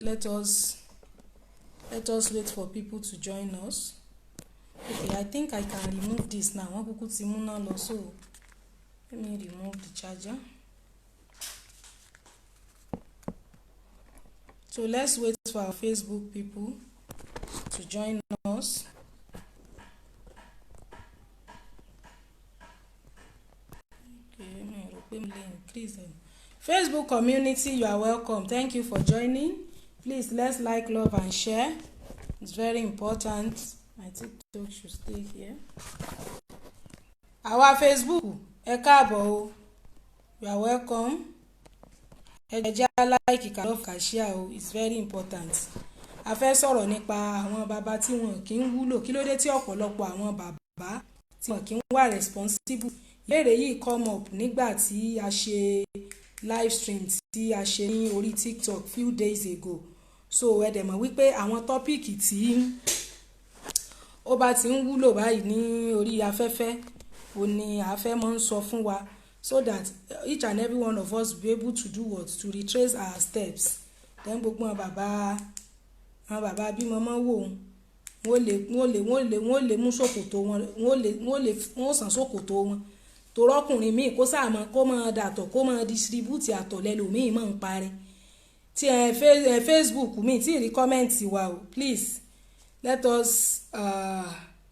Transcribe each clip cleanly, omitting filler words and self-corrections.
Let us wait for people to join us. Okay, I think I can remove this now. Wọ́n kúkú ti múná lọ, so let me remove the charger. So let's wait for our Facebook people to join us. Okay, mi rò pé mo lè increase them. Facebook community, you are welcome. Thank you for joining. Please, let's like, love and share. It's very important. My TikTok should stay here. Àwa Facebook, ẹ káàbọ̀ o. You are welcome. Ẹ jẹ́ á like, ká love, ká share o. It's very important. A fẹ́ sọ̀rọ̀ nípa àwọn bàbá tí wọn kì í wúlò. Kí ló dé tí ọ̀pọ̀lọpọ̀ àwọn bàbá tí wọn kì í wà responsible? Ìbéèrè yìí come up nígbà tí a ṣe live stream tí a ṣe ní orí TikTok few days ago. So ẹ dẹ̀ mọ̀ wípé àwọn topic tí ó bá ti ń wúlò báyìí ní orí afẹ́fẹ́, òun ni a fẹ́ máa ń sọ fún wa, so that each and every one of us be able to do what? To retrace our steps. Then gbogbo àwọn bàbá bímọ mọ́ wò wọ́n lè mú ṣòkòtò wọn, wọ́n ó sàn ṣòkòtò wọn. Torí ọkùnrin míì, kó sáà mọ́, kó máa dàtọ̀, kó máa distribute àtọ̀ lẹ́lòmíì máa ń parẹ́. Tí ẹ Facebook mi tí ì rí comment wa o. Please, let us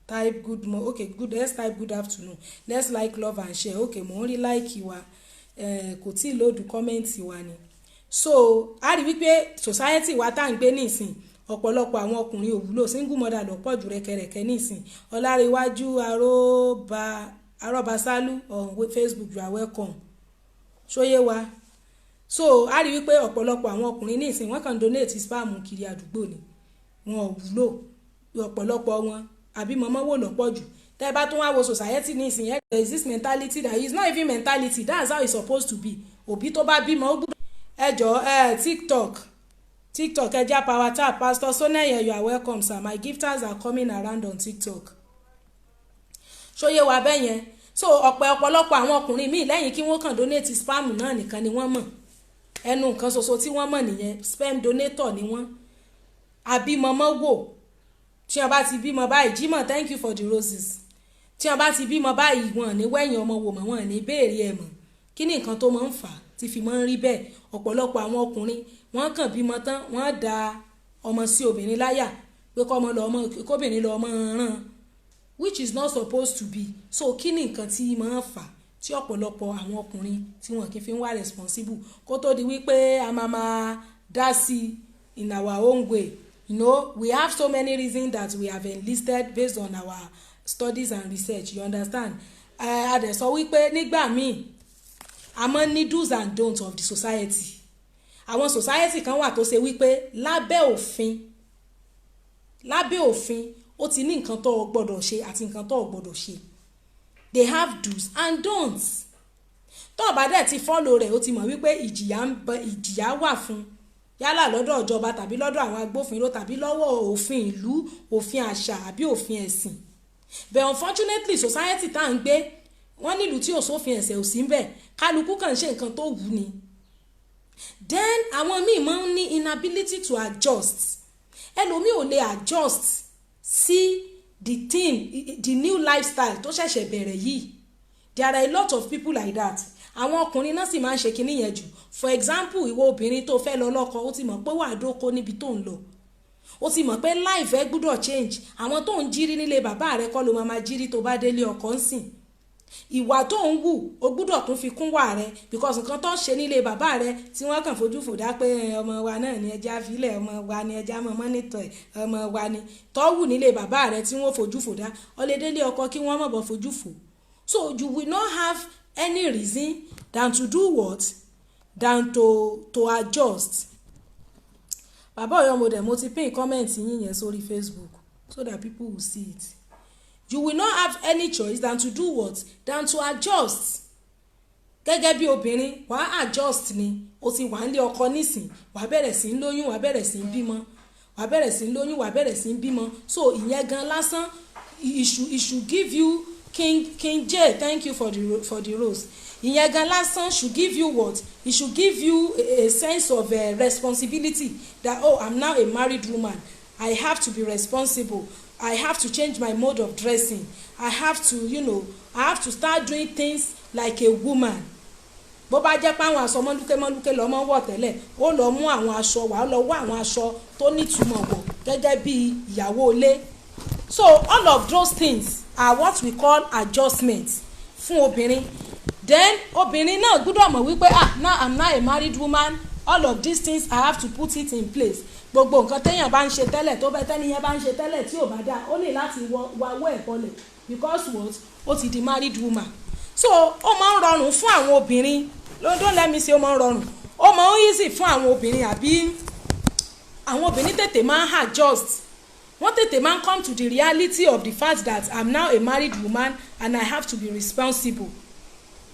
type good mo okay, good. Let's type good afternoon. Let's like, love and share. Okay, mò ń rí like wa. Kò tí ì load comment wa ni. So a rí wípé society wa tá à ń gbé nísìn, ọ̀pọ̀lọpọ̀ àwọn ọkùnrin ò wúlò. Single mother ló pọ̀ jù rẹ̀kẹ̀rẹ̀kẹ̀ nísìn. Ọlárẹ̀wájú Arọ́ba Arọ́basálú on Facebook, you are welcome. Ṣóyé wa? So a rí wípé ọ̀pọ̀lọpọ̀ àwọn ọkùnrin nísìn, wọ́n kàn donate sperm kiri àdúgbò ni. Wọn ò wúlò, ọ̀pọ̀lọpọ̀ wọn. Àbí mọ̀mọ́ wò lọ́pọ̀ jù. Tẹ́ ẹ bá tún wá wo society nísìn, there is this mentality that is not even mentality, that's how it's supposed to be. Òbí tó bá bímọ, ó gbọ́dọ̀. Ẹ jọ ẹ TikTok, ẹ já power tap. Pastor Soneye, you are welcome, sir. My gifters are coming around on TikTok. Ṣóyé wa bẹ́ẹ̀ yẹn? So ọ̀pọ̀lọpọ̀ àwọn ọkùnrin míì, lẹ́yìn kí wọ́n kàn donate sperm náà nìkan ni wọ́n mọ̀. Ẹnu nǹkan ṣoṣo tí wọ́n mọ̀ nìyẹn. Sperm donator ni wọ́n. Àbímọmọ wò, tí wọ́n bá ti bímọ báyìí. Jimoh, thank you for the roses. Tí wọ́n bá ti bímọ báyìí, wọn ní wẹ̀yìn ọmọ wò mọ́, wọn ní béèrè ẹ̀ mọ́. Kí ni nǹkan tó máa ń fà á tí fi máa ń rí bẹ́ẹ̀? Ọ̀pọ̀lọpọ̀ àwọn ọkùnrin, wọ́n kàn bímọ tán, wọ́n da ọmọ sí obìnrin láyà pé kọ́mọ lọ ọmọ, kóbìnrin lọ ọmọ ràn, which is not supposed to be so. Kí ni nǹkan tí máa ń fà á tí ọ̀pọ̀lọpọ̀ àwọn ọkùnrin tí wọn kì í fi ń wá responsible? Kó tó di wípé a máa máa dá sí in our own way, we have so many reasons that we have enlisted based on our studies and research, you understand? A dẹ̀ sọ wípé nígbà míì, a máa ní do's and don'ts of the society. Àwọn society kan wà tó ṣe wípé lábẹ́ òfin, ó ti ní nǹkan tó o gbọ́dọ̀ ṣe àti nǹkan tó o gbọ́dọ̀ ṣe. They have do's and don'ts. Tó o bá dẹ̀ ti follow rẹ̀, ó ti mọ̀ wípé ìjìyà ń bẹ, ìjìyà wà fún, yálà lọ́dọ̀ ìjọba tàbí lọ́dọ̀ àwọn agbófinró tàbí lọ́wọ́ òfin ìlú, òfin àṣà àbí òfin ẹ̀sìn. But unfortunately, society tá à ń gbé, wọ́n nílùú tí òsófin ẹ̀sẹ̀ ò sí ń bẹ̀, kálukú kàn ń ṣe nǹkan tó wù ní. Then àwọn míì máa ń ní inability to adjust. Ẹlòmíì ò lè adjust sí the thing, the new lifestyle tó ṣẹ̀ṣẹ̀ bẹ̀rẹ̀ yìí. There are a lot of people like that. Àwọn ọkùnrin náà sì máa ń ṣe kinní yẹn jù. For example, ìwọ obìnrin tó fẹ́ lọ lọ́kọ, ó ti mọ̀ pé wàá dóko níbi tó ń lọ. Ó ti mọ̀ pé life ẹ gbúdọ̀ change. Àwọn tó ń jírí nílé bàbá rẹ kọ́ ló máa máa jírí tó bá délé ọkọ ń sìn. Ìwà tó ń wù, o gbúdọ̀ tún fi kún wà rẹ, because nǹkan tó ń ṣe nílé bàbá rẹ tí wọ́n kàn fojú fòdá pé ọmọ wa náà ni, ẹja filẹ̀, ọmọ wa ni, ẹja mọ́ monitor ẹ̀, ọmọ wa ni, tó wù nílé bàbá rẹ tí wọ́n fojú fòdá, ọlẹ́dẹ́lé ọkọ kí wọ́n mọ̀ bọ́ fojú fò. So you will not have any reason than to do what? Than to adjust. Bàbá Ọ̀yọ́, mo dẹ̀ mo ti pin comment yín yẹn sórí Facebook so that people will see it. You will not have any choice than to do what? Than to adjust. Gẹ́gẹ́ bí obìnrin, wàá adjust ni. O ti wà nílé ọkọ nísìn, wàá bẹ̀rẹ̀ sí ń lóyún, wàá bẹ̀rẹ̀ sí ń bímọ, wàá bẹ̀rẹ̀ sí ń lóyún, wàá bẹ̀rẹ̀ sí ń bímọ. So ìyẹn gan lásán, it should give you. King J, thank you for the rose. Ìyẹn gan lásán should give you what? It should give you a sense of responsibility that, oh, I'm now a married woman, I have to be responsible, I have to change my mode of dressing, I have to you know I have to start doing things like a woman. Bó bá jẹ́ pé àwọn aṣọ mọ́lúkẹ́ mọ́lúkẹ́ lọ́mọ wọ̀ tẹ́lẹ̀, ó lọ mú àwọn aṣọ, wàá lọ wá àwọn aṣọ tó nítumọ̀ wọ̀ gẹ́gẹ́ bí ìyàwó ilé. So all of those things are what we call adjustments fún obìnrin. Then obìnrin náà gbọ́dọ̀ mọ̀ wípé, ah, now I'm now a married woman, all of these things, I have to put it in place. Gbogbo nǹkan téèyàn bá ń ṣe tẹ́lẹ̀, tó bẹ́ tẹ́niyẹn bá ń ṣe tẹ́lẹ̀ tí ò bá dáa, ó ní láti wáwọ́ ẹ̀ bọlẹ̀, because what? Ó ti di married woman. So ó máa ń rọrùn fún àwọn obìnrin, don't let me say ó máa ń rọrùn, ó máa ń easy fún àwọn obìnrin, àbí àwọn obìnrin tètè máa ń adjust, wọ́n tètè máa ń come to the reality of the fact that I'm now a married woman and I have to be responsible.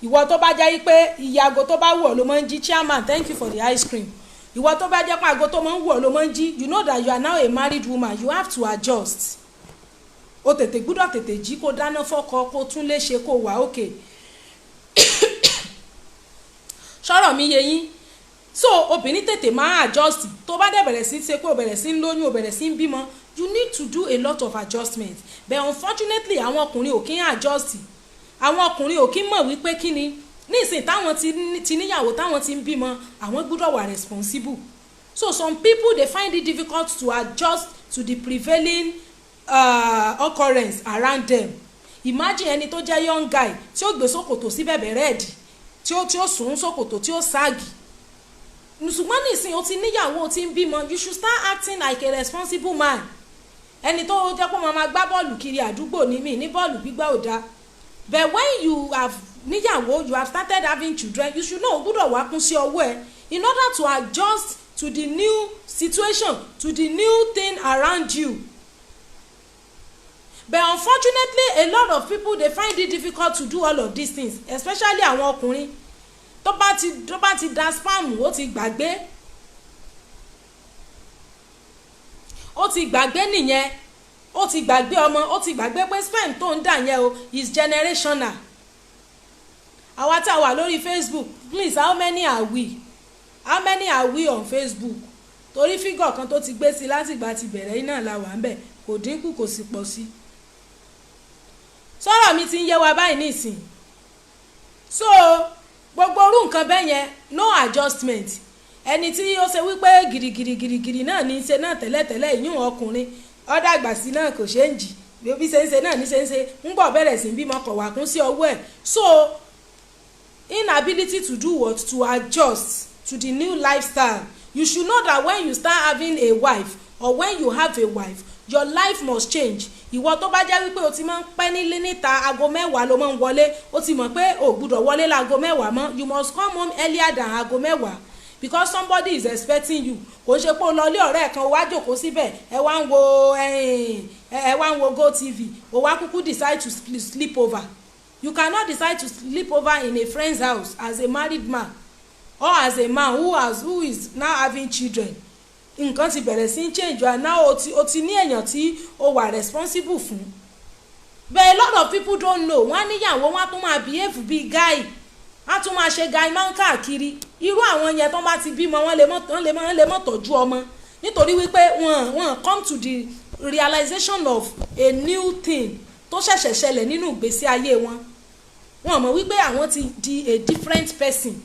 Ìwọ tó bá jẹ́ pé iye aago tó bá wù ọ́ ló máa ń jí. Chairman, thank you for the ice cream. Ìwọ tó bá jẹ́ pé aago tó máa ń wù ọ́ ló máa ń jí, you know that you are now a married woman, you have to adjust. O tètè gbúdọ̀ tètè jí, kó dáná fọ́kọ, kó tún lè ṣe, kó wà okay. Sọ̀rọ̀ mi yé yín? So obìnrin tètè máa adjust. Tó bá dẹ̀ bẹ̀rẹ̀ sí ṣe pé o bẹ̀rẹ̀ sí ń lóyún, o bẹ̀rẹ̀ sí ń bímọ, you need to do a lot of adjustment. But unfortunately, àwọn ọkùnrin ò kí ń adjust. Àwọn ọkùnrin ò kí ń mọ̀ wípé kí ni nísìnyí táwọn ti níyàwó, táwọn ti ń bímọ, àwọn gbúdọ̀ wà responsible. So some people, they find it difficult to adjust to the prevailing occurrence around them. Imagine ẹni tó jẹ́ young guy tí ó gbé ṣòkòtò sí bẹ̀bẹ̀ rẹ́ẹ̀dì, tí ó sùn ṣòkòtò tí ó ságì. Ṣùgbọ́n nísìnyí, o ti níyàwó, o ti ń bímọ, you should start acting like a responsible man. Ẹni tó jẹ́ pé wọ́n máa gbá bọ́ọ̀lù kiri àdúgbò ní mí ní bọ́ọ̀lù gbígbá ò dáa, but when you have níyàwó, you have started having children, you should know, o gbúdọ̀ wá kún sí ọwọ́ ẹ in order to adjust to the new situation, to the new thing around you. But unfortunately, a lot of people, dey find it difficult to do all of these things, especially àwọn ọkùnrin. Tó bá ti da sperm, ó ti gbàgbé, ó ti gbàgbé nìyẹn. Ó ti gbàgbé ọmọ, ó ti gbàgbé pé sperm tó ń dà yẹn o is generational. Àwa tá a wà lórí Facebook, please, how many are we? How many are we on Facebook? Torí figure kan tó ti gbé sí látìgbà ti bẹ̀rẹ̀ iná la wà ń bẹ̀, kò dínkù, kò sì pọ̀ sí. Sọ̀rọ̀ mi ti ń yé wa báyìí nísìn? So gbogbo orú nǹkan bẹ́ẹ̀ yẹn, no adjustment. Ẹni tí ó ṣe wípé gìrìgìrì gìrìgìrì náà ní í ṣe náà tẹ́lẹ̀tẹ́lẹ̀, ìyún ọkùnrin, ó dàgbà sí náà, kò ṣe ń jì bí ṣe ń ṣe náà ní ṣe ń ṣe ń bọ̀, bẹ̀rẹ̀ sí bímọ, kọ̀ wá kún sí ọwọ́ ẹ̀. So inability to do what? To adjust to the new lifestyle. You should know that when you start having a wife or when you have a wife, your life must change. Ìwọ tó bá jẹ́ wípé o ti máa ń pẹ́ nílé níta, aago 10 ló máa ń wọlé, o ti mọ̀ pé o gbúdọ̀ wọlé láago 10 mọ́. You must come home earlier than aago 10 because somebody is expecting you. Kò ń ṣe pé o lọ ilé ọ̀rẹ́ kan, o wá jókòó síbẹ̀, ẹ wá ń wo GOtv, o wá kúkú decide to sleep over. You cannot decide to sleep over in a friend's house as a married man or as a man who is now having children. Nǹkan ti bẹ̀rẹ̀ sí change. You are now, o ti ní èèyàn tí o wà responsible fún. But a lot of people don't know. Wọ́n á níyàwó, wọ́n á tún máa behave bíi guy, wọ́n á tún máa ṣe guy máa ń káàkiri. Irú àwọn yẹn, tó bá ti bímọ, wọ́n lè mọ́ tọ́jú ọmọ, nítorí wípé wọ́n come to the realization of a new thing tó ṣẹ̀ṣẹ̀ ṣẹlẹ̀ nínú ìgbésí ayé wọn. Wọ́n mọ̀ wípé àwọn ti di a different person,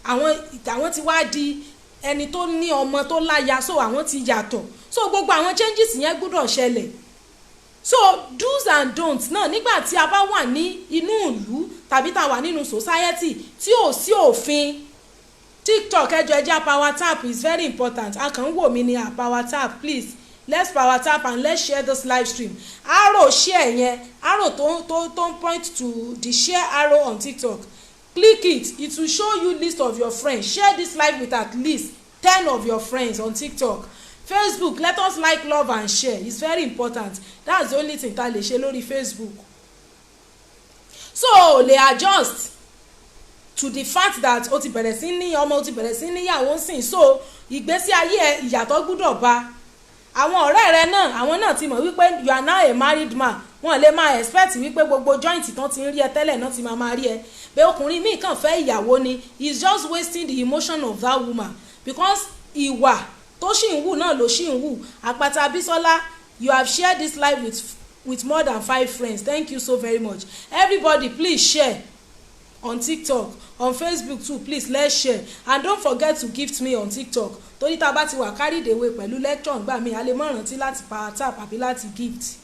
àwọn ti wá di ẹni tó ní ọmọ, tó láya, so àwọn ti yàtọ̀. So gbogbo àwọn changes yẹn gbúdọ̀ ṣẹlẹ̀. So do's and don'ts náà, nígbà tí a bá wà ní inú ìlú tàbí tá a wà nínú society tí ò sí òfin. TikTok, ẹ jọ̀ọ́, ẹ jẹ́ power tap is very important. A kàn ń wò mí ní a power tap. Please, let's power tap and let's share this live stream. Arrow share yẹn, arrow tó ń point to the share arrow on TikTok, click it. It will show you list of your friends. Share this live with at least 10 of your friends on TikTok, Facebook. Let us like, love and share. It's very important. That's the only thing ta lè ṣe lórí Facebook. So lè adjust to the fact that o ti bẹ̀rẹ̀ sí ní ọmọ, o ti bẹ̀rẹ̀ sí níyàwó sìn, so ìgbésí ayé ẹ, ìyàtọ̀ gbúdọ̀ bá. Àwọn ọ̀rẹ́ rẹ náà, àwọn náà ti mọ̀ wípé you are now a married man. Wọn lè máa expect wípé gbogbo joint tán ti ń rí ẹ tẹ́lẹ̀ náà ti máa rí ẹ bẹ́ẹ̀. Ọkùnrin míì kàn fẹ́ ìyàwó ni. He is just wasting the emotion of that woman because ìwà tó ṣì ń wù náà ló ṣì ń wù. Àpáta Bísọ́lá, you have shared this live with more than five friends. Thank you so very much. Everybody, please share on TikTok, on Facebook too. Please, let's share and don't forget to gift me on TikTok, torí tá a bá ti wà carried away pẹ̀lú lecture ngbà míì, a lè mọ̀ rántí láti power tap àbí láti gift.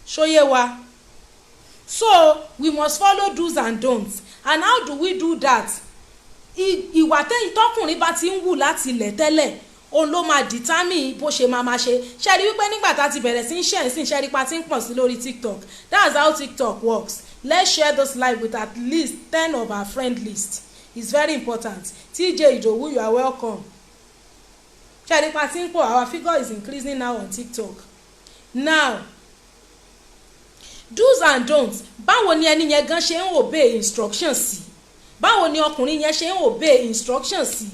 Ṣó yé wa? So we must follow do's and don'ts. And how do we do that? Ìwà tẹ́yìn tọkùnrin bá ti ń wù láti ilẹ̀ tẹ́lẹ̀, òun ló máa determine bó ṣe máa ṣe. Ṣe rí wípé nígbà tá a ti bẹ̀rẹ̀ sí ń ṣe ẹ̀sìn, ṣe rí pa tí ń pọ̀ sí lórí TikTok? That's how TikTok works. Let's share this live with at least 10 of our friend list. It's very important. TJ Idowu, you are welcome. Ṣe rí pa tí ń pọ̀? Our figure is increasing now on TikTok. Now, do's and don'ts. Báwo ni ẹni yẹn gan ṣe ń obey instructions sí? Báwo ni ọkùnrin yẹn ṣe ń obey instructions sí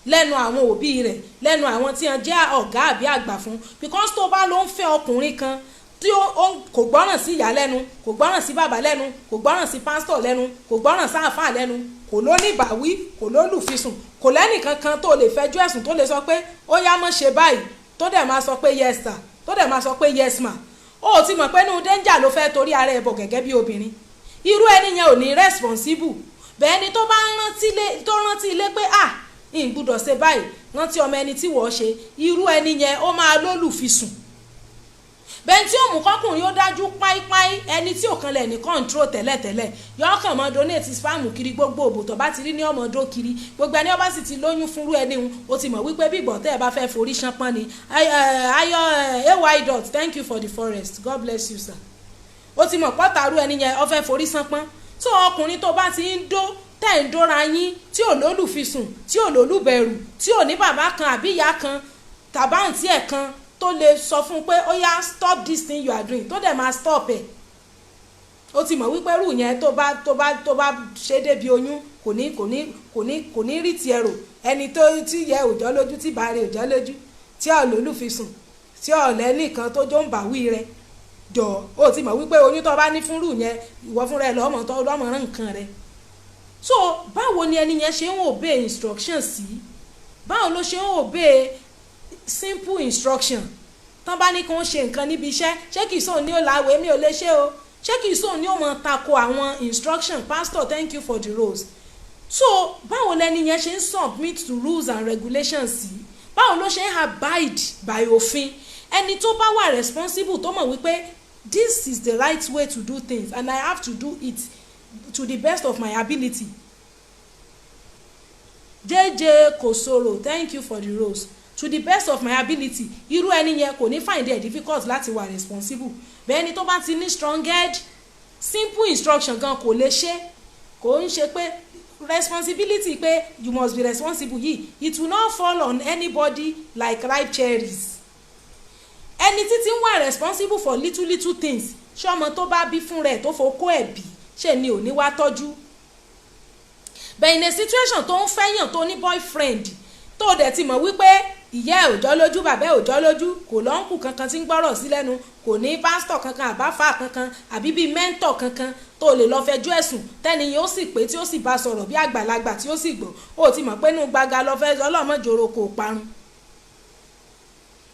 lẹ́nu àwọn òbí rẹ̀, lẹ́nu àwọn tí wọ́n jẹ́ ọ̀gá àbí àgbà fún? Because tó bá ló ń fẹ́ ọkùnrin kan tí ó kò gbọ́ràn sí ìyá lẹ́nu, kò gbọ́ràn sí bàbá lẹ́nu, kò gbọ́ràn sí pásítọ̀ lẹ́nu, kò gbọ́ràn sáàfáà lẹ́nu, kò lóníbàwí, kò lólùfisùn, kò lẹ́nìkankan tó lè fẹjọ́ ẹ̀sùn, tó lè sọ pé ó yá, mọ́ ṣe báyìí, tó dẹ̀ máa sọ pé yes sir, tó dẹ̀ máa sọ pé yes ma, ó ti mọ̀ pé inú danger ló fẹ́ torí ara ẹ̀ bọ̀ gẹ́gẹ́ bí obìnrin. Irú ẹni yẹn ò ní responsible. Bẹ́ẹ̀ ni tó bá rántí tó rántí ilé pé, ah, n gbúdọ̀ ṣe báyìí, rántí ọmọ ẹni tí wọ́n ṣe, irú ẹni yẹn ó máa lólùfisùn. Bẹ́ẹ̀ tí ó mú kọkùnrin ó dájú páípáí, ẹni tí ò kan lẹ̀ ní control tẹ́lẹ̀tẹ́lẹ̀, yọ kàn mọ́ donate sperm kiri. Gbogbo òbò tó bá ti rí ní ọmọdó kiri. Gbogbo ẹni ọba sì ti lóyún fúnrú ẹni hun, ó ti mọ̀ wípé bí ìgbọ̀tẹ́ ẹ bá fẹ́ forí ṣánpọ́n ni. Ayọ̀ ay dot, thank you for the forest. God bless you, sir. Ó ti mọ̀ pọ́tàrú ẹni yẹn ó fẹ́ forí ṣánpọ́n. Tó ọkùnrin tó bá ti ń dó, tẹ̀ ń dóra yín, tí ò lólùfisùn, tí ò lólùbẹ̀rù, tí ò ní bàbá kan àbí ìyá kan tàbáǹtí ẹ̀ kan tó lè sọ fún un pé ó yá, stop this thing you are doing, tó dẹ̀ máa stop ẹ̀, ó ti mọ̀ wípé rú yẹn, tó bá ṣe débi oyún, kò ní rí tiẹ̀ rò. Ẹni tó tí yẹ òjọ́ lójú, tí bá rẹ òjọ́ lójú, tí ò lólùfisùn, tí ò lẹ́nìkan tó jó ń bàwí rẹ jọ, ó ti mọ̀ wípé oyún tó bá ní fúnrú yẹn, ìwọ fúnra ẹ lọ́mọ tó lọ́mọ rán nǹkan rẹ. So báwo ni ẹni yẹn ṣe ń obey instruction sí? Báwo ló ṣe ń obey simple instruction? Tán bá ní kí wọ́n ṣe nǹkan níbi iṣẹ́, ṣé kìí sóun ní ó láwèé mi ò lè ṣe o? Ṣé kìí sóun ní ó mọ tako àwọn instruction? Pastor, thank you for the rose. So báwo lẹni yẹn ṣe ń submit to rules and regulations sí? Báwo ló ṣe ń abide by òfin? Ẹni tó bá wà responsible, tó mọ̀ wípé this is the right way to do things and I have to do it to the best of my ability. JJ Kosoro, thank you for the rose. To the best of my ability, irú ẹni yẹn kò ní find it difficult láti wà responsible. Bẹ́ẹ̀ ni tó bá ti ní strong head, simple instruction gan kò lè ṣe. Kò ń ṣe pé responsibility, pé you must be responsible yìí, it will not fall on anybody like ripe cherries. Ẹni títí ń wà responsible for little little things, ṣé ọmọ tó bá bí fún rẹ̀, tó fokó ẹ̀ bí, ṣe ni ò ní wá tọ́jú? But in a situation tó ń fẹ́yàn, tó ní boyfriend, tó dẹ̀ ti mọ̀ wípé ìyá ẹ̀ ò jọ́ lójú, bàbá ẹ̀ ò jọ́ lójú, kò l'uncle kankan tí ń gbọ́rọ̀ sí lẹ́nu, kò ní pásítọ̀ kankan àbáfà kankan àbí bíi mentor kankan tó lè lọ fẹjọ́ ẹ̀sùn, tẹ́ni yóò sì pé tí ó sì bá sọ̀rọ̀ bí àgbàlagbà tí ó sì gbọ́, ó ti mọ̀ pé inú gbaga lọ fẹ́ ọlọ́mọjòrò kò parun.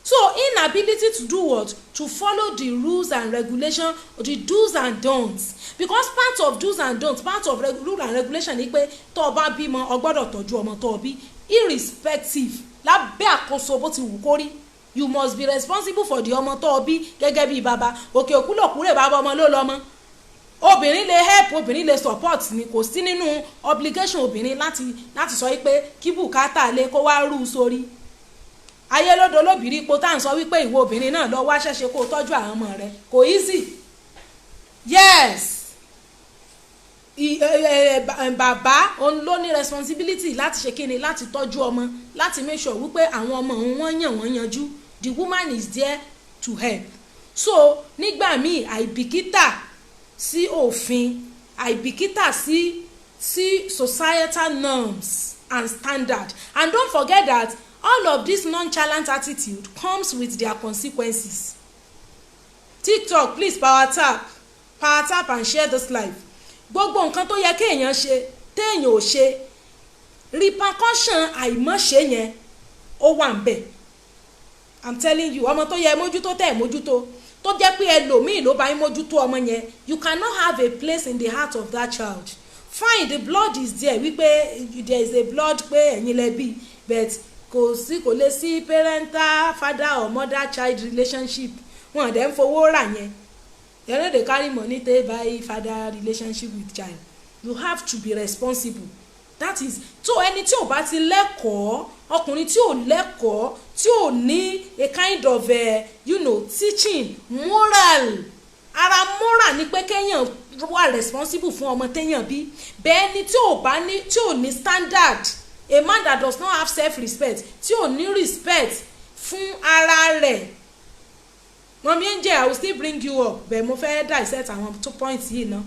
So inability to do what? To follow the rules and regulation, the do's and don'ts, because part of do's and don'ts, part of rule and regulation ni pé tó o bá bímọ, o gbọ́dọ̀ tọ́jú ọmọ tó o bí, irrespective lábẹ́ àkóso bó ti wù kó rí. You must be responsible for the ọmọ tó o bí gẹ́gẹ́ bí bàbá. Òkè òkú lòkúrè, bàbá ọmọ ló lọ́mọ. Obìnrin lè help, obìnrin lè support ni. Kò sí nínú obligation obìnrin láti sọ pé kí bùkátà lè kó wá rú sórí ayé lódò lóbìrí ipò tá à ń sọ wípé ìwọ obìnrin náà lọ wá ṣẹ́ṣe kó o tọ́jú àwọn ọmọ rẹ. Kò easy. Yes, bàbá òun ló ní responsibility láti ṣe kíni? Láti tọ́jú ọmọ, láti make sure wípé àwọn ọmọ òun wọ́n yàn, wọ́n yanjú. The woman is there to help. So nígbà míì, àìbìkítà sí òfin, àìbìkítà sí societal norms and standard. And don't forget that All of this nonchalant attitude comes with their consequences. TikTok, please power tap, power tap and share this live. Gbogbo nǹkan tó yẹ kéèyàn ṣe téèyàn ò ṣe, repercussion àìmọ̀ṣe yẹn, ó wà ń bẹ̀. I'm telling you. Ọmọ tó yẹ mójútó tẹ̀ mójútó, tó jẹ́ pé ẹlòmíì ló bá yín mójútó ọmọ yẹn, you cannot have a place in the heart of that child. Fine, the blood is there, wípé there is a blood pé ẹ̀yin lẹ bí, but kò sí, kò lè sí parental, father or mother child relationship. Wọn dẹ̀ ń fowó rà yẹn. They no dey carry money take buy father relationship with child. You have to be responsible. That is tó. Ẹni tí ò bá ti lẹ́kọ̀ọ́, ọkùnrin tí ò lẹ́kọ̀ọ́, tí ò ní a kind of teaching moral, ara moral ni pé kéèyàn wà responsible fún ọmọ téèyàn bí. Bẹ́ẹ̀ ni tí ò bá ní, tí ò ní standard, a man that does not have self-respect, tí ò ní respect fún ara rẹ̀. Mummy Angel, I will still bring you up, bẹ́ẹ̀ mo fẹ́ dissect àwọn two points yìí ná.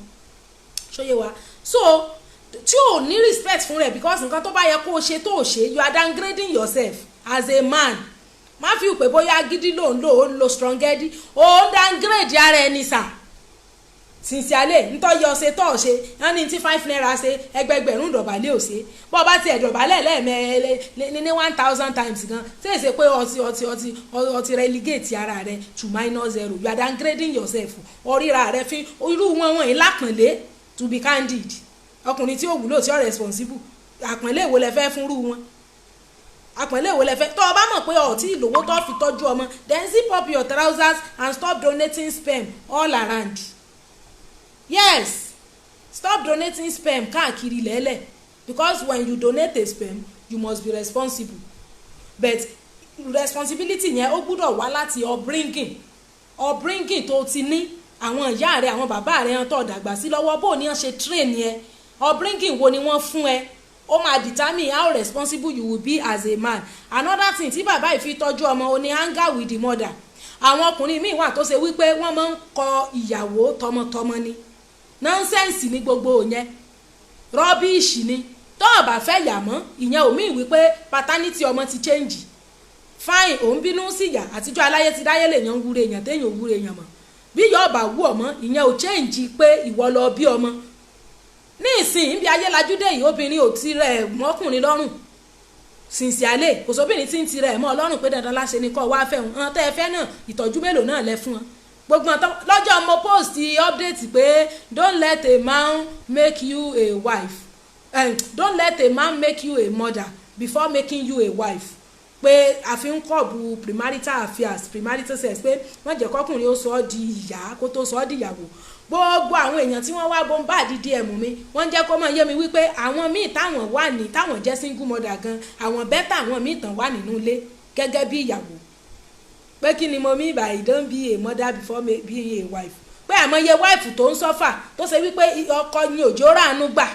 Ṣó yé wa? So tí ò ní respect fún rẹ̀, because nǹkan tó bá yẹ kó o ṣe tó o ṣe, you are downgrading yourself as a man. Má fi pé bóyá gidi ló ń lò, ó ń lo strongedi, ó ń downgrade ara ẹni sà. Sincerely, ntọ́ yọ ṣe tọ́ ṣe, wọ́n ní tí ₦5 ṣe, ẹgbẹgbẹ̀rún dọ̀bálẹ̀ ò ṣe. Bọ́ ọ bá tiẹ̀ dọ̀bálẹ̀ lẹ́ẹ̀mẹ́ ní 1,000 times gan, ṣé èsè pé ọtí relegate ara rẹ to minus zero? You are downgrading yourself. Ọríra rẹ fi irú wọn wọ̀nyí lápọ̀nlé. To be candid, ọkùnrin tí ó wúlò, tí ó responsible, àpọ̀nlé wo lẹ fẹ́ fúnrú wọn? Àpọ̀nlé wo lẹ fẹ́? Tó o bá mọ̀ pé ọ̀tí ìlówó tó fi tọ́jú ọmọ, then zip up your trousers and stop donating sperm all around. Yes, stop donating sperm káàkiri lẹ́lẹ̀, because when you donate a sperm, you must be responsible. But responsibility yẹn, ó gbúdọ̀ wá láti upbringing, upbringing tó ti ní, àwọn ìyá rẹ, àwọn bàbá rẹ hàn tó dàgbà sí lọ́wọ́, bó ní wọ́n ṣe train yẹn, upbringing wo ni wọ́n fún ẹ, ó máa determine how responsible you will be as a man. Another thing tí bàbá yìí fi tọ́jú ọmọ, ó ní anger with the mother. Àwọn ọkùnrin míì wà tó ṣe wípé wọ́n máa ń kọ ìyàwó tọmọtọmọ ni. Nonsense ní gbogbo yẹn, rubbish ni. Tó o bá fẹ́ yà mọ́, ìyẹn ò mí wípé paternity ọmọ ti change. Fine, òun bínú sí ìyá àtijọ́, aláyé ti dáyé lèèyàn ń wúre èèyàn, téèyàn ò wúre èèyàn mọ́. Bí yóò bá wú ọmọ, ìyẹn ò change pé ìwọ lọ bí ọmọ. Ní ìsìn níbi ayé lajúdé yìí, obìnrin ò tirẹ̀ mọ́kùnrin lọ́rùn. Sincerely, kò sóbìnrin tí ń tirẹ̀ mọ́ ọlọ́run pé dandan láṣẹ ni kọ́ wá fẹ́ wọn. Tẹ́ ẹ fẹ́ náà, ìtọ́jú mélòó náà lẹ fún wọn? Gbogbo ọ̀tọ́ lọ́jọ́ mo post update pé don't let a man make you a wife, don't let a man make you a mother before making you a wife, pé àfi ń curb premarital affairs, premarital sex, pé wọ́n jẹ́ kọ́kùnrin ó sọ ọ́ di ìyá kó tó sọ ọ́ di ìyàwó. Gbogbo àwọn èèyàn tí wọ́n wá bombard DM mi, wọ́n jẹ́ kó mọ̀ yé mi wípé àwọn míì táwọn wà ní, táwọn jẹ́ single mother gan, àwọn better àwọn míì tàn wà nínú ilé gẹ́gẹ́ bí ìyàwó. Pé kí ni mo mean by don't be a mother before being a wife? Pé àmọye wife tó ń suffer, tó ṣe wípé ọkọ ni òjò ràánú gbà.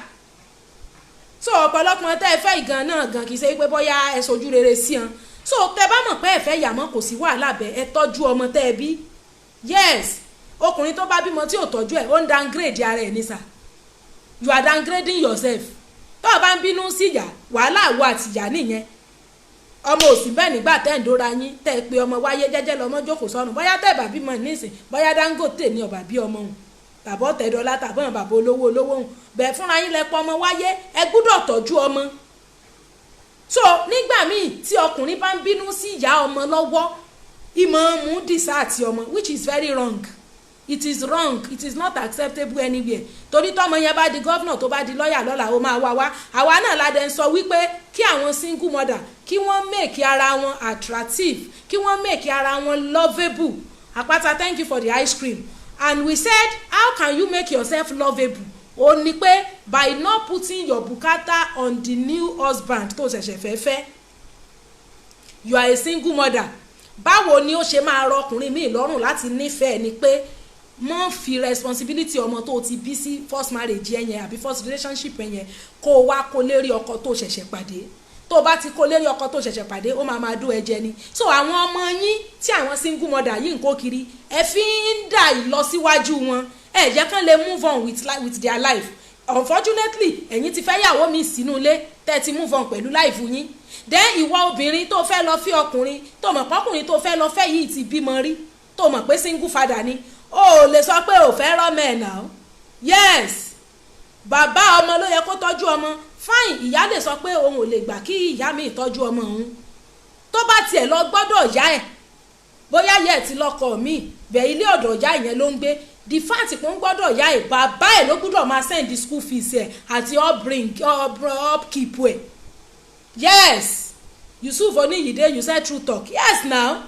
So ọ̀pọ̀lọpọ̀ tẹ́ ẹ fẹ́ ìgan náà gan, kì í ṣe wípé bóyá ẹ sojú rere sí wọn. So tẹ́ bá mọ̀ pé ẹ fẹ́ yàmọ́, kò sí wàhálà bẹ́ẹ̀, ẹ tọ́jú ọmọ tẹ́ ẹ bí. Yes, ọkùnrin tó bá bímọ tí ò tọ́jú ẹ̀, ó ń downgrade ara ẹ̀ ní sà. You are downgrading yourself. Tó o bá ń bínú sí ìyá, wàhálà àwọ àtìyá nìyẹn. Ọmọ òsì bẹ́ẹ̀ nígbà tẹ́ ń dóra yín, tẹ́ ẹ pé ọmọ wáyé jẹ́jẹ́ lọ́mọ jókòó sọ́run. Bóyá tẹ́ ẹ bá bímọ nísìn, bóyá Dangote ní ọ̀bà bí ọmọ òun, tàbọ̀ tẹ̀dọ́lá, tàbọ̀ bàbá olówó olówó òun bẹ́ẹ̀, fúnra yín lẹ pọ̀ ọmọ wáyé, ẹ gbúdọ̀ tọ́jú ọmọ. So nígbà míì tí ọkùnrin bá ń bínú sí ìyá ọmọ lọ́wọ́, ìmọ̀ mú dìsáàtì ọmọ, which is very wrong. It is wrong, it is not acceptable anywhere, torí tọmọ yẹn bá di governor, tó bá di lọ́ọ̀yà lọ́la, ó máa wá wá. Àwa náà la dẹ̀ ń sọ wípé kí àwọn single mother, kí wọ́n make ara wọn attractive, kí wọ́n make ara wọn lovable. Àpáta, thank you for the ice cream. And we said, how can you make yourself lovable? Ó ní pé by not putting your bukata on the new husband tó ṣẹ̀ṣẹ̀ fẹ́ fẹ́. You are a single mother, báwo ni ó ṣe máa rọ ọkùnrin míì lọ́rùn láti nífẹ̀ẹ́ ni pé mọ́ fi responsibility ọmọ tó ti bí sí first marriage yẹn yẹn àbí first relationship yẹn, kó o wá kó lérí ọkọ tó ṣẹ̀ṣẹ̀ pàdé? Tó o bá ti kó lérí ọkọ tó ṣẹ̀ṣẹ̀ pàdé, ó máa máa dún ẹ̀jẹ̀ ni. So àwọn ọmọ yín tí àwọn single mother yìí ń kó kiri, ẹ fi ń dà ìlọsíwájú wọn, ẹ jẹ́ kán lè move on with their life. Unfortunately, ẹ̀yin ti fẹ́ yàwó mi sínú ilé, tẹ́ ẹ ti move on pẹ̀lú life yín. Then ìwọ obìnrin tó fẹ́ lọ fẹ́ ọkùnrin, tó mọ̀ pọ́kùnrin tó fẹ́ lọ fẹ́ yìí ti bímọ rí, tó mọ̀ pé single father ni, o ò lè sọ pé ò fẹ́ rọ́mọ ẹ̀ náà. Yes, bàbá ọmọ ló yẹ kó tọ́jú ọmọ. Fine, ìyá lè sọ pé òun ò lè gbà kí ìyá mi tọ́jú ọmọ òun. Tó bá tiẹ̀ lọ gbọ́dọ̀ ìyá ẹ̀, bóyá ìyá ẹ̀ ti lọ́kọ míì bẹ̀, ilé ọ̀dọ̀ ìyá ìyẹn ló ń gbé, the fact pé ń gbọ́dọ̀ ìyá ẹ̀, bàbá ẹ̀ ló gbọ́dọ̀ máa send the school fees ẹ̀ àti upkeep ẹ̀. Yes, Yusuf Oníyìdé, you said true talk. Yes now,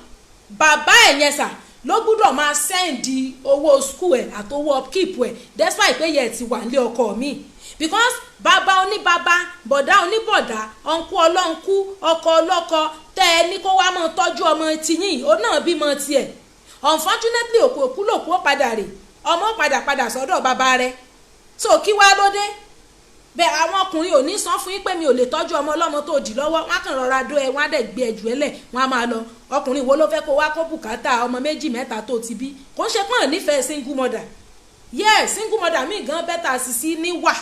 bàbá ẹ̀ yẹn sà ló gbọ́dọ̀ máa send owó school ẹ̀ àtowó upkeep ẹ̀, despite pé yẹ ti wà nílé ọkọ mi, because bàbá oníbàbá, bọ̀dá oníbọ̀dá, uncle ọlọ́nkú, ọkọ ọlọ́kọ tẹ́ ẹ ní kó wá máa tọ́jú ọmọ tiyín, ó náà bímọ tiẹ̀. Unfortunately, òkú òkú lòkú, ó padà rè, ọmọ padà padà sọ́dọ̀ bàbá rẹ̀. So kí wá ló dé bẹ́ẹ̀? Àwọn ọkùnrin ò ní sọ fún yín pé mi ò lè tọ́jú ọmọ ọlọ́mọ tó dì lọ́wọ́. Wọ́n á kàn rọra dó ẹ, wọ́n á dẹ̀ gbé ẹ jù ẹ lẹ̀, wọ́n á máa lọ. Ọkùnrin wo ló fẹ́ kó wá kó bùkátà ọmọ méjì mẹ́ta tó ti bí? Kò ń ṣe pọ́n nífẹ̀ẹ́ single mother. Yes, single mother mi gan better sí níwà,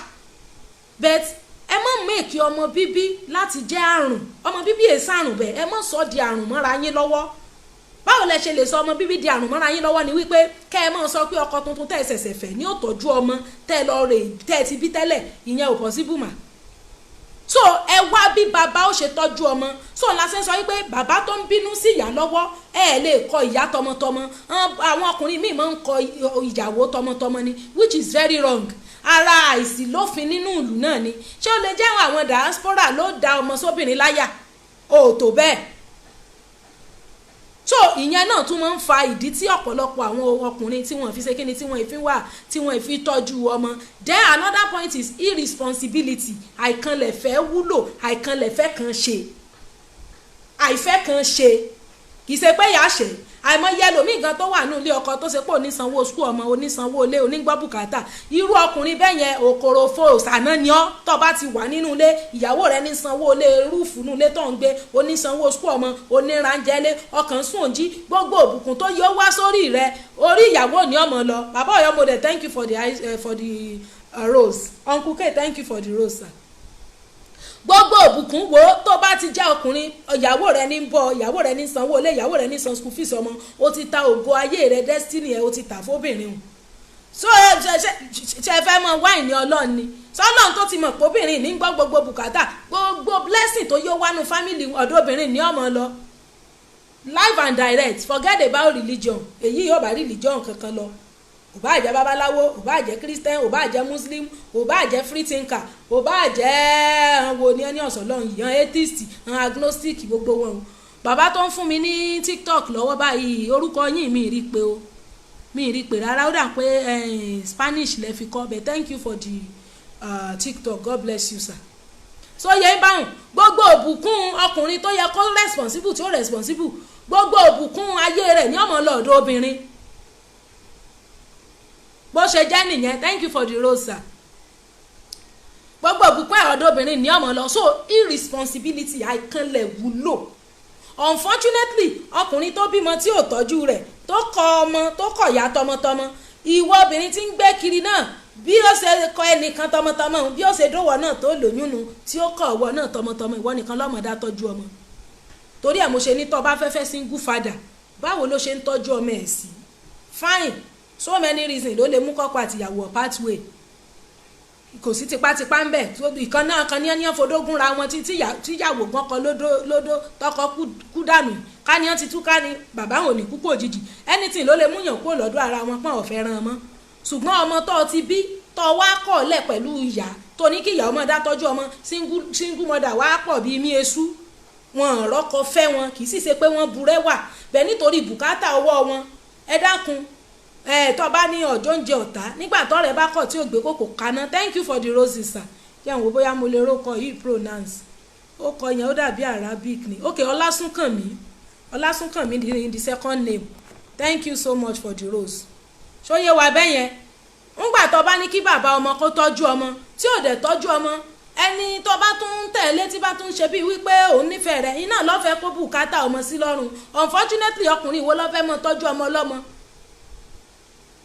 but ẹ má make ọmọ bíbí láti jẹ́ àrùn. Ọmọ bíbí èsì àrùn bẹ́ẹ̀, ẹ má sọ di àrùn mọ́ra yín lọ́wọ́. Báwo lẹ ṣe lè sọ ọmọ bíbí di àrùn mọ́ra yín lọ́wọ́? Ni wípé kẹ́ ẹ máa sọ pé ọkọ tuntun tẹ́ ẹ ṣẹ̀ṣẹ̀ fẹ́ ní ó tọ́jú ọmọ tẹ́ ẹ lọ rè tẹ́ ẹ ti bí tẹ́lẹ̀. Ìyẹn ò possible mà. So ẹ wá bí bàbá ó ṣe tọ́jú ọmọ. So la ṣe ń sọ wípé bàbá tó ń bínú sí ìyá lọ́wọ́, ẹ ẹ lè kọ ìyá tọmọtọmọ. Àwọn ọkùnrin míì máa ń kọ ìyàwó tọmọtọmọ ni, which is very wrong. Ara àìsí lófin nínú ìlú náà ni. Ṣé ó lè jẹ́ àwọn diaspora ló da ọmọ sóbìnrin láyà? Ò tó bẹ́ẹ̀. So ìyẹn náà tún máa ń fa ìdí tí ọ̀pọ̀lọpọ̀ àwọn ọkùnrin tí wọ́n fi ṣe kíni, tí wọ́n fi wà, tí wọ́n fi tọ́jú ọmọ. Then another point is irresponsibility, àìkànlẹ̀fẹ́ wúlò, àìkànlẹ̀fẹ́ kan ṣe, àìfẹ́ kan ṣe. Kì í ṣe pé yà á ṣe. Àìmọye ẹlòmíì gan tó wà ní ilé ọkọ tó ṣe pé onísanwó school ọmọ, onísanwó ilé, onígbọ́ bùkátà. Irú ọkùnrin bẹ́ẹ̀ yẹn, òkòròfo ṣàná ni ọ́. Tó bá ti wà nínú ilé, ìyàwó rẹ ní sanwó ilé, roof nínú ilé tó ń gbé, onísanwó school ọmọ, onírànjẹ́lé, ọkàn sùn òǹjí, gbogbo òbùkún tó yọ wá sórí rẹ, orí ìyàwó ní ọmọ lọ. Bàbá Ọ̀yọ́ model, thank you for the rose. Uncle K, thank you for the rose, sir. Gbogbo òbùkún wo tó bá ti jẹ́ ọkùnrin, ìyàwó rẹ ní bọ̀, ìyàwó rẹ ní sanwó ilé, ìyàwó rẹ ní san school fees ọmọ, ó ti ta ògo ayé rẹ, destiny ẹ, ó ti tà fóbìnrin o. So ṣe ṣe fẹ́ mọ wáìnì Ọlọ́run ni sọlọ́run tó ti mọ̀ pé obìnrin ní gbọ́ gbogbo bùkátà, gbogbo blessing tó yóò wánú family, ọ̀dọ̀ obìnrin ní ọmọ lọ live and direct. Forget about religion. Èyí yóò bá religion kankan lọ. Ò bá jẹ́ babaláwo, ò bá jẹ́ Christian, ò bá jẹ́ Muslim, ò bá jẹ́ free thinker, ò bá jẹ́ wo ní ẹni ọ̀sán lọ́hùn yìí, atheist, agnostic, gbogbo wọn o. Bàbá tó ń fún mi ní TikTok lọ́wọ́ báyìí, orúkọ yín mi rí pé o, mi rí pé rárá. Ó dà pé Spanish lẹ fi kọ́, but thank you for the TikTok. God bless you, sir. So yẹ báwọn gbogbo òbùkún ọkùnrin tó yẹ kó responsible, tí ó responsible, gbogbo òbùkún ayé rẹ̀ ní ọmọ lọ́ọ̀dọ̀ obìnrin. Bó ṣe jẹ́ nìyẹn. Thank you for the rose, sir. Gbogbo òbùkún ọ̀dọ̀ obìnrin ní ọmọ lọ. So irresponsibility, àìkànlẹ̀ wúlò. Unfortunately, ọkùnrin tó bímọ tí ò tọ́jú rẹ̀, tó kọ ọmọ, tó kọ ìyá tọmọtọmọ, ìwọ obìnrin tí ń gbé kiri náà, bí ó ṣe kọ ẹnìkan tọmọtọmọ, bí ó ṣe dówọ náà tó lóyún nu, tí ó kọ ọwọ náà tọmọtọmọ, ìwọ nìkan lọ́mọdá tọ́jú ọmọ. Torí ẹ̀ mo ṣe ní tó bá fẹ́ fẹ́ single father, báwo ló ṣe ń tọ́jú ọmọ ẹ̀ sí? Fine, so many reasons ló lè mú kọ́kọ́ àtìyàwó pathway. Kò sí tipátipá ń bẹ̀. Ìkan náà kan ní ẹni fọdógún ra wọn, tíyàwó gan kan lódó lódó, tọkọ kú dànù, káníyàn ti tú ká ní bàbá wọn ò ní kú kó òjijì. Anything ló lè múyàn kó lọ́dọ̀ ara wọn, pọ́n ọ̀fẹ́ ran mọ́. Ṣùgbọ́n ọmọ tó ti bí, tó wá kọ̀ lẹ̀ pẹ̀lú ìyá, tó ní kí ìyá ọmọ dá tọ́jú ọmọ, single mother wá pọ̀ bíi mí esú. Wọn rọ́kọ fẹ́ wọn, kì í sì ṣe pé wọ́n burẹ́wà bẹ́ẹ̀, nítorí bùkátà ọwọ́ wọn. Ẹ dákun ẹ, tó bá ní ọjọ́ ń jẹ ọ̀tá nígbà tọ́rẹ̀ bá kọ̀ tí ò gbé kòkò kaná. Thank you for the roses, sir. Kí àwọn wo bóyá mo lè rókọ yìí pronounce. Ó kọ yẹn, ó dàbí Arabic ni. Ok, Ọlásùnkànmí, Ọlásùnkànmí ní the second name. Thank you so much for the rose. Ṣóyè wa bẹ́ẹ̀ yẹn? Ńgbà tó bá ní kí bàbá ọmọ kó tọ́jú ọmọ, tí ò dẹ̀ tọ́jú ọmọ, ẹni tó bá tún ń tẹ̀lé, tí bá tún ń ṣe bíi wípé òun nífẹ̀ẹ́ rẹ̀, iná lọ́fẹ̀ẹ́ kó bùkátà ọmọ sí lọ́rùn. Unfortunately, ọkùnrin wo lọ́fẹ́ mọ́ tọ́jú ọmọ ọlọ́mọ?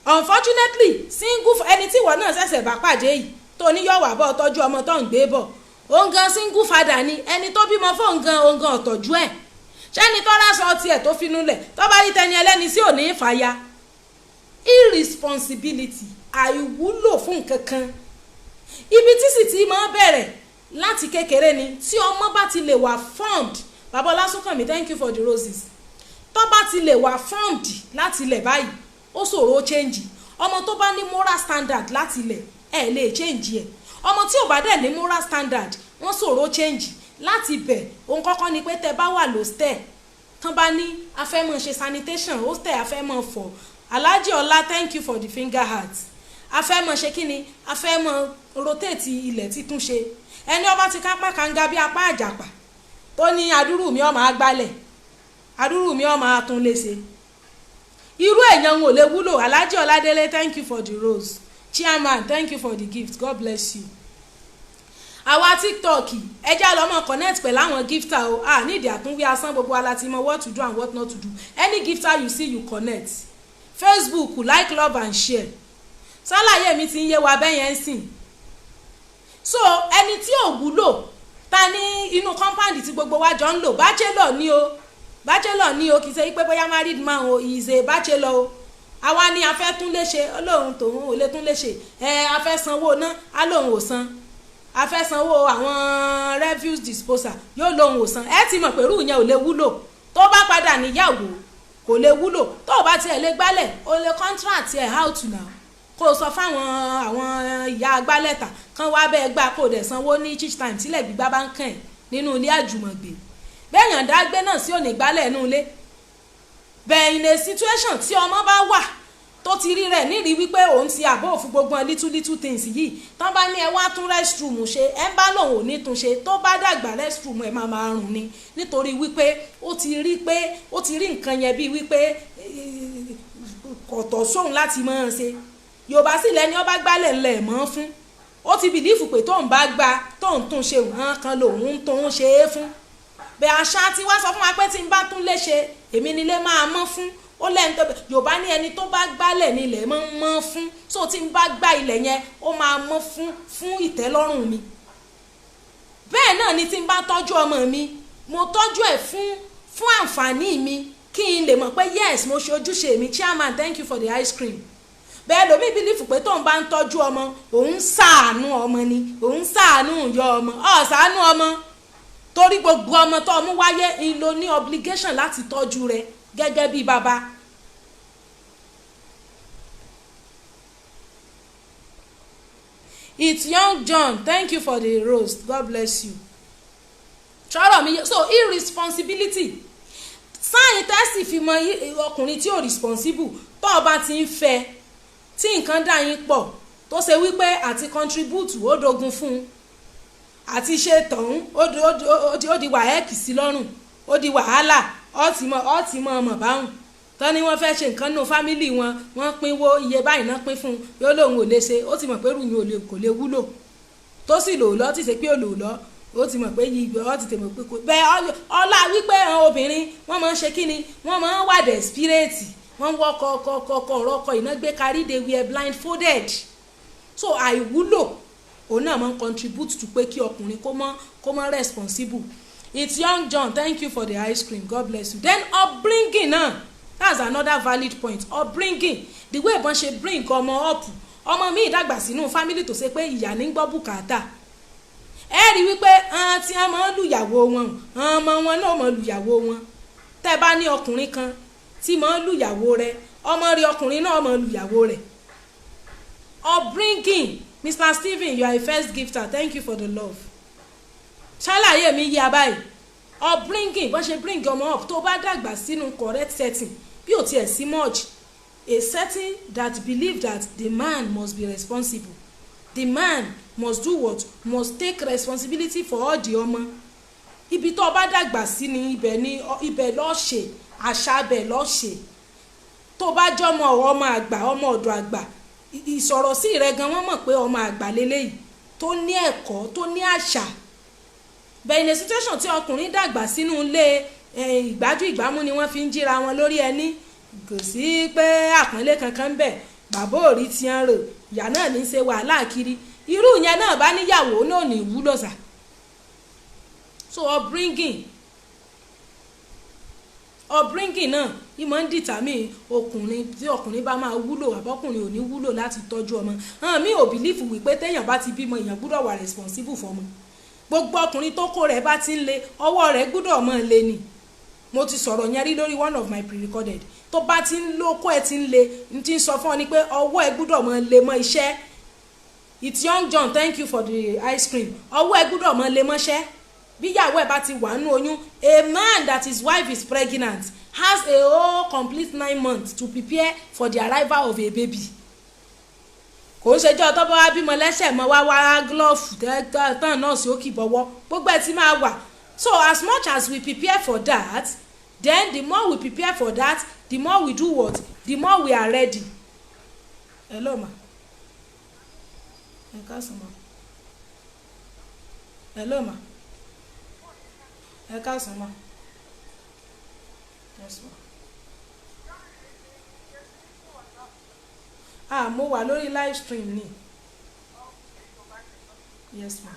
Unfortunately, single ẹni tí ìwọ náà ṣẹ̀ṣẹ̀ bá pàdé yìí, tó ní yọ̀ wá bọ́ tọ́jú ọmọ tó ń gbé bọ̀. Òun gan single father ni. Ẹni tó bímọ fóun gan, òun gan ọ̀tọ̀jú ẹ̀. Ṣẹ́ni tó rásọ tiẹ̀ tó finú lẹ̀, tó bá rí tẹni ẹlẹ́ni sí òní ìfàya? Irresponsibility, àìwúlò fún nǹkan kan. Ibi tí sì ti máa bẹ̀rẹ̀ láti kékeré ni. Tí ọmọ bá ti lè wà formed, Bàbá Ọlásùnkànmí, thank you for the roses, tó bá ti lè wà formed láti ilẹ̀ báyìí, ó ṣòro change. Ọmọ tó bá ní moral standard láti ilẹ̀, ẹ̀ lè change ẹ̀. Ọmọ tí ò bá dẹ̀ ní moral standard, wọ́n ṣòro change láti bẹ̀. Ohun kọ́kọ́ ni pé tẹ́ bá wà l'hostel, tán bá ní a fẹ́ mọ̀ ṣe sanitation hostel, a fẹ́ mọ̀ fọ̀. Alhaji Ọlá, thank you for the finger heart. A fẹ́ mọ̀ ṣe kí ni, a fẹ́ mọ̀ rotate ilẹ̀ títún ṣe. Ẹni ọba ti kápá kanga bí apá àjàpá, tó ní adúrú mi ọmọ agbálẹ̀, adúrú mi ọmọ atúnléṣe, irú èèyàn ò lè wúlò. Alhaji Ọládélé, thank you for the rose. Chairman, thank you for the gift, God bless you. Àwa TikTok, ẹ jẹ́ lọ́mọ connect pẹ̀lú àwọn gifter o. A nídìí àtúnwí asán, gbogbo wa la ti mọ what to do and what not to do. Any gifter you see, you connect. Facebook, like, love and share. Sálàyé mi ti ń yé wa bẹ́yẹn ń sìn. So ẹni tí ò wúlò ta ní inú compound tí gbogbo wa jọ ń lò, bachelor ni o, bachelor ni o, kì í ṣe pé bóyá married man o, is a bachelor o. Àwa ni a fẹ́ tún lè ṣe, olóhùn tòun ò lè tún lè ṣe. Ẹ a fẹ́ sanwó ná, á lóun ò san. A fẹ́ sanwó àwọn refuse disposal, yóò lóun ò san. Ẹ ti mọ̀ pé irú yẹn ò lè wúlò. Tó bá padà níyàwó, kò lè wúlò. Tó o bá tiẹ̀ lè gbálẹ̀, o lè contract ẹ̀ out now, kó o sọ fáwọn àwọn ìyá agbálẹ̀ta kán wá bẹ́ẹ̀ gbà, kó o dẹ̀ sanwó ní each time tílẹ̀ gbígbá bá ń kàn ẹ́ nínú ilé àjùmọ̀gbé. Bẹ́ẹ̀yàn dágbé náà sí òní gbálẹ̀ nínú ilé bẹ́ẹ̀. In a situation tí ọmọ bá wà, tó ti rí rẹ̀ nírí wípé òun ti àbọ̀ òfin gbogbo little little things yìí, tán bá ní ẹ wá tún restroom ṣe, ẹ ń bá lòun ò ní tún ṣe, tó bá dàgbà, restroom ẹ máa máa rùn ni, nítorí wípé ó ti rí pé ó ti rí nǹkan yẹn bíi wípé kọ̀tọ̀ sóhun láti máa ṣe. Yorùbá sì lẹ́ni ọba gbálẹ̀ ńlẹ̀ mọ́ fún. Ó ti believe pé tóun bá gba, tóun tún ṣe, nǹkan kan lòun tó ń ṣe é fún bẹ́ẹ̀. Àṣà tí wá sọ fún wa pé tí n bá tún lè ṣe, èmi nílé máa mọ́ fún. Ó lẹ́ni tó Yorùbá ní ẹni tó bá gbálẹ̀ nílẹ̀ máa ń mọ́ fún. So tí n bá gbá ilẹ̀ yẹn, ó máa mọ́ fún ìtẹ́lọ́rùn mi. Bẹ́ẹ̀ náà ni tí n bá tọ́jú ọmọ mi, mo tọ́jú ẹ̀ fún àǹfààní mi, kí n lè mọ̀ pé yes, mo ṣe ojúṣe mi. Chairman, thank you for the ice cream. Bẹ́ẹ̀ lómi believe pé tóun bá ń tọ́jú ọmọ, òun ṣàánú ọmọ ni, òun ṣàánú yọ ọmọ ọ̀ ṣàánú ọmọ, torí gbogbo ọmọ tó ọmú wáyé ń lo ní obligation láti tọ́jú rẹ̀ gẹ́gẹ́ bí bàbá. It's Young John, thank you for the roast, God bless you. Sọ̀rọ̀ mi. So irresponsibility sign tẹ́sì fi mọ ọkùnrin tí ò responsible, tó o bá ti ń fẹ́, tí nǹkan dà yín pọ̀, tó ṣe wípé àti contribute ó dogun fún un, àti ṣe tọ̀hún ó di wàhẹ́ẹ̀kì sí lọ́rùn, ó di wàhálà, ó ti mọ ọmọ báhùn tán ni wọ́n fẹ́ ṣe nǹkan nù family wọn, wọ́n pínwó iye báyìí náà pín fún un, yóò lóun ò lè ṣe. Ó ti mọ̀ pé rúyìn ò lè kò lè wúlò. Tó sì lò lọ, ti ṣe pé ò lò lọ, ó ti mọ̀ pé yìí ó ti tèmọ̀ pé kò bẹ́ẹ̀. Ọlá wípé obìnrin wọ́n máa ń ṣe kí ni, wọ́n máa ń wà desperate, wọ́n ń wọ́ kọ́kọ́kọ́ ọ̀rọ̀ ọkọ iná gbé kárí, they were blindfolded. So àìwúlò òun náà máa ń contribute to pé kí ọkùnrin kó mọ́ responsible. It's Young John, thank you for the ice cream, God bless you. Then upbringing náà, that's another valid point. Upbringing, the way ìbọn ṣe bring ọmọ up. Ọmọ mi ìdàgbà sínú family tó ṣe pé ìyá ní gbọ́ bùkátà. Ẹ rí wípé àwọn tí wọ́n máa ń lùyàwó wọn, àwọn ọmọ wọn náà máa ń lùyàwó wọn. Tẹ́ bá ní ọkùnrin kan tí máa ń lùyàwó rẹ̀, ọmọ rẹ̀ ọkùnrin náà máa ń lùyàwó rẹ̀. Upbringing. Mr Stephen, you are a first gifter, thank you for the love. Ṣàlàyé mi yí abáyé. Upbringing, bọ́n ṣe bring ọmọ up. Tó bá dàgbà sínú correct setting, bí ò tiẹ̀ sí much, a setting that believe that the man must be responsible, the man must do what, must take responsibility for all the ọmọ, ibi tó o bá dàgbà sí ni ibẹ̀ ni ibẹ̀ lọ́ọ́ ṣe àṣà bẹ̀ lọ́ọ́ ṣe. Tó bá jọmọ ọmọ àgbà, ọmọ ọ̀dọ̀ àgbà, ìsọ̀rọ̀ sí rẹ gan, wọ́n mọ̀ pé ọmọ àgbà lélẹ́yìí tó ní ẹ̀kọ́, tó ní àṣà. Bẹ́ẹ̀ in a situation tí ọkùnrin dàgbà sínú ilé ìgbájú ìgbámú ni wọ́n fi ń jíra wọn lórí ẹní, kò sí pé àpọ́nlé kankan ń bẹ̀, bàbá ò rí tiẹ̀ rò, ìyá náà ní í ṣe wàhálà kiri, irú yẹn náà bá níyàwó náà ní ìwúlò sà. So upbringing náà ìmọ̀ ń determine ọkùnrin, tí ọkùnrin bá máa wúlò àbọ́kùnrin ò ní wúlò láti tọ́jú ọmọ. Hàn mí ò believe wípé téèyàn bá ti bímọ, èèyàn gbúdọ̀ wà responsible fọmọ. Gbogbo ọkùnrin tó kó rẹ̀ bá ti ń le, ọwọ́ rẹ̀ gbúdọ̀ mọ́ le ni. Mo ti sọ̀rọ̀ yẹn rí lórí one of my pre-recorded. Tó bá ti ń lóko ẹ̀ ti ń le, n ti sọ fún ọ ni pé ọwọ́ ẹ gbúdọ̀ mọ́ le mọ́ iṣẹ́. It's Young John, thank you for the ice cream. Ọwọ́ ẹ gbúdọ̀ mọ́ le mọ́ṣẹ́ bíyàwó ẹ bá ti wà nínú oyún. A man that his wife is pregnant has a whole complete 9 months to prepare for the arrival of a baby. Kò ń ṣèjọ́ tó bá wá bímọ lẹ́sẹ̀ mọ́ wá wá glove tán nọ́ọ̀sì ó kì bọ́wọ́. Gbogbo ẹ̀ ti máa wà. So as much as we prepare for that, then the more we prepare for that, the more we do what? The more we are ready. Hello, ma. Ẹ káàsán, ma. Hello, ma. Ẹ káàsán, ma. Yes, ma. Ah, mo wà lórí live stream ni. Yes, ma.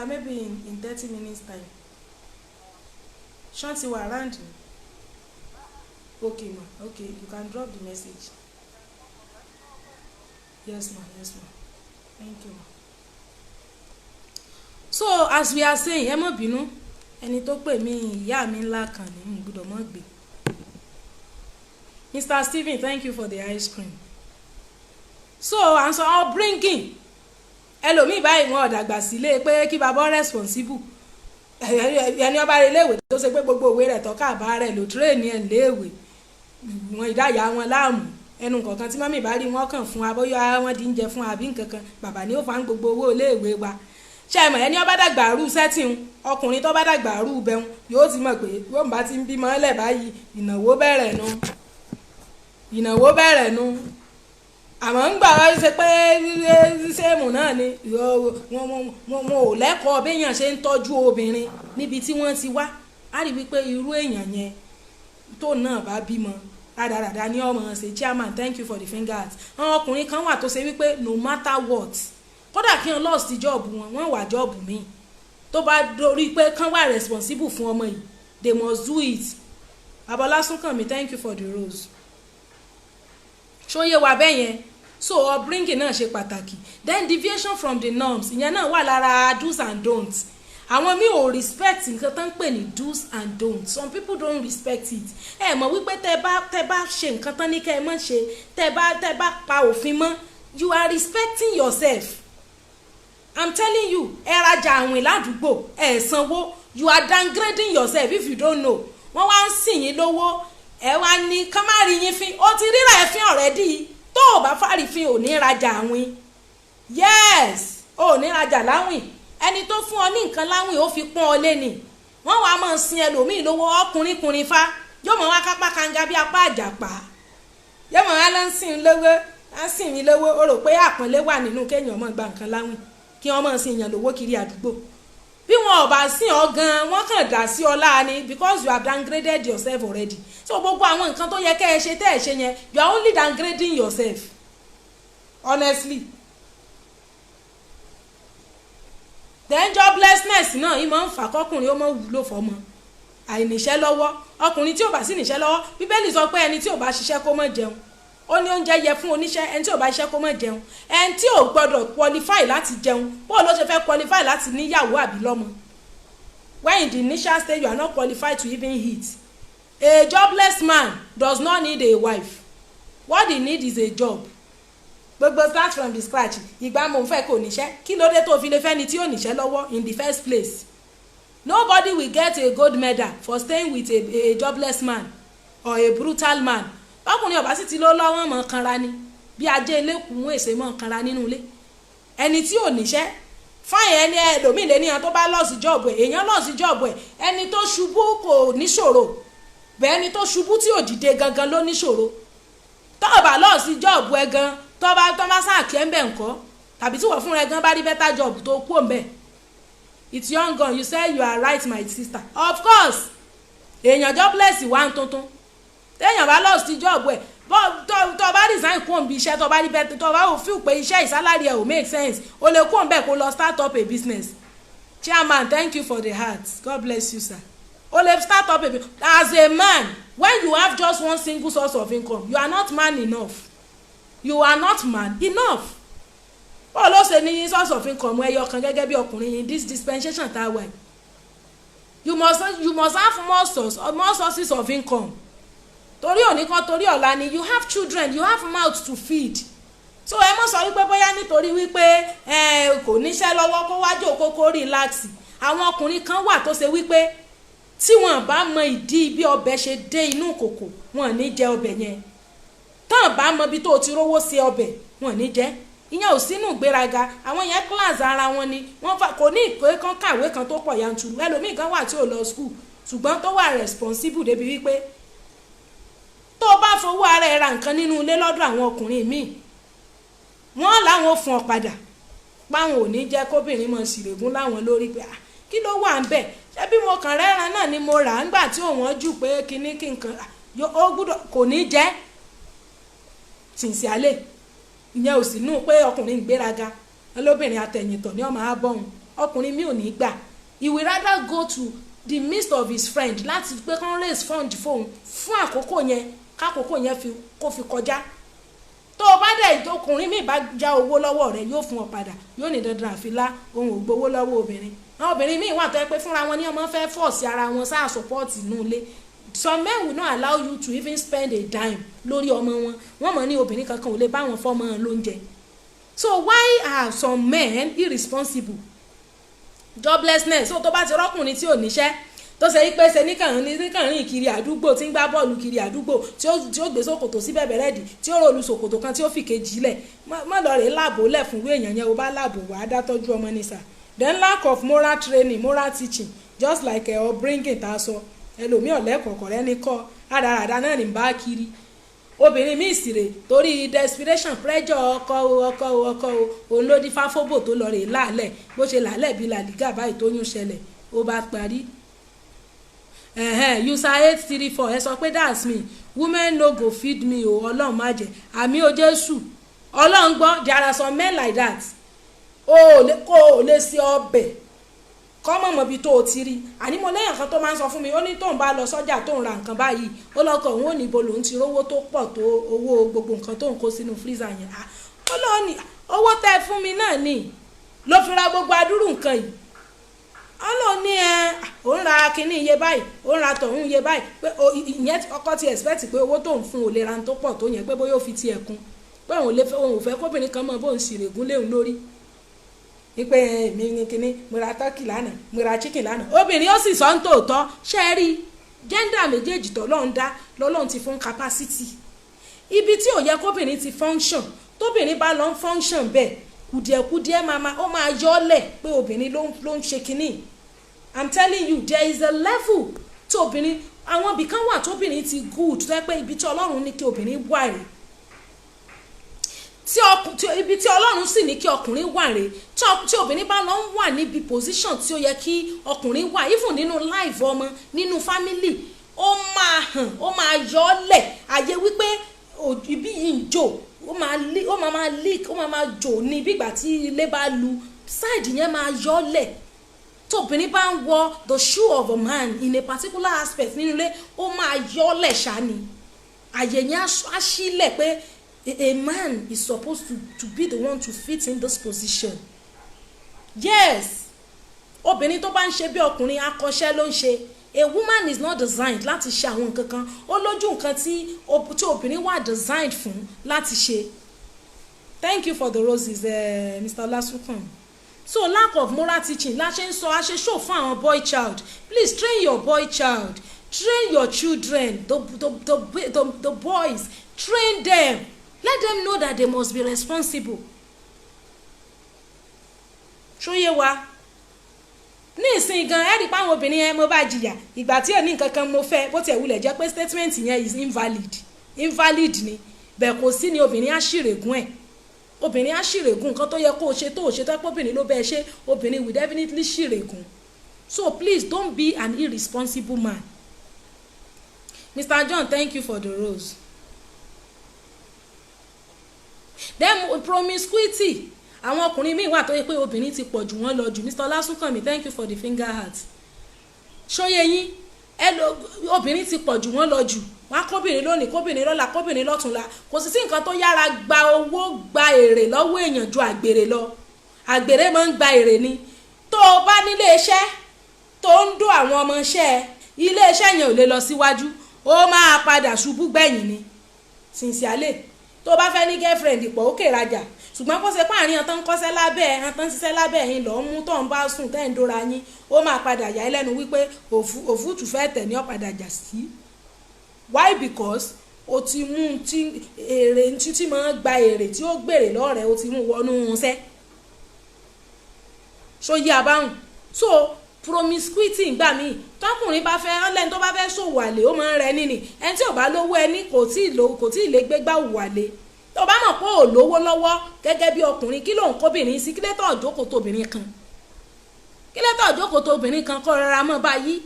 Maybe in 30 minutes time. Ṣọ́n ti wà around ni? Okay, ma. Okay, you can drop the message. Yes, ma. Yes, ma. Thank you, ma. So as we are saying, ẹ má bínú, ẹni tó pè mí, ìyá mi ńlá kan ní n gbọ́dọ̀ mọ́ gbé. Mr. Stephen, thank you for the ice cream. So à ń sọ upbringing. Ẹlòmíì báyìí, wọn ò dàgbà sílé pé kí bàbá responsible. Ẹni ọba rẹ léèwé tó ṣe pé gbogbo òwe rẹ̀ tọ́ka bá rẹ̀ lò train ẹ̀ léèwé, wọn ìdáyà wọn láàmú. Ẹnu kọ̀ọ̀kan tí mummy bá rí wọn kàn fún wa, bóyá wọn di ń jẹ fún àbí nǹkan kan, bàbá ni ó fa ń gbogbo owó iléèwé wa. Ṣé ẹ mọ̀, ẹni ọba dàgbà rú setting, ọkùnrin tó bá dàgbà rú bẹ́hùn yóò ti mọ̀ pé yóò bá ti ń bímọ lẹ̀ báyìí, ìnáwó bẹ̀rẹ̀ nu, ìnáwó bẹ̀rẹ̀ nu. Àmọ́ ń gbà wá ṣe pé same náà ni wọn ò lẹ́kọ̀ọ́ béèyàn ṣe ń tọ́jú obìnrin níbi tí wọ́n ti wá. Á rí wípé irú èèyàn yẹn tó náà bá bímọ, rádaràda ní ọmọ ṣe. Chairman, thank you for the fingers. Àwọn ọkùnrin kan wà tó ṣe wípé no matter what, kódà kí wọn lost job wọn, wọ́n wà job míì, tó bá dorí pé kán wà responsible fún ọmọ yìí, they must do it. Abọ́lásúnkànmí, thank you for the rose. Ṣóyè wa bẹ́ẹ̀ yẹn? So upbringing náà ṣe pàtàkì. Then deviation from the norms, ìyẹn náà wà lára do's and don'ts. Àwọn míì ò respect nǹkan tó ń pè ní do's and don'ts. Some people don't respect it. Ẹ mọ̀ wípé tẹ́ bá ṣe nǹkan tán ní kẹ́ ẹ mọ̀ ṣe, tẹ́ bá pa òfin mọ́, you are respecting yourself. I'm telling you. Ẹ rajà àwìn ládùúgbò, ẹ sanwó, you are downgrading yourself if you don't know. Wọ́n wá ń sìn yín lówó, ẹ wá ní ká má rí yín fín. Ó ti ríra ẹ fín already. Tó o bá fàrífín, ò ní rajà àwìn. Yes, ò ní rajà láwìn. Ẹni tó fún ọ ní nǹkan láwìn, ó fi pọ́n ọ lé ni. Wọ́n wàá máa sin ẹlòmíì lówó, ọkùnrin kùnrin fa, yóò mọ̀ wá kápá kanga bí apá àjàpá, yóò mọ̀ wá lọ sìn lówó, á sìn mí lówó. Ó rò pé àpọ́nlé wà nínú kéèyàn máa gba nǹkan láwìn, kí wọ́n máa sin èèyàn lówó kiri àdúgbò. Bí wọn ò bá sìn ọ gan, wọn kàn dá sí ọ láàánú, because you have downgraded yourself already. So gbogbo àwọn nǹkan tó yẹ kẹ́ ẹ ṣe tẹ́ ẹ ṣe yẹn, you are only downgrading yourself, honestly. Then joblessness náà, ìmọ̀ ń fà kọkùnrin ó mọ̀ wúlò fọmọ. Àìníṣẹ́ lọ́wọ́, ọkùnrin tí ò bá sí níṣẹ́ lọ́wọ́, Bíbélì sọ pé ẹni tí ò bá ṣiṣẹ́ kó má jẹun. Ó ní oúnjẹ yẹ fún oníṣẹ́, ẹni tí ò bá ṣiṣẹ́ kó má jẹun. Ẹni tí ò gbọdọ̀ qualify láti jẹun, bó ló ṣe fẹ́ qualify láti níyàwó àbí lọ́mọ? When in the initial stage you are not qualified to even eat. A jobless man does not need a wife. What he need is a job. Gbogbo start from the scratch, ìgbà mo ń fẹ́ kò níṣẹ́, kí ló dé tó fi lè fẹ́ ni tí ò níṣẹ́ lọ́wọ́ in the first place? Nobody will get a gold medal for staying with a jobless man or a brutal man. Ọkùnrin ọba sì ti ló lọ́wọ́ mọ̀ kanra ni, bí ajé elékùn èsè mọ̀ kanra nínú ilé ẹni tí ò níṣẹ́. Fáyẹn ẹni ẹlòmíì lé níyàn tó bá lose job ẹ̀, èèyàn lose job ẹ̀, ẹni tó ṣubú kò níṣòro bẹ́ẹ̀. Ẹni tó ṣubú tí ò dìde gangan ló níṣòro. Tó o bá lose job ẹ̀ gan, tó bá sack ẹ̀ ń bẹ̀ ńkọ́? Tàbí tí wọ́n fúnra ẹ̀ gan bá rí better job tó kú òun bẹ̀. It's Young Gun, you say you are right, my sister. Of course, èèyàn jobless wà ń tuntun. Téèyàn bá lose job ẹ̀, tó bá resign kú òun bí iṣẹ́, tó bá rí better, tó bá ò feel pé iṣẹ́ ì salary ẹ̀ ò make sense, o lè kú òun bẹ́ẹ̀ kó lọ start up a business. Chairman, thank you for the heart. God bless you, sir. O lè start up a, as a man, when you have just one single source of income, you are not man enough. You are not man enough. Báwo ló ṣe ní source of income ẹyọ kan gẹ́gẹ́ bí ọkùnrin in this dispensation tá a wà? You must have more sources of income, torí òní kan, torí ọ̀la ni. You have children, you have mouth to feed. So ẹ mọ̀ sọ wípé bóyá nítorí wípé ẹ kò níṣẹ́ lọ́wọ́, kó wá jókòó, kó relax. Àwọn ọkùnrin kan wà tó ṣe wípé tí wọn bá mọ ìdí bí ọbẹ̀ ṣe dé inú kòkò, wọn ò ní jẹ ọbẹ̀ yẹn. Tán bá mọ ibi tó o ti rówó ṣe ọbẹ̀, wọn ò ní jẹ. Ìyẹn ò sínú ìgbéraga. Àwọn yẹn, class ara wọn ni wọ́n fà. Kò ní ìpè kan kàwé kan tó pọ̀ yanturu. Ẹlòmíì kan wà tí ò lọ school, ṣùgbọ́n tó wà responsible débi wípé tó o bá fowó ara ẹ ra nǹkan nínú ilé lọ́dọ̀ àwọn ọkùnrin míì, wọ́n láwọn ò fún ọ padà, páwọn ò ní jẹ́ kóbìnrin mọ̀ ṣìrègùn láwọn lórí pé, "Ah, kí ló wà ń bẹ̀? Ṣé bí mo kàn rẹ́ran náà ni mo rà á ńgbà tí òun jù pé kinní kí nǹkan ó gbúdọ̀ kò ní jẹ́." Sincerely, ìyẹn ò sí nù pé ọkùnrin ń gbéraga. Olóbìnrin àtẹ̀yìntọ̀ ní ọmọ abọ́hùn. Ọkùnrin mi ò ní gbà. He will rather go to the midst of his friend láti pé kán raise fund fóun fún àkókò yẹn, kákòókò yẹn fi kó fi kọjá. Tó o bá dẹ̀, ọkùnrin mi bá já owó lọ́wọ́ rẹ̀, yóò fún ọ padà. Yóò ní dandan àfilá, òun ò gbowó lọ́wọ́ obìnrin. Àwọn obìnrin míì wà tó yẹ pé fúnra wọn ní ọmọ fẹ́ force ara wọn sáà support inú ilé. Some men will not allow you to even spend a dime lórí ọmọ wọn. Wọ́n mọ̀ ní obìnrin kankan ò lè bá wọn fọ́mọ lóúnjẹ. So why are some men irresponsible? Joblessness. So tó bá ti rọ́kùnrin tí ò níṣẹ́, tó ṣe pé ṣe níkàn rìn kiri àdúgbò, tí ń gbá bọ́ọ̀lù kiri àdúgbò, tí ó gbé ṣòkòtò sí bẹ̀bẹ̀ rẹ́dì, tí ó rọlù ṣòkòtò kan, tí ó fi kejì lẹ̀, má lọ rè láàbò lẹ̀ fún èèyàn yẹn. O bá láàbò, wàá dá tọ́jú ọmọ ní sà. Then lack of moral training, moral teaching, just like upbringing tá a sọ. Ẹlòmíì ọ̀lẹ́kọ̀ọ̀kọ̀ rẹ ní kọ́ rádaràda náà ní bá kiri. Obìnrin míì sì rè, torí desperation, pressure, ọkọ o, ọkọ o, ọkọ o, òun ló di fáfóbò tó lọ rè láàlẹ̀. Bó ṣe làálẹ̀ bíi làlígà báyìí, tó yún ṣẹlẹ̀, ó bá parí. User 834, ẹ sọ pé, "That's me. Women no go feed me o." Ọlọ́run má jẹ́. Àmín o, Jésù. Ọlọ́run gbọ́. There are some men like that. O ò kó o lè ṣe ọbẹ̀ kọ́ mọ̀mọ́ bí tó o ti rí. Àní mo lẹ́yìn kan tó máa ń sọ fún mi, ó ní tóun bá lọ sọ́jà, tóun ra nǹkan báyìí, ó lọ́kọ̀ òun ò ní ibo lòun ti rówó tó pọ̀ tó owó gbogbo nǹkan tóun kó sínú freezer yẹn. Ó lóun ní owó tẹ́ ẹ fún mi náà ní ló fi ra gbogbo adúrú nǹkan yìí. Ó lóun ní ẹ òun ra kínní iye báyìí, òun ra tọ̀hún iye báyìí, pé ìyẹn ọkọ ti expect pé owó tóun fún ò lè ra tó pọ̀ tó yẹn, pé bóyá ó fi tiẹ̀ kún, pé òun ò fẹ́ kóbìnrin kan mọ̀ bóun sì règún léun lórí, wípé èmi ní kinní, mo ra turkey lánàá, mo ra chicken lánàá. Obìnrin ó sì sọ ń tòótọ́. Ṣe é rí gender méjèèjì tọ́lọ́run dá, lọ́lọ́run ti fún capacity ibi tí ò yẹ kóbìnrin ti function. Tóbìnrin bá lọ ń function bẹ́ẹ̀, kùdìẹ̀kùdìẹ̀ máa ó máa yọ́lẹ̀ pé obìnrin ló ń ṣe kinní. I'm telling you, there is a level tí obìnrin, àwọn ibì kan wà tóbìnrin ti good, tó yẹ pé ibi tí Ọlọ́run ní kí obìnrin wà rèé, tí ibi tí Ọlọ́run sì ní kí ọkùnrin wà rèé. Tí obìnrin bá lọ ń wà níbi position tí ó yẹ kí ọkùnrin wà, even nínú life ọmọ, nínú family, ó máa hàn, ó máa yọ ọ́ lẹ̀ àyè wípé ibi yìí ń jò. Ó máa máa leak, ó máa máa jò ní bí ìgbà tí ilé bá lu side yẹn, máa yọ ọ́ lẹ̀. Tóbìnrin bá ń wọ the shoe of a man in a particular aspect nínú ilé, ó máa yọ ọ́ lẹ̀ ṣá ni. Àyè yẹn á sílẹ̀ pé a man is supposed to be the one to fit in this position. Yes, obìnrin tó bá ń ṣe bí ọkùnrin, akọ́ṣẹ́ ló ń ṣe. A woman is not designed láti ṣe àwọn nǹkan kan. Ó lójú nǹkan tí obìnrin wà designed fún láti ṣe. Thank you for the roses, Mr. Olasunkun. So lack of moral teaching la ṣe ń sọ. A ṣe show fún àwọn boy child. Please train your boy child, train your children, the boys. Train them, let them know that they must be responsible. Ṣóyé wa ní ìsìn gan? Ẹ rí i pé àwọn obìnrin yẹn, mo bá jìyà ìgbà tí ò ní nǹkan kan, mo fẹ́. Bó tiẹ̀ wulẹ̀ jẹ́ pé statement yẹn is invalid, invalid ni bẹ́ẹ̀. Kò sí ni obìnrin á ṣìrègùn ẹ̀, obìnrin á ṣìrègùn nǹkan tó yẹ kó o ṣe tó o ṣe, tó pé obìnrin ló bẹ́ẹ̀ ṣe, obìnrin will definitely ṣìrègùn. So please don't be an irresponsible man. Mr. John, thank you for the rose. Then promiscuity. Àwọn ọkùnrin míì wà tó yẹ pé obìnrin ti pọ̀ jù wọ́n lọ jù. Mr. Ọlásùnkànmí, thank you for the finger heart. Ṣó yé yín? Ẹ lo obìnrin ti pọ̀ jù wọ́n lọ jù. Wọ́n á kóbìnrin lónìí, kóbìnrin lọ́la, kóbìnrin lọ́túnla. Kò sì sí nǹkan tó yára gba owó, gba èrè lọ́wọ́ èèyàn ju àgbèrè lọ. Àgbèrè máa ń gba èrè ni. Tó o bá nílé iṣẹ́ tó ń dó àwọn ọmọ iṣẹ́ ẹ, ilé iṣẹ́ yẹn ò lè lọ síwájú, ó máa padà ṣubú gbẹ̀yìn ni. Sincerely, tó o bá fẹ́ ní girlfriend pọ̀, ó kè rajà, ṣùgbọ́n kó ṣe páàrin ọ̀tán ń kọ́ṣẹ́ lábẹ́ ẹ̀, ọ̀tán ń ṣiṣẹ́ lábẹ́ ẹ̀yìn lọ́ọ́ mú tó ń bá sùn tẹ́ ń dóra yín, ó máa padà yà ẹ́ lẹ́nu wípé òfútù fẹ́ tẹ̀ ní ọ̀padà jà sí. Why? Because o ti mú tí èrè títí máa ń gba èrè tí ó gbèrè lọ́rẹ̀ẹ́, o ti mú wọnú iṣẹ́. So yí abáhùn. So promiscuity gbà míì, tọkùnrin bá fẹ́ ọlẹ́ni tó bá fẹ́ ṣòwò àlè, ó máa ń rẹ níní. Ẹni tí ò bá lówó, ẹni kò tí ì lè gbégbá òwò àlè. Tó bá mọ̀ pé ò lówó lọ́wọ́ gẹ́gẹ́ bí ọkùnrin, kí ló ń kóbìnrin sí? Kí lè tọ̀ jókòó tóbìnrin kan? Kí lè tọ̀ jókòó tóbìnrin kan kọ́ rárá mọ́ báyìí?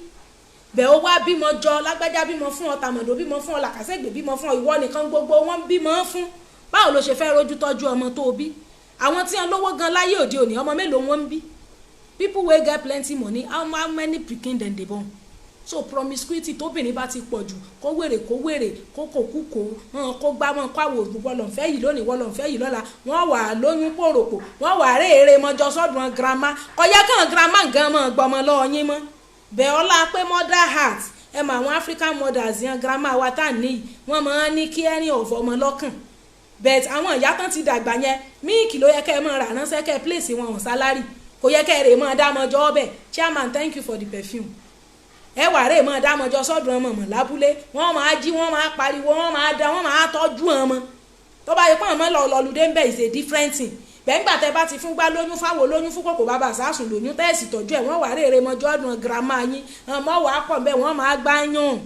Bẹ́ẹ̀ ó wá bímọ jọ, lágbájá bímọ fún ọ, tàmọ̀dò bímọ fún ọ, làkàṣègbè bímọ fún ọ, ìwọ nìkan gbogbo wọn bímọ fún. Báwo ló ṣe fẹ́ rójú tọ́jú ọmọ tó bí? Àwọn tí wọn lówó gan láyé òde òní, ọmọ mélòó wọn ń bí? People wey get plenty money, how many pikin dem dey born? So promiscuity, tóbìnrin bá ti pọ̀ jù, kó wèrè, kó wèrè, kó kò kú, kó hàn, kó gbá mọ́, kó àwò, wọlọ̀nfẹ́ yìí lónìí, wọlọ̀nfẹ́ yìí lọ́la, wọ́n wà lóyún pòròpò, wọ́n wà réèrè mọ́jọ sọ́dún grandma. Kọjá kàn grandma gan mọ́ gbọmọ lọ́wọ́ yín mọ́ bẹ́ẹ̀. Ọlá pé mother heart ẹ mọ àwọn African mothers yẹn, grandma wa tá níyì, wọ́n máa ń ní kí ẹ̀rín ọ̀fọ̀ ọmọ lọ́kàn. But àwọn ìyá tán ti dàgbà yẹn, milk ló yẹ kẹ́ ẹ máa rà ránṣẹ́, kẹ́ ẹ place wọn on salary. Kò yẹ kẹ́ ẹ rè máa dá ọmọjọ́ ọbẹ̀. Chairman, thank you for the perfume. Ẹ wà rè máa dá ọmọjọ́ sọ́dún ọmọ mọ̀ lábúlé. Wọ́n máa jí, wọ́n máa pariwo, wọ́n máa da, wọ́n máa tọ́jú ọmọ. Tó bá yẹ pé ọmọ lọ lọlùdé ń bẹ̀ is a different thing. Bẹ́ẹ̀ ńgbà tẹ́ bá ti fún gbá lóyún, fáwọn lóyún, fún kòkò bàbá sásùn lóyún, tẹ́ẹ̀sì tọ́jú ẹ̀, wọ́n wà rèrè mọ́jọ́ ọdún girama yín, ọmọ wà á pọ̀ bẹ́ẹ̀, wọ́n máa gbá yàn.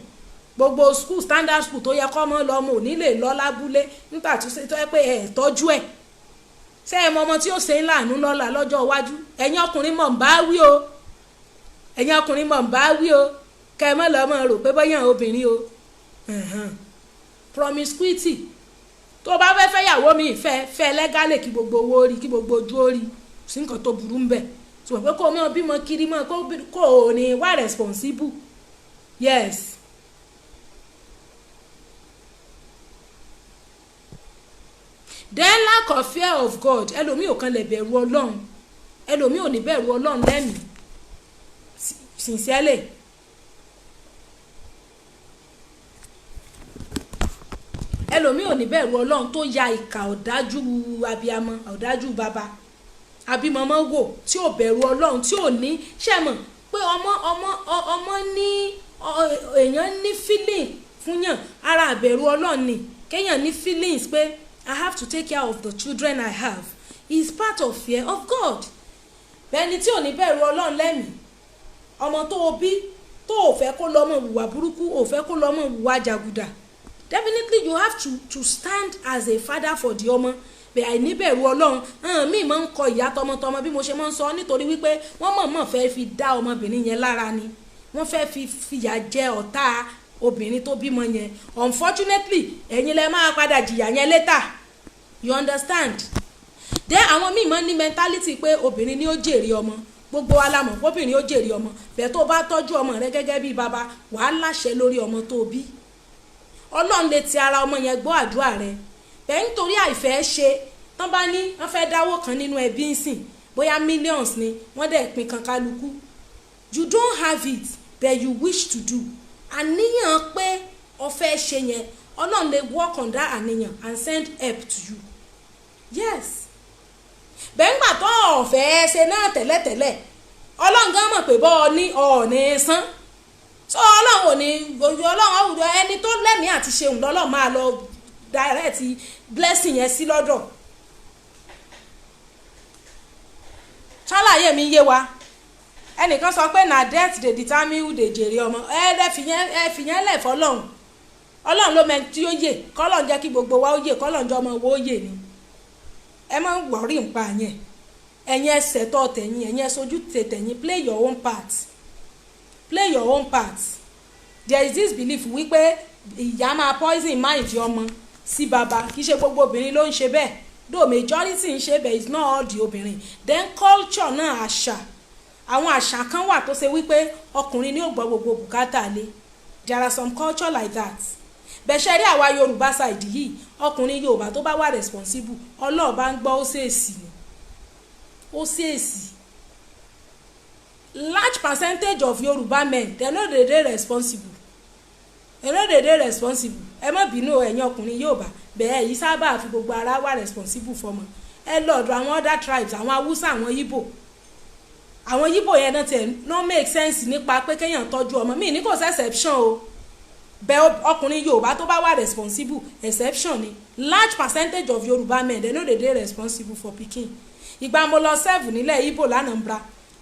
Gbogbo school, standard school tó yẹ kọ́ mọ́ lọ, ọmọ ò ní lè lọ lábúlé nígbà tó ṣe tó yẹ pé ẹ̀ tọ́jú ẹ̀. Ṣé ẹ mọ ọmọ tí ó ṣe ń láàánú lọ́la lọ́jọ́ iwájú? Ẹ̀yin ọkùnrin mọ̀ ń bá wí o, ẹ̀yin ọkùnrin mọ̀ ń bá wí o. Kẹ́ ẹ mọ́ lọ́ mọ́ rò pé bọ́yàn obìnrin o. Promiscuity, tó bá fẹ́ fẹ́yàwó mi, fẹ́ fẹ́ legally, kí gbogbo owó rí, kí gbogbo ojú ó rí, sí nǹkan tó burú ń bẹ̀. Sọ pé kó o mọ bímọ kiri mọ kó o ní wá responsible. Yes. Then lack of fear of God. Ẹlòmíì ò kan lè bẹ̀rù Ọlọ́run, ẹlòmíì ò ní bẹ̀rù Ọlọ́run lẹ́mìí, sincerely. Ẹlòmíì ò ní bẹ̀rù Ọlọ́run, tó ya ìkà, ọ̀dájú abiyamọ, ọ̀dájú bàbá abimọmọ wò, tí ò bẹ̀rù Ọlọ́run, tí ò ní ṣe mọ̀ pé ọmọ ní èèyàn ní feeling fún yàn. Ara àbẹ̀rù Ọlọ́run ni kéèyàn ní feelings pé I have to take care of the children I have is part of fear of God. Bẹ́ẹ̀ni, tí ò ní bẹ̀rù Ọlọ́run lẹ́mìí, ọmọ tó o bí tó o fẹ́ kó lọ́mọ hùwà burúkú, o fẹ́ kó lọ́mọ hùwà jàgùdà, definitely you have to stand as a father for the ọmọ. Bẹ́ẹ̀ àìníbẹ̀rù Ọlọ́run hàn míì máa ń kọ ìyá tọmọtọmọ, bí mo ṣe máa ń sọ, nítorí wípé wọ́n mọ̀ọ́mọ̀ fẹ́ fi dá ọmọbìnrin yẹn lára ni. Wọ́n fẹ́ fi fìyà jẹ ọ̀tá obìnrin tó bímọ yẹn. Unfortunately, ẹ̀yin lẹ máa padà jìyà yẹn later, you understand? Then àwọn míì máa ń ní mentality pé obìnrin ni ó jèrè ọmọ. Gbogbo wa la mọ̀ obìnrin ó jèrè ọmọ. Bẹ́ẹ̀ tó bá tọ́jú ọmọ rẹ gẹ́gẹ́ bí baba, wàá láṣẹ lórí ọmọ tó bí. Ọlọ́run lè ti ara ọmọ yẹn gbọ́ àdúrà rẹ. Bẹ́ẹ̀ nítorí àìfẹ́ ṣe tán, bá ní wọ́n fẹ́ dáwó kan nínú ẹbí ń sìn, bóyá millions ni, wọ́n dẹ̀ pín kan kálukú, you don't have it but you wish to do, àníyàn pé o fẹ́ ṣe yẹn, Ọlọ́run lè work on that àníyàn and send help to you. Yes. Bẹ́ẹ̀ ńgbà tó ọ̀fẹ́ ṣe náà tẹ́lẹ̀tẹ́lẹ̀, Ọlọ́run gan mọ̀ pé bọ́ ọ ní ọ̀ọ́ni san. So Ọlọ́run ò ní, Ọlọ́run àwùjọ ẹni tó lẹ́mìí àti ṣeun lọ́lọ́run máa lọ direct blessing yẹn sí lọ́dọ̀. Ṣàlàyé mi yé wa? Ẹnìkan sọ pé na death dey determine who dey jèrè ọmọ. Ẹ fìyẹn lẹ̀ fọlọ́run. Ọlọ́run ló mẹ́ni tí ó yè. Kọ́lọ́run jẹ́ kí gbogbo wa ó yè, kọ́lọ́run jẹ́ ọmọ wo ó yè ni. Ẹ má worry nípa yẹn. Ẹ̀yin ẹsẹ̀ tọ́ tẹ̀yìn, ẹ̀yin ẹsojú tẹ̀yìn. Play your own part, play your own part. There is this belief wípé ìyá máa poison mind ọmọ sí baba. Kì í ṣe gbogbo obìnrin ló ń ṣe bẹ́ẹ̀. Though majority ń ṣe, but it's not all the obìnrin. Then culture náà, àṣà, àwọn àṣà kan wà tó ṣe wípé ọkùnrin ní ó gbọ́ gbogbo bùkátà lé. There are some culture like that. Bẹ́ẹ̀ ṣe rí àwa Yorùbá side yìí, ọkùnrin Yorùbá tó bá wà responsible, Ọlọ́ọ̀ bá ń gbọ́, ó ṣèèsì ni, ó ṣèèsì. Large percentage of Yorùbá men, they no dey dey responsible, they no dey dey responsible. Ẹ má bínú, ẹ̀yin ọkùnrin Yorùbá bẹ́ẹ̀ yìí sábà fi gbogbo ara wà responsible fọmọ. Ẹ lọ́ọ̀dọ̀ àwọn other tribes, àwọn Haúsá, àwọn Ìgbò. Àwọn Yíbò yẹn náà tiẹ̀ no make sense nípa pé kéèyàn tọ́jú ọmọ míì ní. Kò sí exception o. Bẹ́ẹ̀ ọkùnrin Yorùbá tó bá wà responsible, exception ni. Large percentage of Yorùbá men, they no dey dey responsible for pikin. Ìgbà mo lọ serve nílẹ̀ Ìgbò lánàá,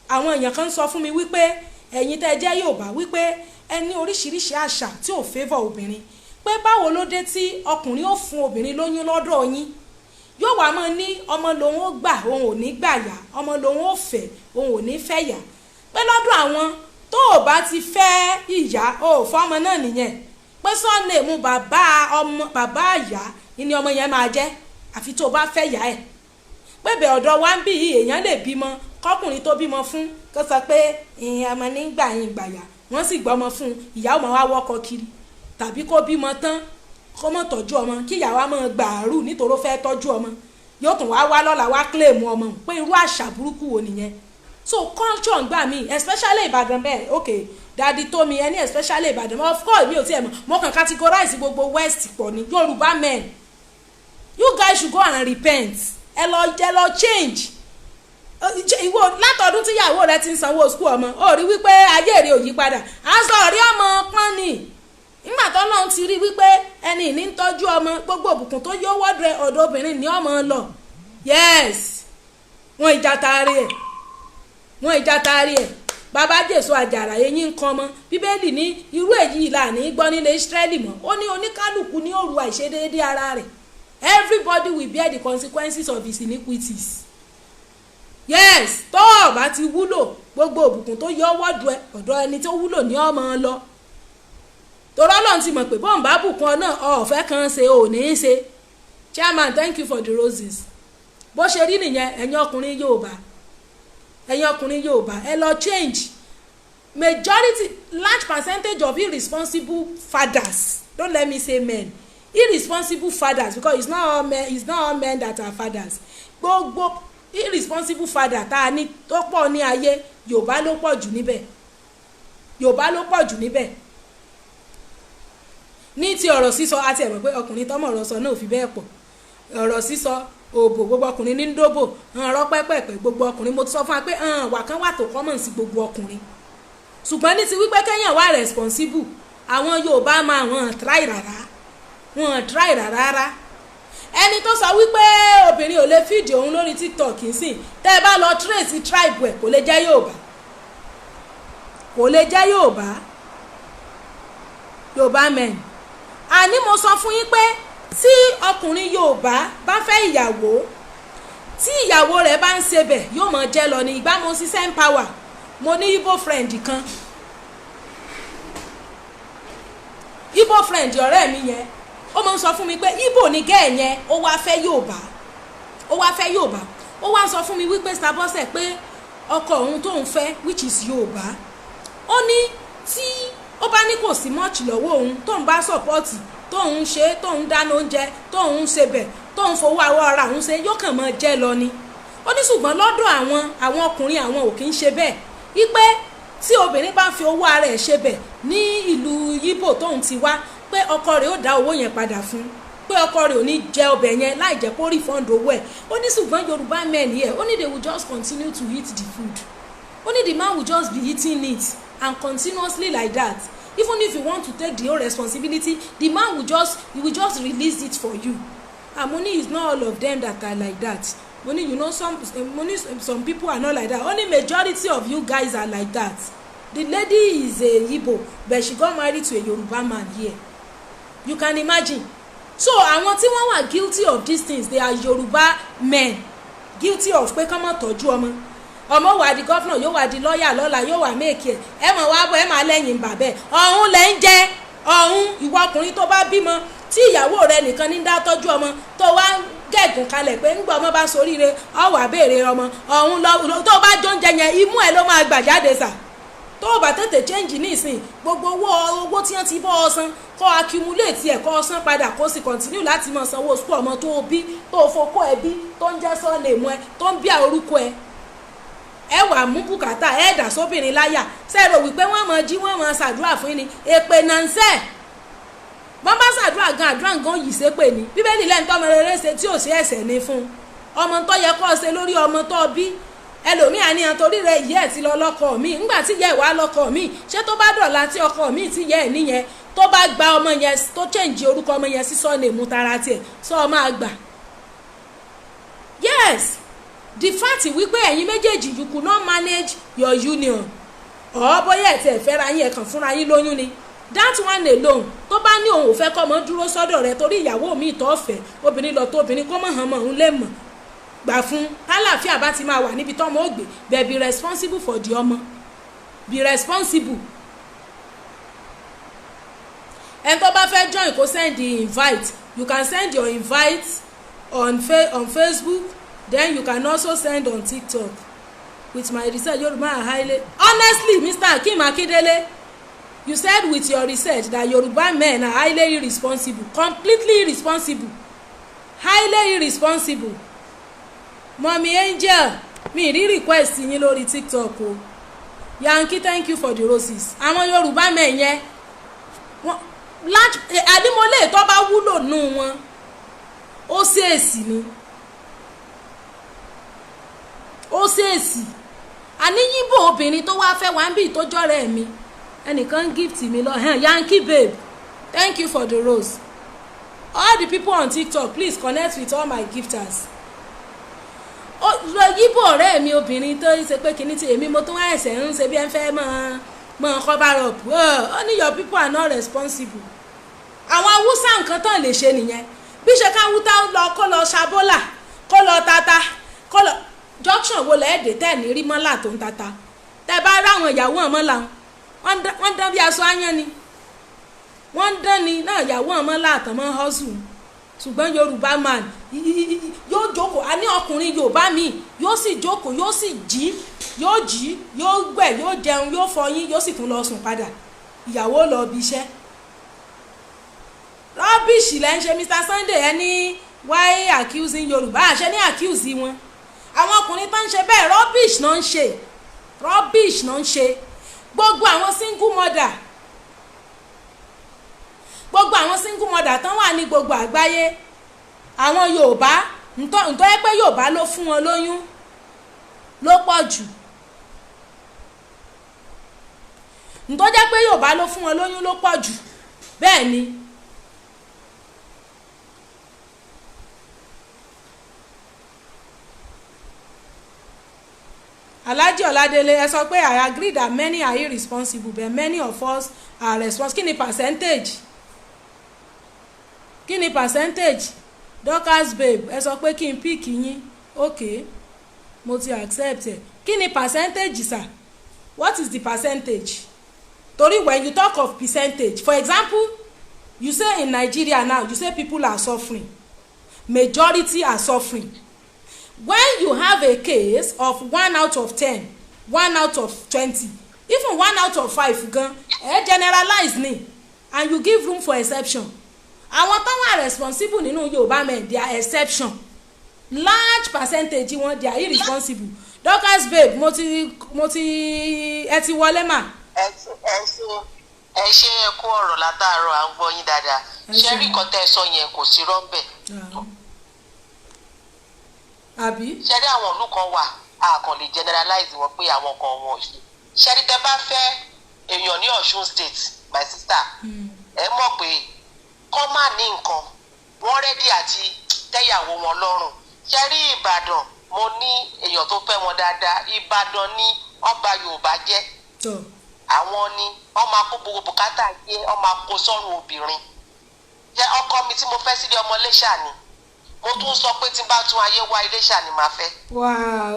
àwọn èèyàn kan sọ fún mi wípé ẹ̀yin tẹ́ jẹ́ Yorùbá, wípé ẹ ní oríṣiríṣi àṣà tí ò favour obìnrin, pé báwo ló dé tí ọkùnrin ó fún obìnrin lóyún lọ́dọ̀ yín, yóò wá máa ní ọmọ lòun ó gbà, òun ò ní gbà yá, ọmọ lòun ó fẹ́, òun ò ní fẹ́ yá, pé lọ́dọ̀ àwọn, tó o bá ti fẹ́ ìyá, o ò fọ́mọ náà nìyẹn, pé surname bàbá ọmọ, bàbá ìyá ni ọmọ yẹn máa jẹ́, àfi tó o bá fẹ́ yá ẹ̀. Pé bẹ̀ ọ̀dọ̀ wa ń bí yìí, èèyàn lè bímọ, kọkùnrin tó bímọ fún kó sọ pé ìyẹn ọmọ nígbà yín gbàyà, wọ́n sì gbọ́mọ fún ìyá, ọmọ wa wọ́kọ kiri, tàbí kó bímọ tán, kó mọ̀ tọ́jú ọmọ, kí ìyàwó á máa gbàrú nítorí ó fẹ́ tọ́jú ọmọ, yóò tún wá wá lọ́la wá claim ọmọ. Pé irú àṣà burúkú wo nìyẹn? So culture ń gbà mí, especially Ìbàdàn bẹ́ẹ̀. Okay, Daddy Tómi, ẹni especially Ìbàdàn, of course mi ò tiẹ̀ mọ̀, mo kàn categorize gbogbo west pọ̀ ní. Yorùbá men, you guys should go and repent. Ẹ lọ, ẹ lọ change. Ìwọ látọdún tíyàwó rẹ ti ń sanwó school ọmọ, ó rí wípé ayé rẹ ò yí padà, aṣọ rí ọmọ pọ́n ni. Nígbà tó náà ti rí wípé ẹni ní ń tọ́jú ọmọ, gbogbo òbùkún tó yọ wọ́dọ̀ ọ̀dọ̀ obìnrin ní ọmọ lọ. Yes, wọn ìjà taari ẹ̀, wọn ìjà taari ẹ̀. Bàbá Jésù àjàrà, eyín ń kan mọ́. Bíbélì ní irú èyí là ní gbọ́ nílé Ísírẹ́lì mọ́. Ó ní oníkálukú ní òru àìṣedéédé ara rẹ̀. Everybody will bear the consequences of his iniquities. Yes, tó o bá ti wúlò, gbogbo òbùkún tó yọ wọ́dọ̀ ẹ, ọ̀dọ̀ ẹni tó wúlò ní ọmọ lọ, torí Ọlọ́run ti mọ̀ pé bóun bá bùkún ọ náà, ọ̀fẹ́ kan ṣe ò ní í ṣe. Chairman, thank you for the roses. Bó ṣe rí nìyẹn. Ẹ̀yin ọkùnrin Yorùbá, ẹ̀yin ọkùnrin Yorùbá, ẹ lọ change. Majority, large percentage of irresponsible fathers, don't let me say men, irresponsible fathers, because it's not all men that are fathers. Gbogbo irresponsible father tá a ní tó pọ̀ ní ayé, Yorùbá ló pọ̀ jù níbẹ̀, Yorùbá ló pọ̀ jù níbẹ̀. Ní ti ọ̀rọ̀ sísọ, àti ẹ̀mọ̀ pé ọkùnrin tọ́mọ̀ ọ̀rọ̀ sọ náà ò fi bẹ́ẹ̀ pọ̀. Ọ̀rọ̀ sísọ, òbò, gbogbo ọkùnrin ní ń dóbò ọ̀rọ̀ pẹ́pẹ́pẹ́. Gbogbo ọkùnrin, mo ti sọ fún wa pé wà kan wà tó common sí gbogbo ọkùnrin, ṣùgbọ́n ní ti wípé kéèyàn wà responsible, àwọn Yorùbá máa wọn try rárá, wọn try rárá. Ẹni tó sọ wípé obìnrin ò lè feed òun lórí TikTok nsìn, tẹ́ ẹ bá lọ trace tribe ẹ̀, kò lè jẹ́ Yorùbá, kò lè jẹ́ Yorùbá. Yorùbá men, àní mo sọ fún yín pé tí ọkùnrin Yorùbá bá fẹ́ ìyàwó, tí ìyàwó rẹ̀ bá ń ṣebẹ̀, yóò mọ̀ jẹ́ lọ ní. Ìgbà mo ṣiṣẹ́ ń power, mo ní Igbo friend kan. Igbo friend ọ̀rẹ́ mi yẹn, ó máa ń sọ fún mi pé Igbo ní gẹ́ẹ̀ yẹn, ó wá fẹ́ Yorùbá, ó wá fẹ́ Yorùbá. Ó wá ń sọ fún mi wípé Sabọ́sẹ̀, pé ọkọ òun tóun fẹ́, which is Yorùbá, ó ní tí ó bá ní kò sí much lọ́wọ́ òun, tóun bá support, tóun ṣe, tóun dáná oúnjẹ, tóun ṣebẹ̀, tóun fowó àwọ̀ ara òun ṣe, yóò kàn máa jẹ́ lọ ni. Ó ní ṣùgbọ́n lọ́dọ̀ àwọn, àwọn ọkùnrin àwọn ò kí ń ṣe bẹ́ẹ̀, wípé tí obìnrin bá fi owó ara ẹ̀ ṣe bẹ̀ ní ìlú Yíbò tóun ti wá, pé ọkọ rẹ̀ ó dá owó yẹn padà fún, pé ọkọ rẹ̀ ò ní jẹ ọbẹ̀ yẹn láì jẹ́ kó refund owó ẹ̀. Ó ní ṣùgbọ́n Yorùbá men here, ó ní they will just continue to eat the food. Ó ní the man will just be eating it and continuously like that. Even if you want to take the whole responsibility, the man will just, he will just release it for you. And money, is not all of them that are like that. Money, you know, some money, some people are not like that. Only majority of you guys are like that. The lady is a Igbo, but she got married to a Yoruba man here. You can imagine. So àwọn tí wọ́n wà guilty of these things, they are Yoruba men, guilty of pé kán má tọ́jú ọmọ. Ọmọ wà di governor, yóò wà di lọ́ọ̀yà lọ́la, yóò wà make ẹ̀, ẹ mọ̀ wá bọ̀, ẹ máa lẹ́yìn bàbẹ́ ọ̀hún lẹ́ ń jẹ́. Ọ̀hún, ìwọ ọkùnrin tó bá bímọ tí ìyàwó rẹ nìkan ní dá tọ́jú ọmọ, tó wá gẹ̀gùn kalẹ̀ pé ńgbà ọmọ bá soríire, ọ wà béèrè ọmọ ọ̀hún lọ. Tó bá jóúnjẹ yẹn, imú ẹ ló máa gbà jáde sà. Tó o bá tètè change nísìn, gbogbo owó tí wọ́n ti bọ́ ọ san, kó accumulate ẹ̀, kó o san padà, kó sì continue láti máa sanwó school ọmọ tó o bí, tó o fokó ẹ bí, tó ń jẹ́ sọ́ọ̀lẹ̀ mú ẹ, tó ń bí orúkọ ẹ. Ẹ wà mú bùkátà ẹ dà sóbìnrin láyà. Ṣe rò wípé wọ́n máa jí, wọ́n máa ṣàdúrà fún yín ni? Èpè náà ń sẹ́. Wọ́n bá ṣàdúrà gan, àdúrà gan yìí ṣépè ni. Bíbélì lẹ́nu tọ́mọ rere ṣe tí ò sí ẹ̀ṣẹ̀ ní fún ọmọ tó yẹ kó ṣe lórí ọmọ tó bí. Ẹlòmíì àníyàn torí rẹ ìyá ẹ̀ ti lọ lọ́kọ mi. Ńgbà tí ìyá ẹ̀ wá lọ́kọ mi, ṣé tó bá dọ̀la tí ọkọ mi ti yẹ ẹ̀ níyẹn, tó bá gba ọmọ yẹn, tó change orúkọ ọmọ yẹn sí surname tara tiẹ̀, sọ ọ máa gbà? Yes, the fact wípé ẹ̀yin méjèèjì, you could not manage your union, or bóyá ẹ̀ tiẹ̀ fẹ́ra yín, ẹ̀ kàn fúnra yín lóyún ni, that one alone, tó bá ní òun ò fẹ́ kọ́ ọmọ dúró sọ́dọ̀ rẹ̀ torí ìyàwó mi tó fẹ́, obìnrin lọ tó obìnrin kó mọ̀ hàn mọ̀ òun lè mọ̀ gbà fún. Tálàfíà bá ti máa wà níbi tọ́mọ ó gbé, but be responsible for the ọmọ, be responsible. Ẹni tó bá fẹ́ join, kó send the invite. You can send your invite on Facebook, then you can also send on TikTok. With my research, Yoruba are highly, honestly, Mr. Akeem Akindele, you said with your research that Yoruba men are highly irresponsible, completely irresponsible, highly irresponsible. Mummy Angel, mi rí request yín lórí TikTok o. Yankee, thank you for the roses. Àwọn Yorùbá men yẹn, wọn large àdìmọ́lé tó bá wúlò nù wọn, ó ṣèèsì ni, ó ṣèèsì. Àní yíbò obìnrin tó wáá fẹ́ wá ń bí ìtọ́jọ́ rẹ̀ mi, ẹnìkan gift mi lọ hàn. Yankee babe, thank you for the rose. All the people on TikTok, please connect with all my gifters. Yíbò ọ̀rẹ́ mi obìnrin tó ń ṣe pé kinní tí èmi mo tún wá ẹ̀sẹ̀ ń ṣe bí ẹ ń fẹ́ mọ́ cover up, ó ní your people are not responsible. Àwọn Haúsá, nǹkan tán lè ṣe nìyẹn. Bí ṣe ká Haúsá lọ, kó lọ ṣabólà, kó lọ tata, kó lọ junction wo lẹ́ẹ̀dẹ̀ tẹ̀ ní rí mọ́là tó ń tata. Tẹ́ bá ráwọn ìyàwó ọmọ là, wọ́n dán bí aṣọ áyán ni, wọ́n dán ni náà, ìyàwó ọmọ là tán mọ́ hustle. Ṣùgbọ́n Yorùbá man yóò jókòó. A ní ọkùnrin Yorùbá mi yóò sì jókòó, yóò sì jí, yóò jí, yóò gbẹ̀, yóò jẹun, yóò fọyín, yóò sì tún lọ sùn padà. Ìyàwó lọ bí iṣẹ́. Rubbish lẹ́ ń ṣe. Mr Sunday, ẹ ní why accusing Yorùbá? Àṣẹ ní accuse wọn. Àwọn ọkùnrin tó ń ṣe bẹ́ẹ̀, rubbish náà ń ṣe, rubbish náà ń ṣe. Gbogbo àwọn single mother, gbogbo àwọn single mother tán wà ní gbogbo àgbáyé, àwọn Yorùbá ntọ́ ntọ́ ẹ pé Yorùbá ló fún wọn lóyún ló pọ̀ jù. Ntọ́ jẹ́ pé Yorùbá ló fún wọn lóyún ló pọ̀ jù, bẹ́ẹ̀ ni. Alhaji Ọládélé, ẹ sọ pé I agree that many are irresponsible, but many of us are responsible. Kí ni percentage? Kí ni percentage? Dorcas babe, ẹ sọ pé kí n pick yín. Ok, mo ti accept ẹ. Kí ni percentage, sir? What is the percentage? Torí when you talk of percentage, for example, you say in Nigeria now, you say people are suffering, majority are suffering. When you have a case of 1 out of 10, 1 out of 20, even 1 out of 5 gan, ẹ generalize ni and you give room for exception. Àwọn tó wà responsible nínú Yorùbá men, they are exception. Large percentage wọn, they are irresponsible. Dorcas babe, mo ti ẹ ti wọlé mà. Ẹ ṣe, ẹ kú ọ̀rọ̀ látàárọ̀, à ń gbọ́ yín dáadáa. Ṣé rí nǹkan tẹ́ ẹ sọ yẹn, kò sí rọ́ńbẹ̀. Àbí? Ṣé rí, àwọn ìlú kan wà, a kàn lè generalize wọn pé àwọn kan wọn ò ṣe. Ṣé rí, tẹ́ bá fẹ́ èèyàn ní Ọ̀ṣun State, my sister, ẹ mọ̀ pé kọ́ má ní nǹkan, wọ́n ready àti tẹ́yàwó wọn lọ́rùn. Ṣé rí Ìbàdàn, mo ní èèyàn tó fẹ́ wọn dáadáa. Ìbàdàn ní ọba Yorùbá jẹ́. Àwọn ni wọ́n máa kó gbogbo bùkátà yé, wọ́n máa kó sọ́run obìnrin jẹ́. Ọkọ mi tí mo fẹ́ sílé, ọmọ Iléṣà ni. Mo tún sọ pé tí n bá tún ayé wá, Iléṣà ni màá fẹ́.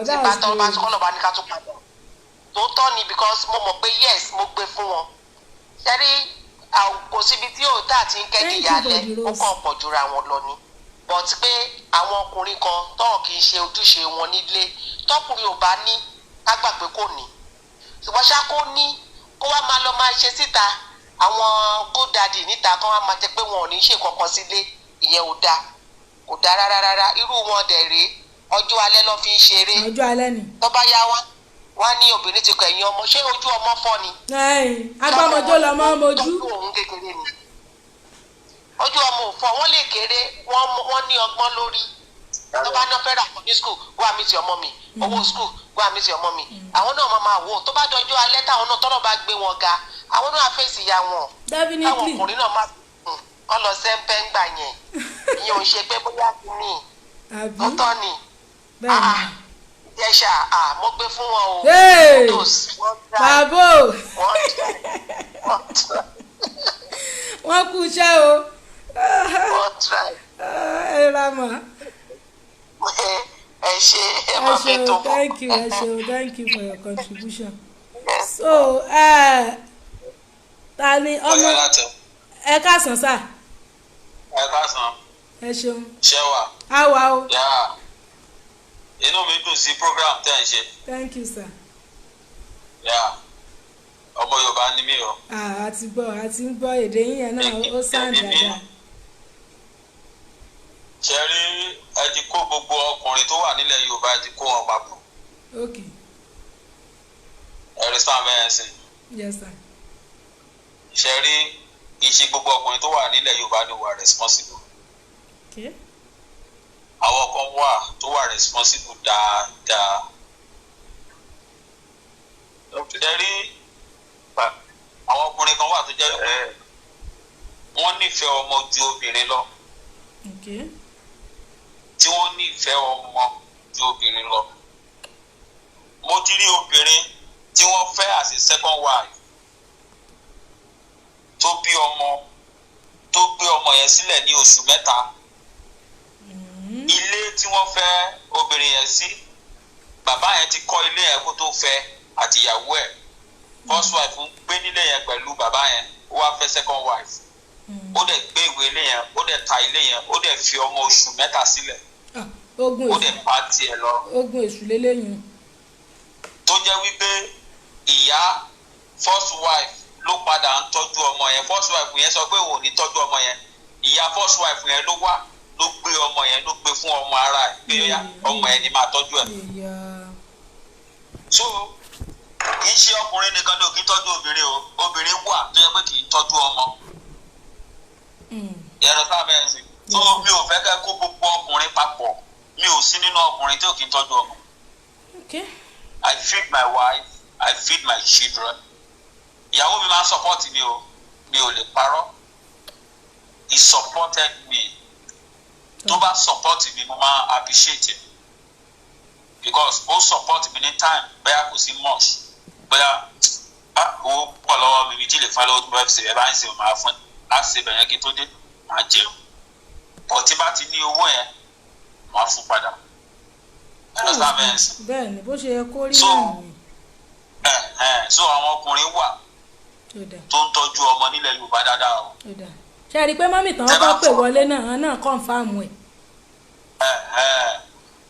Tí bá tọ́ bá tún kọ́ lọ́ba ní ká tún padà, tòótọ́ ni, because mo mọ̀ pé yes, mo gbé fún wọn. Ṣẹ́rí Kò síbi tí ò tá àti ń Thank kẹ́dìyà you for alẹ́, the ó rose. kàn pọ̀ jura wọn lọ ni. But pé àwọn ọkùnrin kan tọ́ọ̀ kì í ṣe ojúṣe wọn nílé, tọkùnrin ò bá ní, ká gbà pé kò ní, ṣùgbọ́n ṣá kó ní kó wá máa lọ máa ṣe síta, àwọn good daddy níta kó wá máa jẹ pé wọn ò ní ṣe kankan sílé, ìyẹn ò dáa, kò dáa rárá rárá. Irú wọn dẹ̀ rèé, ọjọ́ alẹ́ lọ́ fi ń ṣeré. Ọjọ́ alẹ́ ni. Tó bá yá, wá wá ní obìnrin ti kọ ẹ̀yìn ọmọ. Ṣé ojú ọmọ fọ́ ni? Ẹ̀yìn agbọ́mọjó lọmọ mojú. Tọ́jú òun kékeré ni, ojú ọmọ ò fọ́. Wọ́n lè kéré, wọ́n ní ọgbọ́n lórí. Tó bá ná fẹ́ rà fún ní school, wá mi ti ọmọ mi, owó school, wá mi ti ọmọ mi, àwọn náà máa wò ó. Tó bá dọjọ́ alẹ́, táwọn náà tọ́lọ́ bá gbé wọn ga, àwọn náà á fèsì ìyá wọn. Táwọn ọkùnrin náà má kọ́ lọ sẹ́ńpẹ́ ń gbà yẹn, ìyẹn ò ń ṣe pé bóyá kìíní Àbí? ó tọ́ ni. Bẹ́ẹ̀ ni. Jẹ́sà, mo gbé fún wọn o. Hey! Kudos, wọ́n try. Bàbá o. Wọ́n try, wọ́n try. Wọ́n kú iṣẹ́ o. Wọ́n try. Ẹ ra mà. Ẹ ṣe, ẹ Ẹ máa fi tó ṣeun. bọ̀. Thank you, ẹ ṣeun, thank you for your contribution. Yes. So ta ni ọmọ? Ọyọ láti. Ẹ káàsán sà. Ẹ káàsán. Ẹ ṣeun. Ṣẹwà? Á wà o. Yà, inú mi dùn sí program tẹ́ ń ṣe. Thank you, sir. Yà, ọmọ Yorùbá ni mí o. Ah, a ti gbọ́, a ti ń gbọ́ èdè yín yẹn náà, ó sound dáadáa. Ṣe rí, ẹ ti kó gbogbo ọkùnrin tó wà nílẹ̀ Yorùbá, ẹ ti kó wọn papọ̀. Ẹ rí sáà mẹ́rin sí. Yes, sir. Ṣe rí, kì í ṣe gbogbo ọkùnrin tó wà nílẹ̀ Yorùbá ni wà responsible. Àwọn kan wà tó wà responsible dáadáa. Ṣe rí, àwọn ọkùnrin kan wà tó jẹ́ pé wọ́n nífẹ̀ẹ́ ọmọ ju obìnrin lọ, tí wọ́n nífẹ̀ẹ́ ọmọ ju obìnrin lọ. Mo ti rí obìnrin tí wọ́n fẹ́ as a second wife tó bí ọmọ, tó gbé ọmọ yẹn sílẹ̀ ní oṣù 3. Ilé tí wọ́n fẹ́ obìnrin yẹn sí, bàbá yẹn ti kọ́ ilé yẹn kó tó fẹ́ àti ìyàwó ẹ̀. First wife ń gbé nílé yẹn pẹ̀lú bàbá yẹn, ó wá fẹ́ second wife, ó dẹ̀ gbé ìwé ilé yẹn, ó dẹ̀ ta ilé yẹn, ó dẹ̀ fi ọmọ oṣù 3 sílẹ̀. Ah, ogun Ó èṣù. dẹ̀ bá tiẹ̀ lọ. Ogun èṣù lélẹ́yìn. Tó jẹ́ wípé ìyá first wife ló padà ń tọ́jú ọmọ yẹn. First wife yẹn sọ pé òun ò ní tọ́jú ọmọ yẹn. Ìyá first wife yẹn ló wá, ló gbé ọmọ yẹn, ló gbé fún ọmọ ara ẹ̀ pé ó yá, ọmọ yẹn ni máa tọ́jú ẹ̀. Ìyá. So kì í ṣe ọkùnrin nìkan ló kì í tọ́jú obìnrin o. Obìnrin wà tó yẹ pé kì í tọ́jú ọmọ. Yẹrọ sábẹ́ ẹ̀ sìn. So mi ò fẹ́ kẹ́ kó gbogbo ọkùnrin papọ̀. Mi ò sí nínú ọkùnrin tí ò kì í tọ́jú ọmọ. I feed my wife, I feed my children. Ìyàwó mi máa ń support mi o, mi ò lè parọ́. He supported me. Tó bá support mi, mo máa appreciate it because ó support mi ní time bóyá kò sí much, bóyá owó pọ̀ lọ́wọ́ mi, mi jí lè fún ẹ lọ́wọ́ tó bá fi ṣe ẹ bá ń ṣe, máa fún ẹ láti ṣe bẹ̀rẹ̀ kí n tó dé, máa jẹun. But tí bá ti ní owó yẹn, máa fún padà. Ẹ lọ sábẹ́ ẹ̀ sìn. Bẹ́ẹ̀ ni, bó ṣe yẹ kó rí So, náà ni. ẹ ẹ so àwọn ọkùnrin wà Ó dà. tó ń tọ́jú ọmọ nílẹ̀ Yorùbá dáadáa o. Ó dà. Ṣe é rí i pé mummy tán Tẹ́ bá kọ́ pè fọ- wọlé náà, àwọn náà confirm ẹ̀. Ẹ ẹ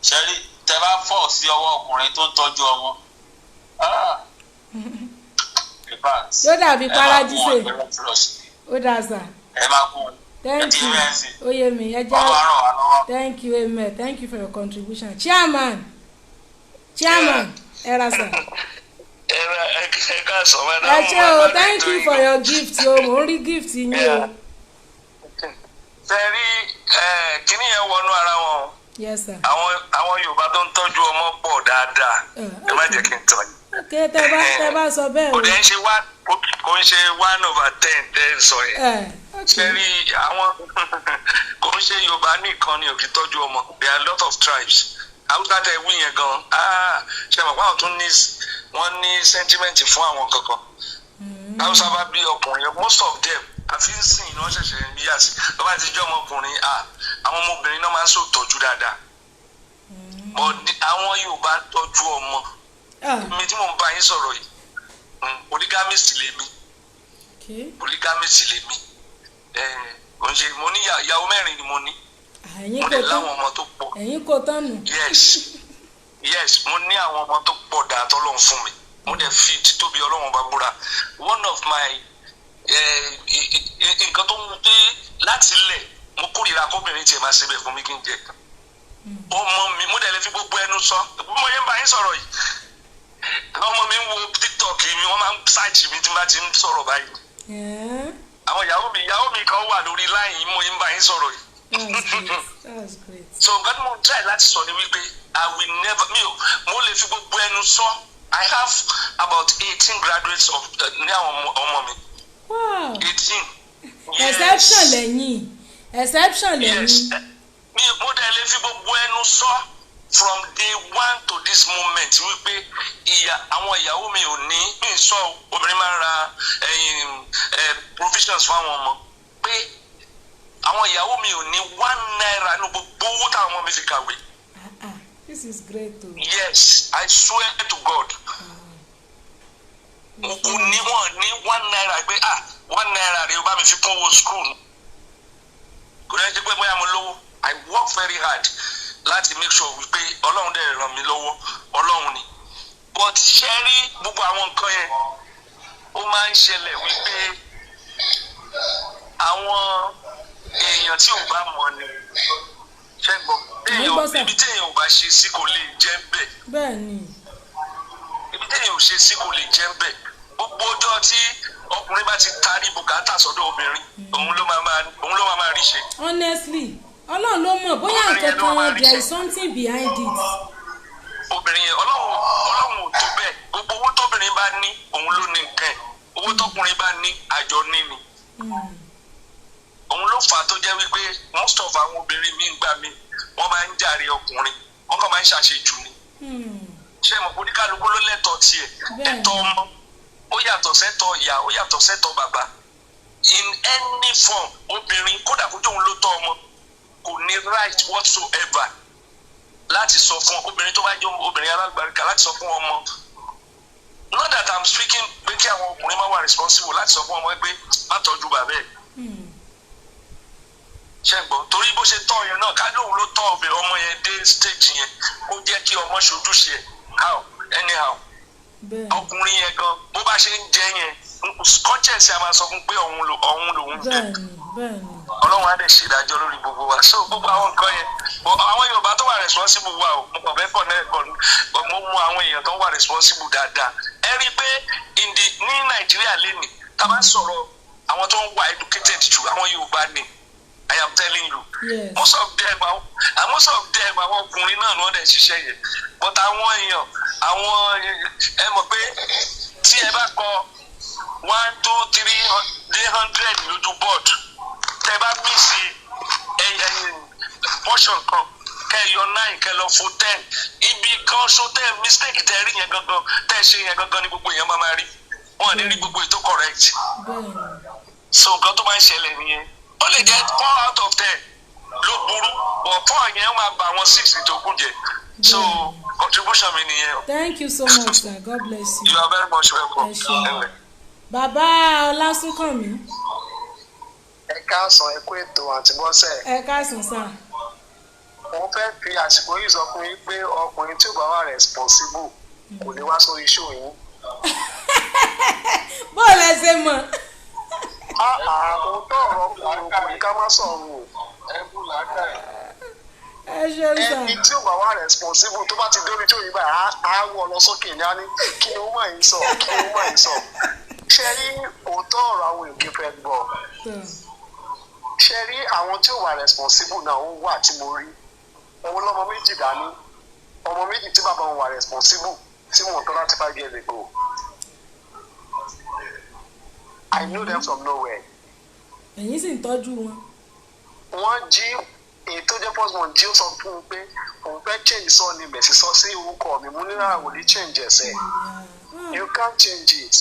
ṣe rí, tẹ bá fọ̀ sí ọwọ́ ọkùnrin tó ń tọ́jú ọmọ, ah, in fact, Yóò dàbí ẹ máa kún paradíṣe. wọn pẹ̀lú trust. Ó dà, sir. Ẹ máa kún wọn. Ẹ Thank ti you. rí ẹ sí. Ó yé mi, ẹ Ọlọ́run á jẹ́. ràn wá lọ́wọ́. Thank you, amen. Thank you for your contribution, chairman. Chairman, ẹ ra sir. Ẹ ẹ káàsán, madam. Ẹ ṣé o, thank you for your gift o. Mò ń rí gift yín o. Ṣe rí, kíní yẹn wọnú ara wọn. Yes, sir. Àwọn Yorùbá tó ń tọ́jú ọmọ pọ̀ dáadáa. Ẹ má jẹ́ kí n tàn yín. Ok, tẹ bá sọ bẹ́ẹ̀ Kò o. dẹ̀ ń ṣe one, kò ń ṣe 1/10 tẹ́ ń sọ yẹn. Ẹ ok. Ṣe rí, àwọn kò ń ṣe Yorùbá nìkan ni ò kí tọ́jú ọmọ. There are a lot of tribes. Haúsá tẹ wí yẹn gan, ah, ṣe mọ̀ pé àwọn tún ní, wọ́n ní sentiment fún àwọn kankan. Haúsá bá bí ọkùnrin, most of them, àfi ń sìn ní wọ́n ṣẹ̀ṣẹ̀ ń yà sí, tó bá ti jẹ́ ọmọkùnrin, ah, àwọn ọmọbìnrin náà máa ń ṣòtọ́jú dáadáa. But àwọn Yorùbá ń tọ́jú ọmọ. Ah. Mi tí mò ń bá yín sọ̀rọ̀ yìí, polygamist lèmi. Polygamist lèmi. Kò ń ṣe mo ní ìyàwó mẹ́rin ni mo ní. Ẹ̀yin Mo kò dẹ̀ tán. láwọn ọmọ tó pọ̀. Ẹ̀yin kò tán nù. Yes, mo ní àwọn ọmọ tó pọ̀ dáa tọ́lọ́run fún mi. Mo dẹ̀ fi títóbi Ọlọ́run bá búra. One of my nǹkan tó ń dé láti ilẹ̀, mo kórìíra kóbìnrin tiẹ̀ máa ṣe bẹ̀ fún mi kí n jẹ. Ọmọ mi, mo dẹ̀ lè fi gbogbo ẹnu sọ bí mo yẹn ń bá yín sọ̀rọ̀ yìí, ọmọ mi ń wo TikTok mi, wọ́n máa ń search mi tí n bá ti ń sọ̀rọ̀ báyìí. Àwọn ìyàwó mi kan wà lórí line, mo yẹn ń bá yín sọ̀rọ̀ yìí. That's great, that's great. So nǹkan tí mo try láti sọ ni wípé I will never, mi ò, mo lè fi gbogbo ẹnu sọ, I have about 18 graduates of ní àwọn ọmọ mi. 18. Exception lẹ́yìn, exception lẹ́yìn. Yes, mi mo dẹ̀ lè fi gbogbo ẹnu sọ from day one to this moment wípé ìyá àwọn ìyàwó mi ò ní, mi ń sọ obìnrin máa ń ra ẹyin provisions fún àwọn ọmọ, pé àwọn ìyàwó mi ò ní ₦1 ní gbogbo owó táwọn ọmọ mi fi kàwé. Ah ah, this is great o. Yes, I swear to God, kò ní, wọn ní ₦1 pé, ah, ₦1 rè o, bá mi fi kún owó school. Kò ní ṣe pé bóyá mo lówó. I work very hard láti make sure wípé Ọlọ́run dẹ̀ ràn mí lọ́wọ́, Ọlọ́run ni. But ṣe rí gbogbo àwọn nǹkan yẹn, ó máa ń ṣẹlẹ̀ wípé àwọn èèyàn tí ò bá mọ̀ ni ṣe gbọ́. Mo ń gbọ́ sà. Ibi tí èèyàn ò bá ṣe sí kò lè jẹ́ bẹ́ẹ̀. Bẹ́ẹ̀ ni. Ibi téèyàn ò ṣe sí kò lè jẹ́ bẹ́ẹ̀. Gbogbo ọjọ́ tí ọkùnrin bá ti tarí bùkátà sọ́dọ̀ obìnrin, òun ló máa rí ṣe. Honestly, Ọlọ́run ló mọ̀ bóyá Obìnrin nǹkan yẹn ló máa kan rí there ṣe. is something behind it. Obìnrin yẹn, Ọlọ́run ò tó bẹ́ẹ̀. Gbogbo owó tóbìnrin bá ní, òun ló ní nǹkan ẹ̀. Owó tọkùnrin bá ní, àjọ ní ni. Òun ló fà á tó jẹ́ wípé most of àwọn obìnrin míì gbà mí, wọ́n máa ń jàre ọkùnrin, wọ́n kàn máa ń ṣàṣejù ni. Ṣé mo kò ní, kálukú ló lẹ́tọ̀ọ́ tiẹ̀. Ẹ̀tọ́ ọmọ ó yàtọ̀ sẹ́tọ̀ ìyá, ó yàtọ̀ sẹ́tọ̀ bàbá. In any form, obìnrin, kódà kó jóun ló tọ́ ọmọ, kò ní right whatsoever láti sọ fún obìnrin tó bá jẹ́ obìnrin alágbàríkà láti sọ fún ọmọ, not that I'm speaking pé kí àwọn ọkùnrin má wà responsible, láti sọ fún ọmọ pé má tọ́jú bàbá ẹ̀. Ṣe gbọ́? Torí bó ṣe tọ́ yẹn náà, ká lóun ló tọ́ obìnrin ọmọ yẹn dé stage yẹn, ó jẹ́ kí ọmọ ṣojúṣe ẹ̀ how anyhow. Ọkùnrin yẹn gan, bó bá ṣe ń jẹ yẹn, conscience a máa sọ fún pé òun lòun jẹ. bẹ́ẹ̀ ni bẹ́ẹ̀ ni Ọlọ́run á dẹ̀ ṣèdájọ́ lórí gbogbo wa. So gbogbo àwọn nǹkan yẹn, but àwọn Yorùbá tó wà responsible wà o. Mo kàn fẹ́ pọ̀ náà kọ́, but mo mú àwọn èèyàn tó wà responsible dáadáa. Ẹ rí i pé in the ní Nàìjíríà lẹ́nìí, tá a bá sọ̀rọ̀ àwọn tó ń wà educated jù, àwọn Yorùbá ni. I am telling you. Most of them, àwọn ọkùnrin náà ni wọ́n dẹ̀ ṣiṣẹ́ yẹn. But àwọn èèyàn, àwọn, ẹ mọ̀ pé tí ẹ bá kọ one, two, three dé 100 lójú board, tẹ bá miss ẹ ẹ portion kan, kẹ yọ nine, kẹ lọ fo 10, ibi kan so tẹ mistake tẹ rí yẹn gangan, tẹ ṣe yẹn gangan ni gbogbo èèyàn máa ma rí. Wọn ò ní rí gbogbo ètò correct. bẹ́ẹ̀ ni So nǹkan tó máa ń ṣẹlẹ̀ nìyẹn. Ó lè jẹ́ 4 out of 10 ló burú, but four yẹn ó máa ba àwọn six tó kù jẹ́. So contribution mi nìyẹn. Thank you so much, sir. God bless you. You are very much welcome. Ẹ ṣeun. Bàbá Ọlásùnkànmí. Ẹ káàsán, ẹ kú ètò, àǹtí Bọ́sẹ̀. Ẹ káàsán, sir. Mo fẹ́ fi àsìkò yìí sọ fún yín pé ọkùnrin tí ò bá wà responsible kò lè wá sórí show yín. Bó lẹ ṣe mọ̀? Òótọ́ ọ̀rọ̀, ọkùnrin kò ní ká má sọ̀rọ̀ o. Ẹ ṣeun, sir. Ẹni tí ò bá wà responsible, tó bá ti dórí show yìí báyìí, á wọ̀ lọ sókè ní, á ní, "Kí ni ó máa ń sọ? Kí ni ó máa ń sọ?" Ṣé rí òótọ́ ọ̀rọ̀, àwọn èké fẹ́ gbọ́. Ṣé rí àwọn tí ò wà responsible náà, ó wà tí mo rí òun lọ́mọ méjì dání, ọmọ méjì tí bàbá wọn wà responsible, tí wọn tọ́ láti 5 years ago. I know them from nowhere. Ẹ̀yin sì ń tọ́jú wọn. Wọ́n jí èyí tó jẹ́ first born jí, ó sọ fún un pé òun fẹ́ change surname ẹ̀ sí sọ sí orúkọ mi. Mo ní náà wò ní change ẹ̀sẹ̀, you can't change it.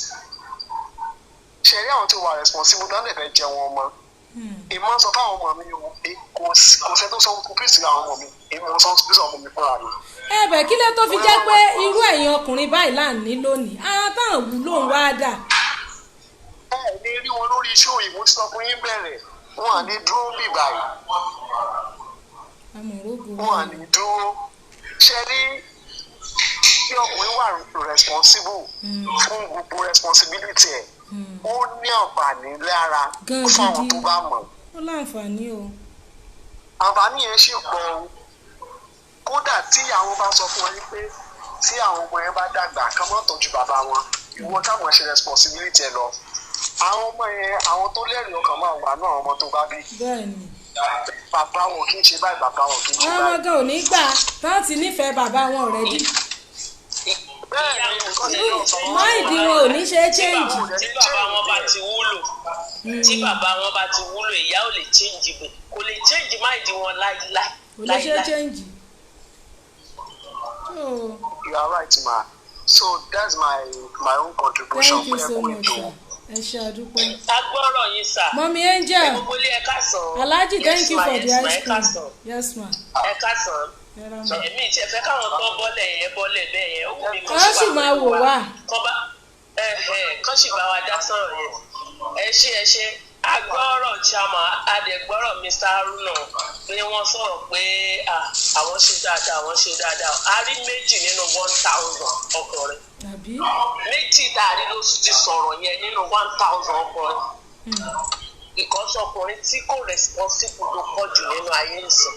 Ṣe rí àwọn tó wà responsible náà lè fẹ́ jẹun ọmọ. Ìmọ̀ sọ fáwọn ọmọ mi o, kò sẹ́ tó sọ fún kristi àwọn ọmọ mi, èmi sọ fún ọmọ mi fúnra mi. Ẹ bẹ̀ kí ló tó fi jẹ́ pé irú ẹ̀yin ọkùnrin báyìí là ń ní lónìí, àwọn táwọn wúlò ń wá dà? Ẹ ní rí. wọn lórí iṣẹ́ òyìnbó ti sọ fún yín bẹ̀rẹ̀, wọn à ní dúró bì báyìí. Amọ̀rógo. Wọn à ní dúró. Ṣe rí kí ọkùnrin wà responsible fún gbogbo responsibility ẹ̀, ó ní àǹfààní lára Gan fún àwọn gidi. tó bá mọ̀. Ó láǹfààní o. Àǹfààní yẹn sì pọ̀ o. Kódà tí àwọn bá sọ fún wọn pé tí àwọn ọmọ yẹn bá dàgbà, kán má tọ́jú bàbá wọn, ìwọ táwọn ṣe responsibility ẹ lọ, àwọn ọmọ yẹn, àwọn tó lẹ́rìí ọkàn máa wà náà, àwọn ọmọ tó bá bí, Bẹ́ẹ̀ ni. bàbá wọn kì í ṣe báyìí, bàbá wọn kì í ṣe Àwọn ọmọ báyìí. gan ò ní gbà tán ti nífẹ̀ẹ́ bàbá wọn already. Bẹ́ẹ̀ ni, nǹkan tí yóò sọ wọn. Mind wọn ò ní ṣe é change. Tí bàbá wọn bá ti wúlò, tí bàbá wọn bá ti wúlò, ìyá ò lè change bò, kò lè change mind wọn láíláí. Kò lè ṣe é Láíláí. change. So, You are right, ma. So that's my own contribution. thank you so Pé ẹ kú much, ètò. sir. Ẹ ṣe, àdúpẹ́. A gbọ́rọ̀ yín, sà. Mummy Angel. Gbogbo ilé, ẹ káàsán. Alhaji, Yes, thank you ma, for yes, the ma, ice ẹ cream. káàsán. Yes, ma. Ẹ káàsán. Ẹ ra ma. Èmi tí ẹ fẹ́ káwọn tó bọ́lẹ̀ yẹn bọ́lẹ̀ bẹ́ẹ̀ yẹn, ó wù mí kán. Kán sì máa wò wá. Kán bá ẹ ẹ kán sì bá wa dá sọ̀rọ̀ yẹn. Ẹ ṣe, ẹ ṣe. Agbọ́rọ̀ chairman, adẹ̀gbọ́rọ̀ Mr. Haruna pé wọ́n sọ̀rọ̀ pé ah, àwọn ṣe dáadáa, àwọn ṣe dáadáa. A rí 2 nínú 1,000 ọkùnrin. Àbí? 2 tá a rí ló ti sọ̀rọ̀ yẹn nínú 1,000 ọkùnrin. Ìkọ́sọ́ ọkùnrin tí kò responsible ló pọ̀ jù nínú ayé ìsìn.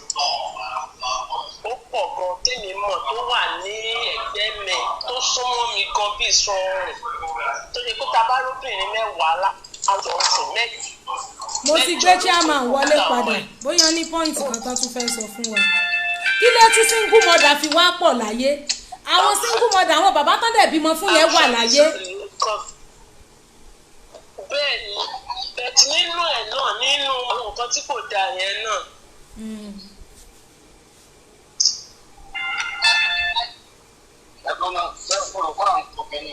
Ó pọ̀ gan tèmi mọ̀ tó wà ní ẹ̀gbẹ́ mi, tó súnmọ́ mi gan bíi sọ̀rọ̀, tó ṣe pé ta bá róbìnrin 10 láwùjọ ọ̀sìn mẹ́jọ. Mo ti gbé chairman wọlé padà, bóyá ní point kan tó tún fẹ́ sọ fún wa. Kí ló tí single mother fi wá pọ̀ láyé? Àwọn single mother, àwọn bàbá tán dẹ̀ bímọ fún yẹn wà láyé. Bẹ́ẹ̀ ni, bẹ́ẹ̀ nínú ẹ̀ náà, nínú àwọn nǹkan tí kò dáa yẹn náà. Ẹ̀gbọ́n náà ṣe kúrò kó à ń tó kínní.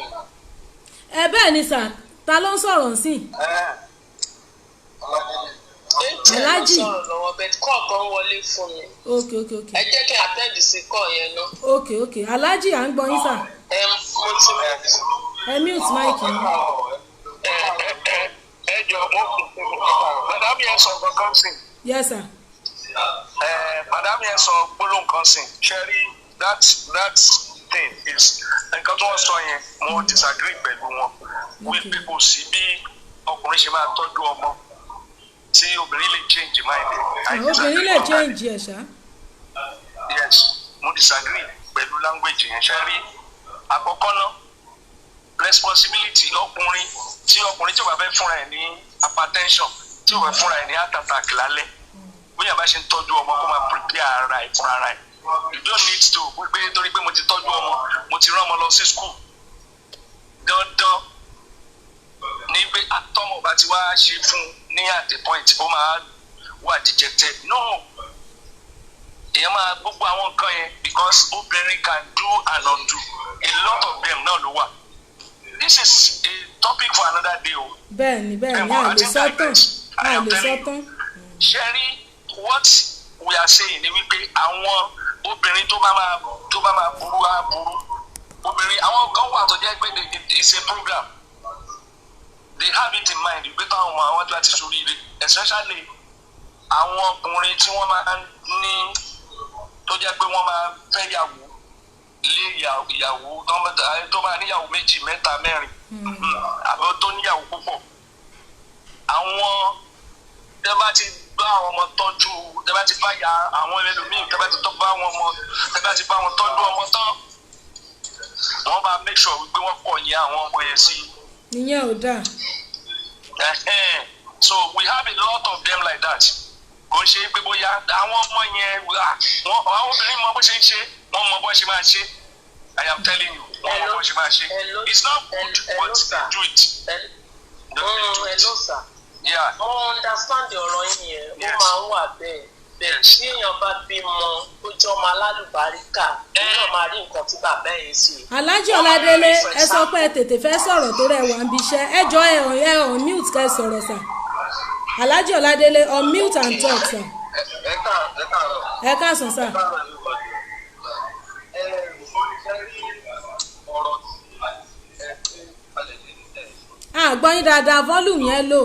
Ẹ bẹ́ẹ̀ ni sà, ta ló ń sọ̀rọ̀ sí? Angel ló Alhaji. sọ̀rọ̀ lọ́wọ́, bẹ́ẹ̀ kọ́ kan wọlé fún mi. Ok. Ẹ jẹ́ kí n attend sí kọ́ yẹn náà. Ok, Alhaji, à ń gbọ́ yín, sà. Ẹ mo ti Ẹ mute mic yín. Ẹ jọ, mo madam yẹn sọ kankan sí. Yes, sir. Ẹ madam yẹn sọ gbólóhùn kan sí. Ṣe rí, that thing is nǹkan tí wọ́n sọ yẹn, mo disagree pẹ̀lú wọn wípé kò sí bí ọkùnrin ṣe máa tọ́jú ọmọ tí obìnrin lè change mind ẹ̀. I Obìnrin disagree lè on that. change ẹ̀ ṣá. Yes, mo disagree pẹ̀lú language yẹn. Ṣe rí, àkọ́kọ́ náà, responsibility ọkùnrin, tí ọkùnrin tí ò bá fẹ́ fúnra ẹ̀ ní hypertension, tí ò bá fúnra ẹ̀ ní heart attack lálẹ́, bóyá bá ṣe ń tọ́jú ọmọ, kó máa prepare ara ẹ̀ fúnra ara ẹ̀. You don't need to wípé torí pé mo ti tọ́jú ọmọ, mo ti rán ọmọ lọ sí school, dandan ní pé àtọmọ bá ti wá ṣe fún ní at the point ó máa wà dejected. No, èèyàn máa gbogbo àwọn nǹkan yẹn, because obìnrin can do and undo. A lot of them náà ló wà. This is a topic for another day o. Bẹ́ẹ̀ ni, a lè sọ tán, a lè sọ tán. Ṣẹ́rí, what we are saying ni wípé àwọn obìnrin tó bá máa burú á burú. Obìnrin àwọn kan wà tó jẹ́ pé it's a program, they have it in mind pé táwọn ọmọ àwọn tó bá ti ṣoríire, especially àwọn ọkùnrin tí wọ́n máa ń ní, tó jẹ́ pé wọ́n máa fẹ́ yàwó lé ìyàwó, tó máa níyàwó méjì, mẹ́ta, mẹ́rin, àbí tó níyàwó púpọ̀, àwọn tẹ́ bá ti bá àwọn ọmọ tọ́jú, tẹ́ bá ti bá ya àwọn ẹlòmíì, tẹ́ bá ti tọ́ bá àwọn ọmọ, tẹ́ bá ti bá wọn tọ́jú ọmọ tán, wọ́n máa make sure wípé wọ́n kọ̀ yẹn àwọn ọmọ yẹn sí. Ìyẹn ò dáa. Ẹhẹ́n. So we have a lot of them like that. Kò ń ṣe pé bóyá àwọn ọmọ yẹn, ah, wọn, àwọn obìnrin mọ bó ṣe ń ṣe, wọ́n mọ bó ṣe máa ṣe. I am telling you, wọ́n mọ bó ṣe máa ṣe. Hello. It's not good, Hello, but sir. they do it. They do it. Hello, sir. Yeah. Mo understand ọ̀rọ̀ yín yẹn, ó máa ń wà bẹ́ẹ̀ bẹ́ẹ̀. Tí èèyàn bá bímọ, ó jẹ́ ọmọ alálùbáríkà, òun náà máa rí nǹkan tí bàbá ẹ̀ ń ṣe. Alhaji Ọládélé, ẹ sọ pé ẹ tètè fẹ́ sọ̀rọ̀ tó rẹ̀ wá ń bí iṣẹ́. Ẹ jọ, ẹ on mute kẹ́ sọ̀rọ̀, sà. Alhaji Ọládélé, on mute and talk, sà. Ẹ káàárọ̀. Ẹ káàsán, sà. Ẹ káàárọ̀, everybody. Ẹ ṣe rí ọ̀rọ̀ tí ẹ gbé kalẹ̀ lẹ́nu tẹ̀. A gbọ́ yín dáadáa, volume yẹn lò.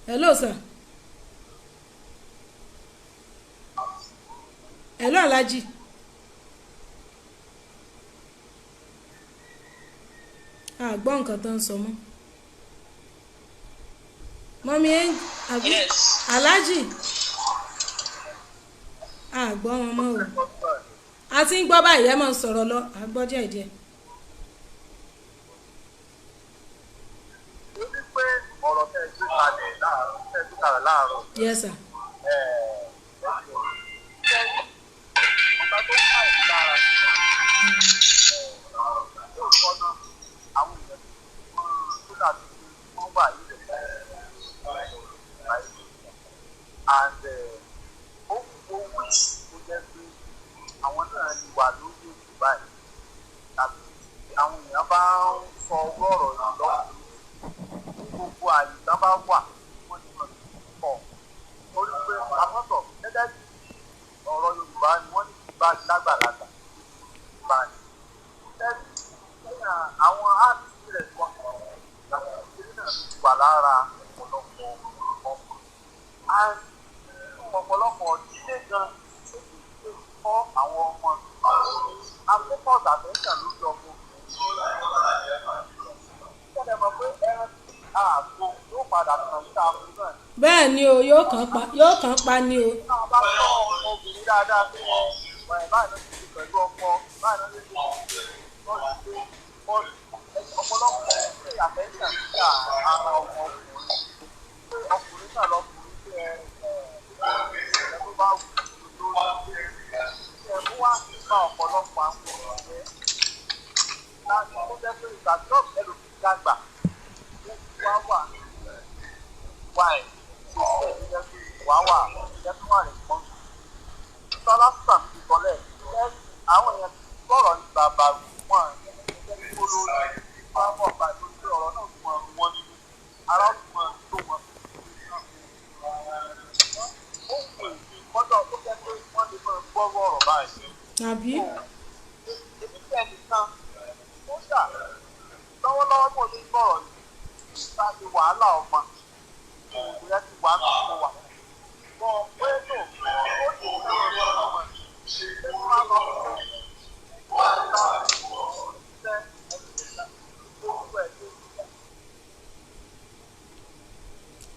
Hello sir. Hello Alhaji. A gbọ́ nǹkan tó ń sọ mọ́. Mummy ẹ̀ àbí Yes. Alhaji. A gbọ́ wọn mọ́ o. A ti ń gbọ́ báyìí, ẹ máa sọ̀rọ̀ lọ, a gbọ́ díẹ̀ díẹ̀. Ó ní pé ọ̀rọ̀ tẹ́ ẹ gbé kalẹ̀ láàárọ̀ tẹ́ ẹ gbé kalẹ̀ láàárọ̀. Yes sir. Ọba tó ń báyìí lára yóò tọ́nà àwọn èèyàn tó dàbí pé wọ́n wà nílẹ̀ and ó wo wish tó jẹ́ pé àwọn náà lè wà lórí ètò báyìí tàbí àwọn èèyàn bá ń sọ ọwọ́ ọ̀rọ̀ yìí lọ́wọ́ ní gbogbo àyè tá bá wà wọ́n ti mọ̀ pọ̀ torí pé àmọ́tọ̀ gẹ́gẹ́ bí ọ̀rọ̀ Yorùbá ni wọ́n ní bá lágbàlagbà bá ní. Lẹ́yìn àwọn áàtì rẹ̀ wọ́n ìrírí náà ló ti wà lára ọ̀pọ̀lọpọ̀ ọmọ. Ọ̀pọ̀lọpọ̀ ìdílé gan tó ti ṣe kọ́ àwọn ọmọ. Akókò àtẹ̀yìnkà lórí ọmọ obìnrin. Ṣé mọ̀ pé ẹran tí àgbo yóò padà kàn sí àgbo náà? Bẹ́ẹ̀ ni o, yóò kàn pa, yóò kàn pa ni o. Tá a bá tọ́ ọmọbìnrin dáadáa pé ẹ báyìí ló ti ṣe pẹ̀lú ọkọ, báyìí ló ti ṣe lọ́ọ̀dù pé bọ́ọ̀lù ọ̀pọ̀lọpọ̀ ṣe àtẹ̀yìnkà sí ara ọmọkùnrin. Pé ọkùnrin náà lọkùnrin pé ẹ ẹ ẹ tó bá wù ú lórí ẹ mú wá nípa ọ̀pọ̀lọpọ̀ àwọn òṣìṣẹ́ láti tó jẹ́ pé ìgbà tó ẹlòmíì dàgbà ó wá wà wà ẹ̀ tó ṣe é jẹ́ pé wà wà jẹ́ tó wà rẹ̀ pọ́n. Sọlá sàn ti sọlẹ̀ ẹ àwọn èèyàn ti sọ̀rọ̀ ní bàbá wọn jẹ́ kí ó lórí wá bọ̀ bá lórí pé ọ̀rọ̀ náà tún wọn nínú ara ó tún wọn tó wọn. Ó wù mí kọ́dọ̀ tó jẹ́ pé wọ́n lè máa gbọ́rọ̀ ọ̀rọ̀ báyìí. Àbí? Èmi tẹ́ nìkan ó ṣà lọ́wọ́lọ́wọ́ mo ti ń bọ̀rọ̀ yìí bá ti wàhálà ọmọ òògùn yẹn ti wà ní mo wà. Mọ̀ pé tó ó sì ń lọ ọmọ ṣé wọ́n á lọ sí wàhálà ṣẹ́ gbogbo ẹ̀ tó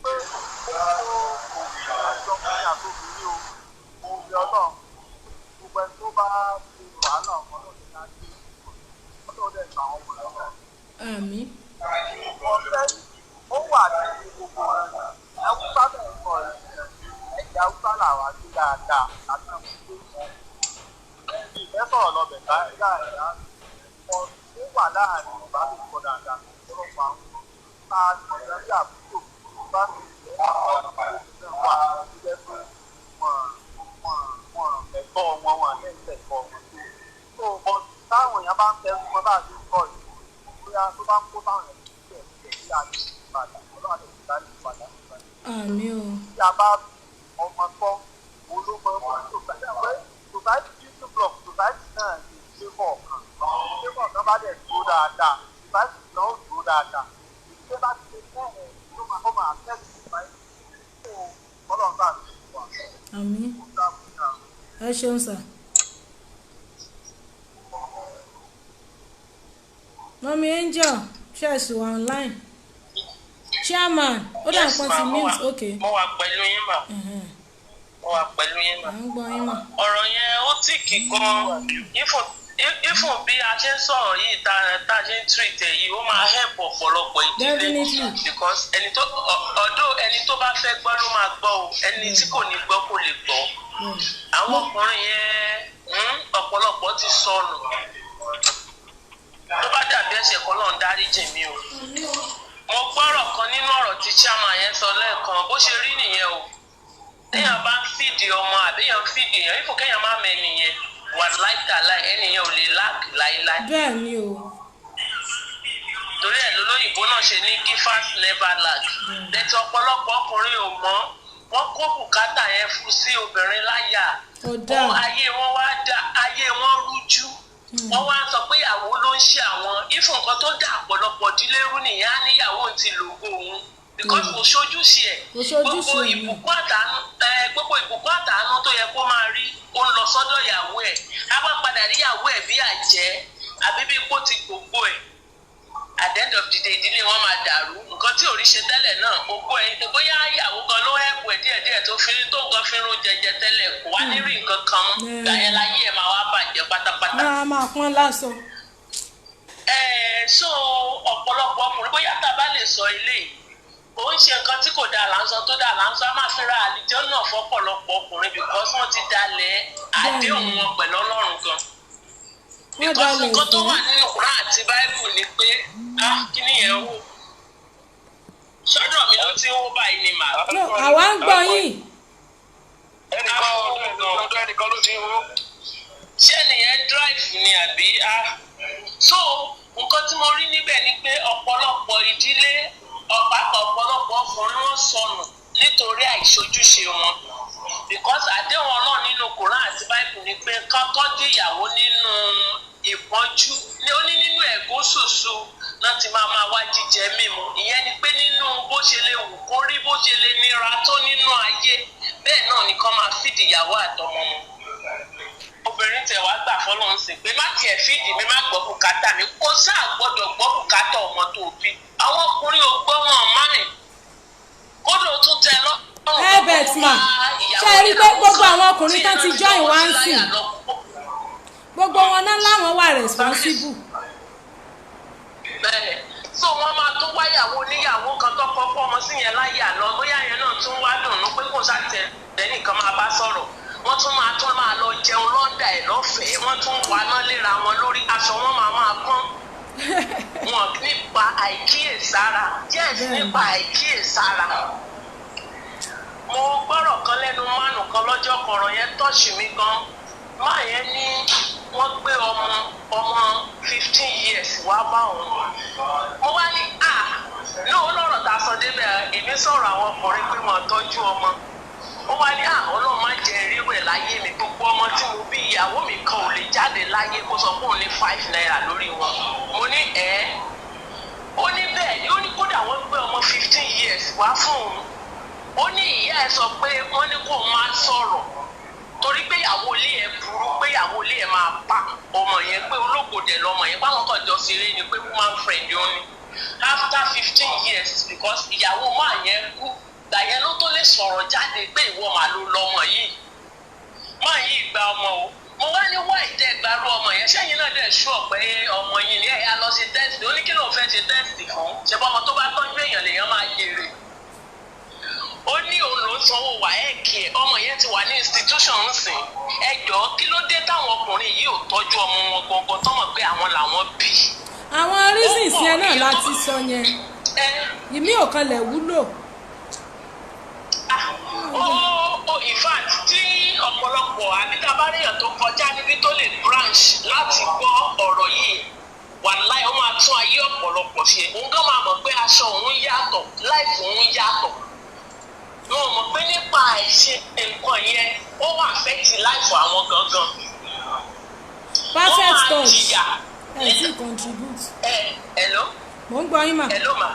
pé ó àjọ ọkùnrin àtòbìnrin o òun ọlọ́run gbogbo ẹni tó bá ti wàhálà ọmọ náà ní láti ọlọ́run dẹ̀ gbà ọmọ rẹ̀ náà. Àmín. Ọ̀fẹ́ ó wà nínú gbogbo rẹ̀ Haúsá náà ń sọ ẹ̀yà Haúsá làwọn àti dáadáa àti àwọn tó ìfẹ́ sọ̀rọ̀ lọ́bẹ̀ láàrin ó wà láàrin Yorùbá tó sọ dáadáa ọ̀pọ̀lọpọ̀ àwọn tá a mọ̀ lórí àbúrò bá mi àwọn ọmọ náà wà tó jẹ́ pé wọ́n ẹ̀tọ́ wọn wọn ní ẹ̀tọ́ wọn tó bọ́ táwọn èèyàn bá ń tẹnu mọ́ bá a ti ń kọ́ yìí bóyá tó bá ń kó táwọn èèyàn ti ń tẹ̀ sí àyè ìpadà ọlọ́run àti ìgbà ìpadà. Àmín o. Tí a bá ọmọ tọ́ olómọ ọmọ tó gbàgbé pé society beauty block society náà ní ìdílé kọ̀ọ̀kan ìdílé kọ̀ọ̀kan bá dẹ̀ dúró dáadáa society náà ó dúró dáadáa ìdílé bá ti lè mẹ́rin ló máa kọ́ máa affect society tó ọlọ́run bá mi wà. Àmín. Ó dáàbò náà. Ẹ ṣeun sir. Mummy Angel, ṣe é sì wà online? Chairman, ó dà nǹkan ti mute, okay. Mo wà pẹ̀lú yín mà. Mo wà pẹ̀lú yín mà. À ń gbọ́ yín mà. Ọ̀rọ̀ yẹn ó tì kì gan-an. Ifo bí a ṣe ń sọ̀rọ̀ yìí tá a ṣe ń treat ẹ̀ yìí ó máa help ọ̀pọ̀lọpọ̀ ìdílé. Definitely. Because ẹni tó ọ̀dọ́ ẹni tó bá fẹ́ gbọ́ ló máa gbọ́ o, ẹni tí kò ní gbọ́ kò lè gbọ́. Àwọn ọkùnrin yẹn ọ̀pọ̀lọpọ̀ ti sọnù. Tó bá dàbí ẹ̀ṣẹ̀ kan náà ń dáríjì mí o. Mo gbọ́rọ̀ kan nínú ọ̀rọ̀ tí chairman yẹn sọ lẹ́ẹ̀kan bó ṣe rí nìyẹn o. Téèyàn bá ń fìdí ọmọ àbí èèyàn ń fìdí èèyàn ifò kéèyàn má mọ ẹnìyẹn wà láìtàláì ẹnìyẹn ò lè láàkì láíláí. Bẹ́ẹ̀ ni o. Torí ẹ̀ lólóyìnbó náà ṣe ní givers never lack. Lẹ́tọ̀ ọ̀pọ̀lọpọ̀ ọkùnrin ò mọ̀. Wọ́n kó bùkátà yẹn fún sí obìnrin láyà. Ọ̀dà. Ayé wọn wá dá, ayé wọn rújú. Wọ́n wá sọ pé ìyàwó ló ń ṣe àwọn ifun. Nǹkan tó dà ọ̀pọ̀lọpọ̀ dílé rú nìyẹn. Á níyàwó ti lògo òun because kò ṣojúṣe ẹ̀. Kò ṣojúṣe Gbogbo ẹ̀. ìbùkún àtàánú ẹ, gbogbo ìbùkún àtàánú tó yẹ kó máa rí, ó ń lọ sọ́dọ̀ ìyàwó ẹ̀. Á wá padà rí ìyàwó ẹ̀ bí àjẹ́ àbí bí kó ti gbogbo ẹ̀. At the end of the day, ìdílé wọn máa dàrú. Nǹkan tí ò rí ṣe tẹ́lẹ̀ náà, gbogbo ẹ̀, bóyá ìyàwó gan ló hẹ́pù ẹ̀ díẹ̀díẹ̀ tó fi tó nǹkan fi rún jẹjẹ tẹ́lẹ̀, kò wá ní rí nǹkan kan mọ́. Gbà yẹn láyé ẹ̀ máa wá bàjẹ́ pátápátá. Máa máa pọ́n lásọ. So ọ̀pọ̀lọpọ̀ ọkùnrin, bóyá tá a bá lè sọ ilé yìí, kò ń ṣe nǹkan tí kò dáa là ń sọ, tó dáa là ń sọ. A máa fi ra àlìjọ náà fọ́pọ̀lọpọ̀ ọkùnrin because wọ́n ti dalẹ̀ àdéhùn wọn pẹ̀lú Ọlọ́run gan. Wọ́n Because dalẹ̀ nǹkan tó ìfẹ́. wà nínú Quran àti Bible ni pé, ah, kí nìyẹn wò sọ́dọ̀ mi ló ti ń wó báyìí ni màá. No, àwa ń gbọ́ yín. Ẹnìkan, ọdún ẹnìkan ló ti ń wó. Ṣé nìyẹn drive ni àbí? Ah, so nǹkan tí mo rí níbẹ̀ ni pé ọ̀pọ̀lọpọ̀ ìdílé, ọ̀pápọ̀ ọ̀pọ̀lọpọ̀ ọkùnrin, wọn sọnù nítorí àìṣojúṣe wọn, because àdéhùn Ọlọ́run nínú Quran àti Bible ni pé ká tọ́jú ìyàwó nínú ìpọ́njú ní ó ní nínú ẹ̀gún ṣùṣù náà ti máa máa wá jíjẹ mímu. Ìyẹn ni pé nínú bó ṣe lè wù kó rí, bó ṣe lè nira tó nínú ayé, bẹ́ẹ̀ náà ni kán máa fìdí ìyàwó àtọmọ wọn. Obìnrin tẹ̀ wá gbà fọlọ́run sí pé má tiẹ̀ fídì mi, má gbọ́ bùkátà mi, kó sáà gbọ́dọ̀ gbọ́ bùkátà ọmọ tó bí. Àwọn ọkùnrin ò gbọ́ wọn márìn, kódò tún tẹ lọ́rùn. Herbert ma, ṣe é rí i pé gbogbo àwọn ọkùnrin tán ti join wá ń sìn, gbogbo wọn náà láwọn wà responsible. Bẹ́ẹ̀, so wọ́n máa tún wáyàwó oníyàwó kan tó kọ́kọ́ ọmọ sí yẹn láyà lọ, bóyá yẹn náà tún wá dùnú pé kò sátẹ lẹ́nìkan máa bá sọ̀rọ̀. Wọ́n tún máa lọ jẹun lọ́ndà ẹ̀ lọ́fẹ̀ẹ́. Wọ́n tún waná léra wọn lórí, aṣọ wọn máa máa pọ́n wọn nípa àìkíyèsára. Yes, nípa àìkíyèsára. Mo gbọ́rọ̀ kan lẹ́nu mánu kan lọ́jọ́ kan, ọ̀rọ̀ yẹn touch mi gan. Máa yẹn ní wọ́n gbé ọmọ 15 years wá bá òun. Mo wá ní à ní òun lọ́rọ̀ tá a sọ débẹ̀. Èmi sọ̀rọ̀ àwọn ọkùnrin pé wọ́n tọ́jú ọmọ. Ó wá ní à, Ọlọ́run má jẹ́ rírú ẹ̀ láyé mi. Gbogbo ọmọ tí mo bí, ìyàwó mi kan ò lè jáde láyé kó sọ pé òun ní 5 naira lórí wọn. Mo ní ẹ̀ ó ní bẹ́ẹ̀ ni. Ó ní kódà wọ́n gbé ọmọ 15 years wá fún òun. Ó ní ìyá ẹ̀ sọ pé wọ́n ní kó máa sọ̀rọ̀ torí pé ìyàwó ilé ẹ̀ burú, pé ìyàwó ilé ẹ̀ máa pa ọmọ yẹn, pé ológo dẹ̀ lọmọ yẹn, báwọn kan jọ ṣeré ni, pé woman friend ó ní. After 15 years, because ìyàwó máa yẹn kú, gbà yẹn ló tó lè sọ̀rọ̀ jáde pé ìwọ màá ló lọmọ yìí. Máa yìí gba ọmọ o. Mo wá ní wá ìtẹ́ ìgbàrú ọmọ yẹn, sẹ́yìn náà dẹ̀ ṣú ọ̀pẹ́ ọmọ yìí ní ẹ̀yà lọ sí test. Ó ní kí lóun fẹ́ ṣe test fún? Ṣe bọ́ ọmọ tó bá tọ́jú èèyàn lèèyàn máa jèrè. Ó ní òun ló ń sanwó WAEC ẹ̀. Ọmọ yẹn ti wà ní institution ń sìn. Ẹ jọ̀ọ́, kí ló dé táwọn ọkùnrin yìí ò tọ́jú ọmọ wọn gangan tọ́mọ̀ pé àwọn làwọn bí? Àwọn reasons yẹn náà láti sọ yẹn, ìmí ò kanlẹ̀ wúlò. Ó in fact, tí ọ̀pọ̀lọpọ̀ àbí tá a bá ríyàn tó kọjá níbi tó lè branch láti gbọ́ ọ̀rọ̀ yìí, wàláì, ó máa tún ayé ọ̀pọ̀lọpọ̀ ṣe. Òun gan máa mọ̀ pé aṣọ òun yàtọ̀, life òun yàtọ̀. Wọn mọ̀ pé nípa àìṣe nǹkan yẹn, ó wà affect life àwọn gangan. Perfect. Wọ́n máa Touch jìyà. Ẹ sì contribute. Ẹ hello. Mò ń gbọ́ yín mà. Hello ma.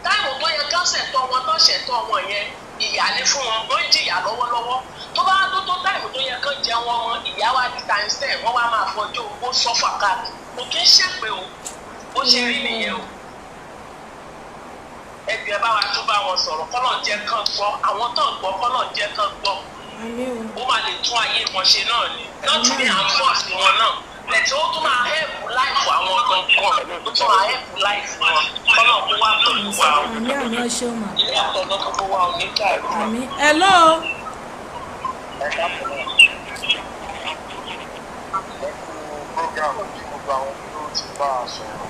Time tó yẹ kán ṣẹ̀tọ́ wọn, tó ṣẹ̀tọ́ wọn yẹn, ìyà ni fún wọn. Wọ́n ń jìyà lọ́wọ́lọ́wọ́. Tó bá tó tó time tó yẹ kán jẹ wọn mọ́, ìyá wa di times 10. Wọ́n wá máa fọjọ́ owó sọ́fà káàkiri. Kò kí ń ṣèpè o, bó ṣe rí nìyẹn o. Ẹbí, ẹ bá wa tún bá wọn sọ̀rọ̀, kọ́lọ̀ jẹ́ kán gbọ́. Àwọn tó ń gbọ́, kọ́lọ̀ jẹ́ kán gbọ́. Àmín o. Ó máa lè tún ayé wọn ṣe náà ni, not ní à ń force wọn náà, but ó tún máa help life àwọn gangan, ó tún máa help life wọn. Kọ́lọ̀ kó wá pẹ̀lú wa o. Àmín, àmín. Ẹ ṣeun mà. Ilé àtọ̀nà gbogbo wa ò ní dàrú. Àmín. Hello. Ẹ káàbọ̀, ẹ kú program. Bí gbogbo àwọn tó ti bá a sọ̀rọ̀,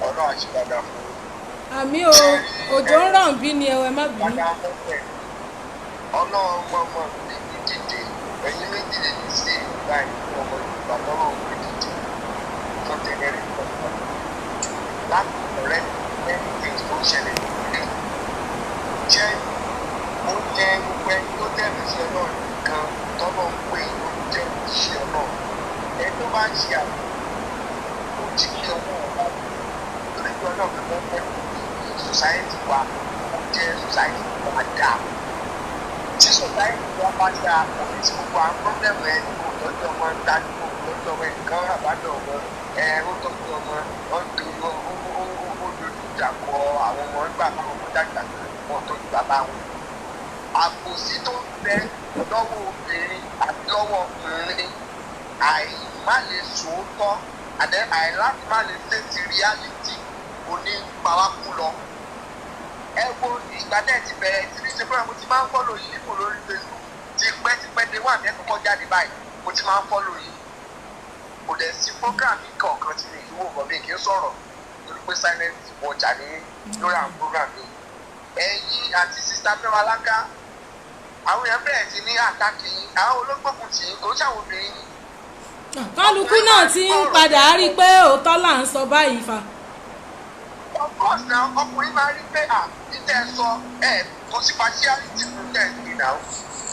ọlọ́run àti dáadáa fún yín. Àmín o. Òjò ń rọ̀ bí ni, ẹ má bínú. Dáadáa mọ́tẹ̀, ọlọ́run mọ̀mọ́ gbé yín dìde. Ẹ̀yin méjì lè ní sí ìgbà ìlú ọmọ Yorùbá tọ́lọ́ gbé dìde tó tẹ̀lé rí pọ̀pọ̀ láti ọ̀rẹ́ many things tó ń ṣẹlẹ̀ nílé jẹ́. Society wa, ó jẹ́ society tó máa dáa. Tí society wa bá dáa, kò ní sí gbogbo àwọn problem ẹ̀. Kò tọ́jú ọmọ dájú, kò tọ́jú ọmọ, ẹnìkan àbádọ́ ọmọ ẹ, ó tọ́jú ọmọ, ó dojú ó dojú ìjà kọ àwọn ọmọ nígbà táwọn ọmọ dàgbà, wọn tọ́jú bàbá wọn. Àbòsí tó ń bẹ lọ́wọ́ obìnrin àti lọ́wọ́ ọkùnrin, àìmá lè sòótọ́ àdẹ, àìláti má lè face reality, òní pàwákú lọ. Ẹ wo ìgbà tẹ́ ẹ ti bẹ̀rẹ̀ tí ní ṣe fúnra, mo ti máa ń follow yìí kò lórí Facebook tipẹ́ tipẹ́ dé wà ní ẹ̀kọ́kọ́ jáde báyìí, mo ti máa ń follow yìí. Kò dẹ̀ sí program yìí kọ̀ọ̀kan tí mi ìwò bọ̀, mi kì í sọ̀rọ̀ torí pé silent watcher ní lórí àwọn program yìí. Ẹ̀yin àti Sister Fẹ́mi, àwọn èèyàn bẹ̀rẹ̀ sí ní attack yín, àwọn ológbòkun tì í, kò ń ṣàwọn obìnrin yín. Kálukú náà ti ń padà rí i pé òótọ́ là ń sọ báyìí fa. Of course na, ọkùnrin máa rí pé à níta ẹ sọ ẹ, kò sí partiality fún tẹ̀ ẹ́ náà.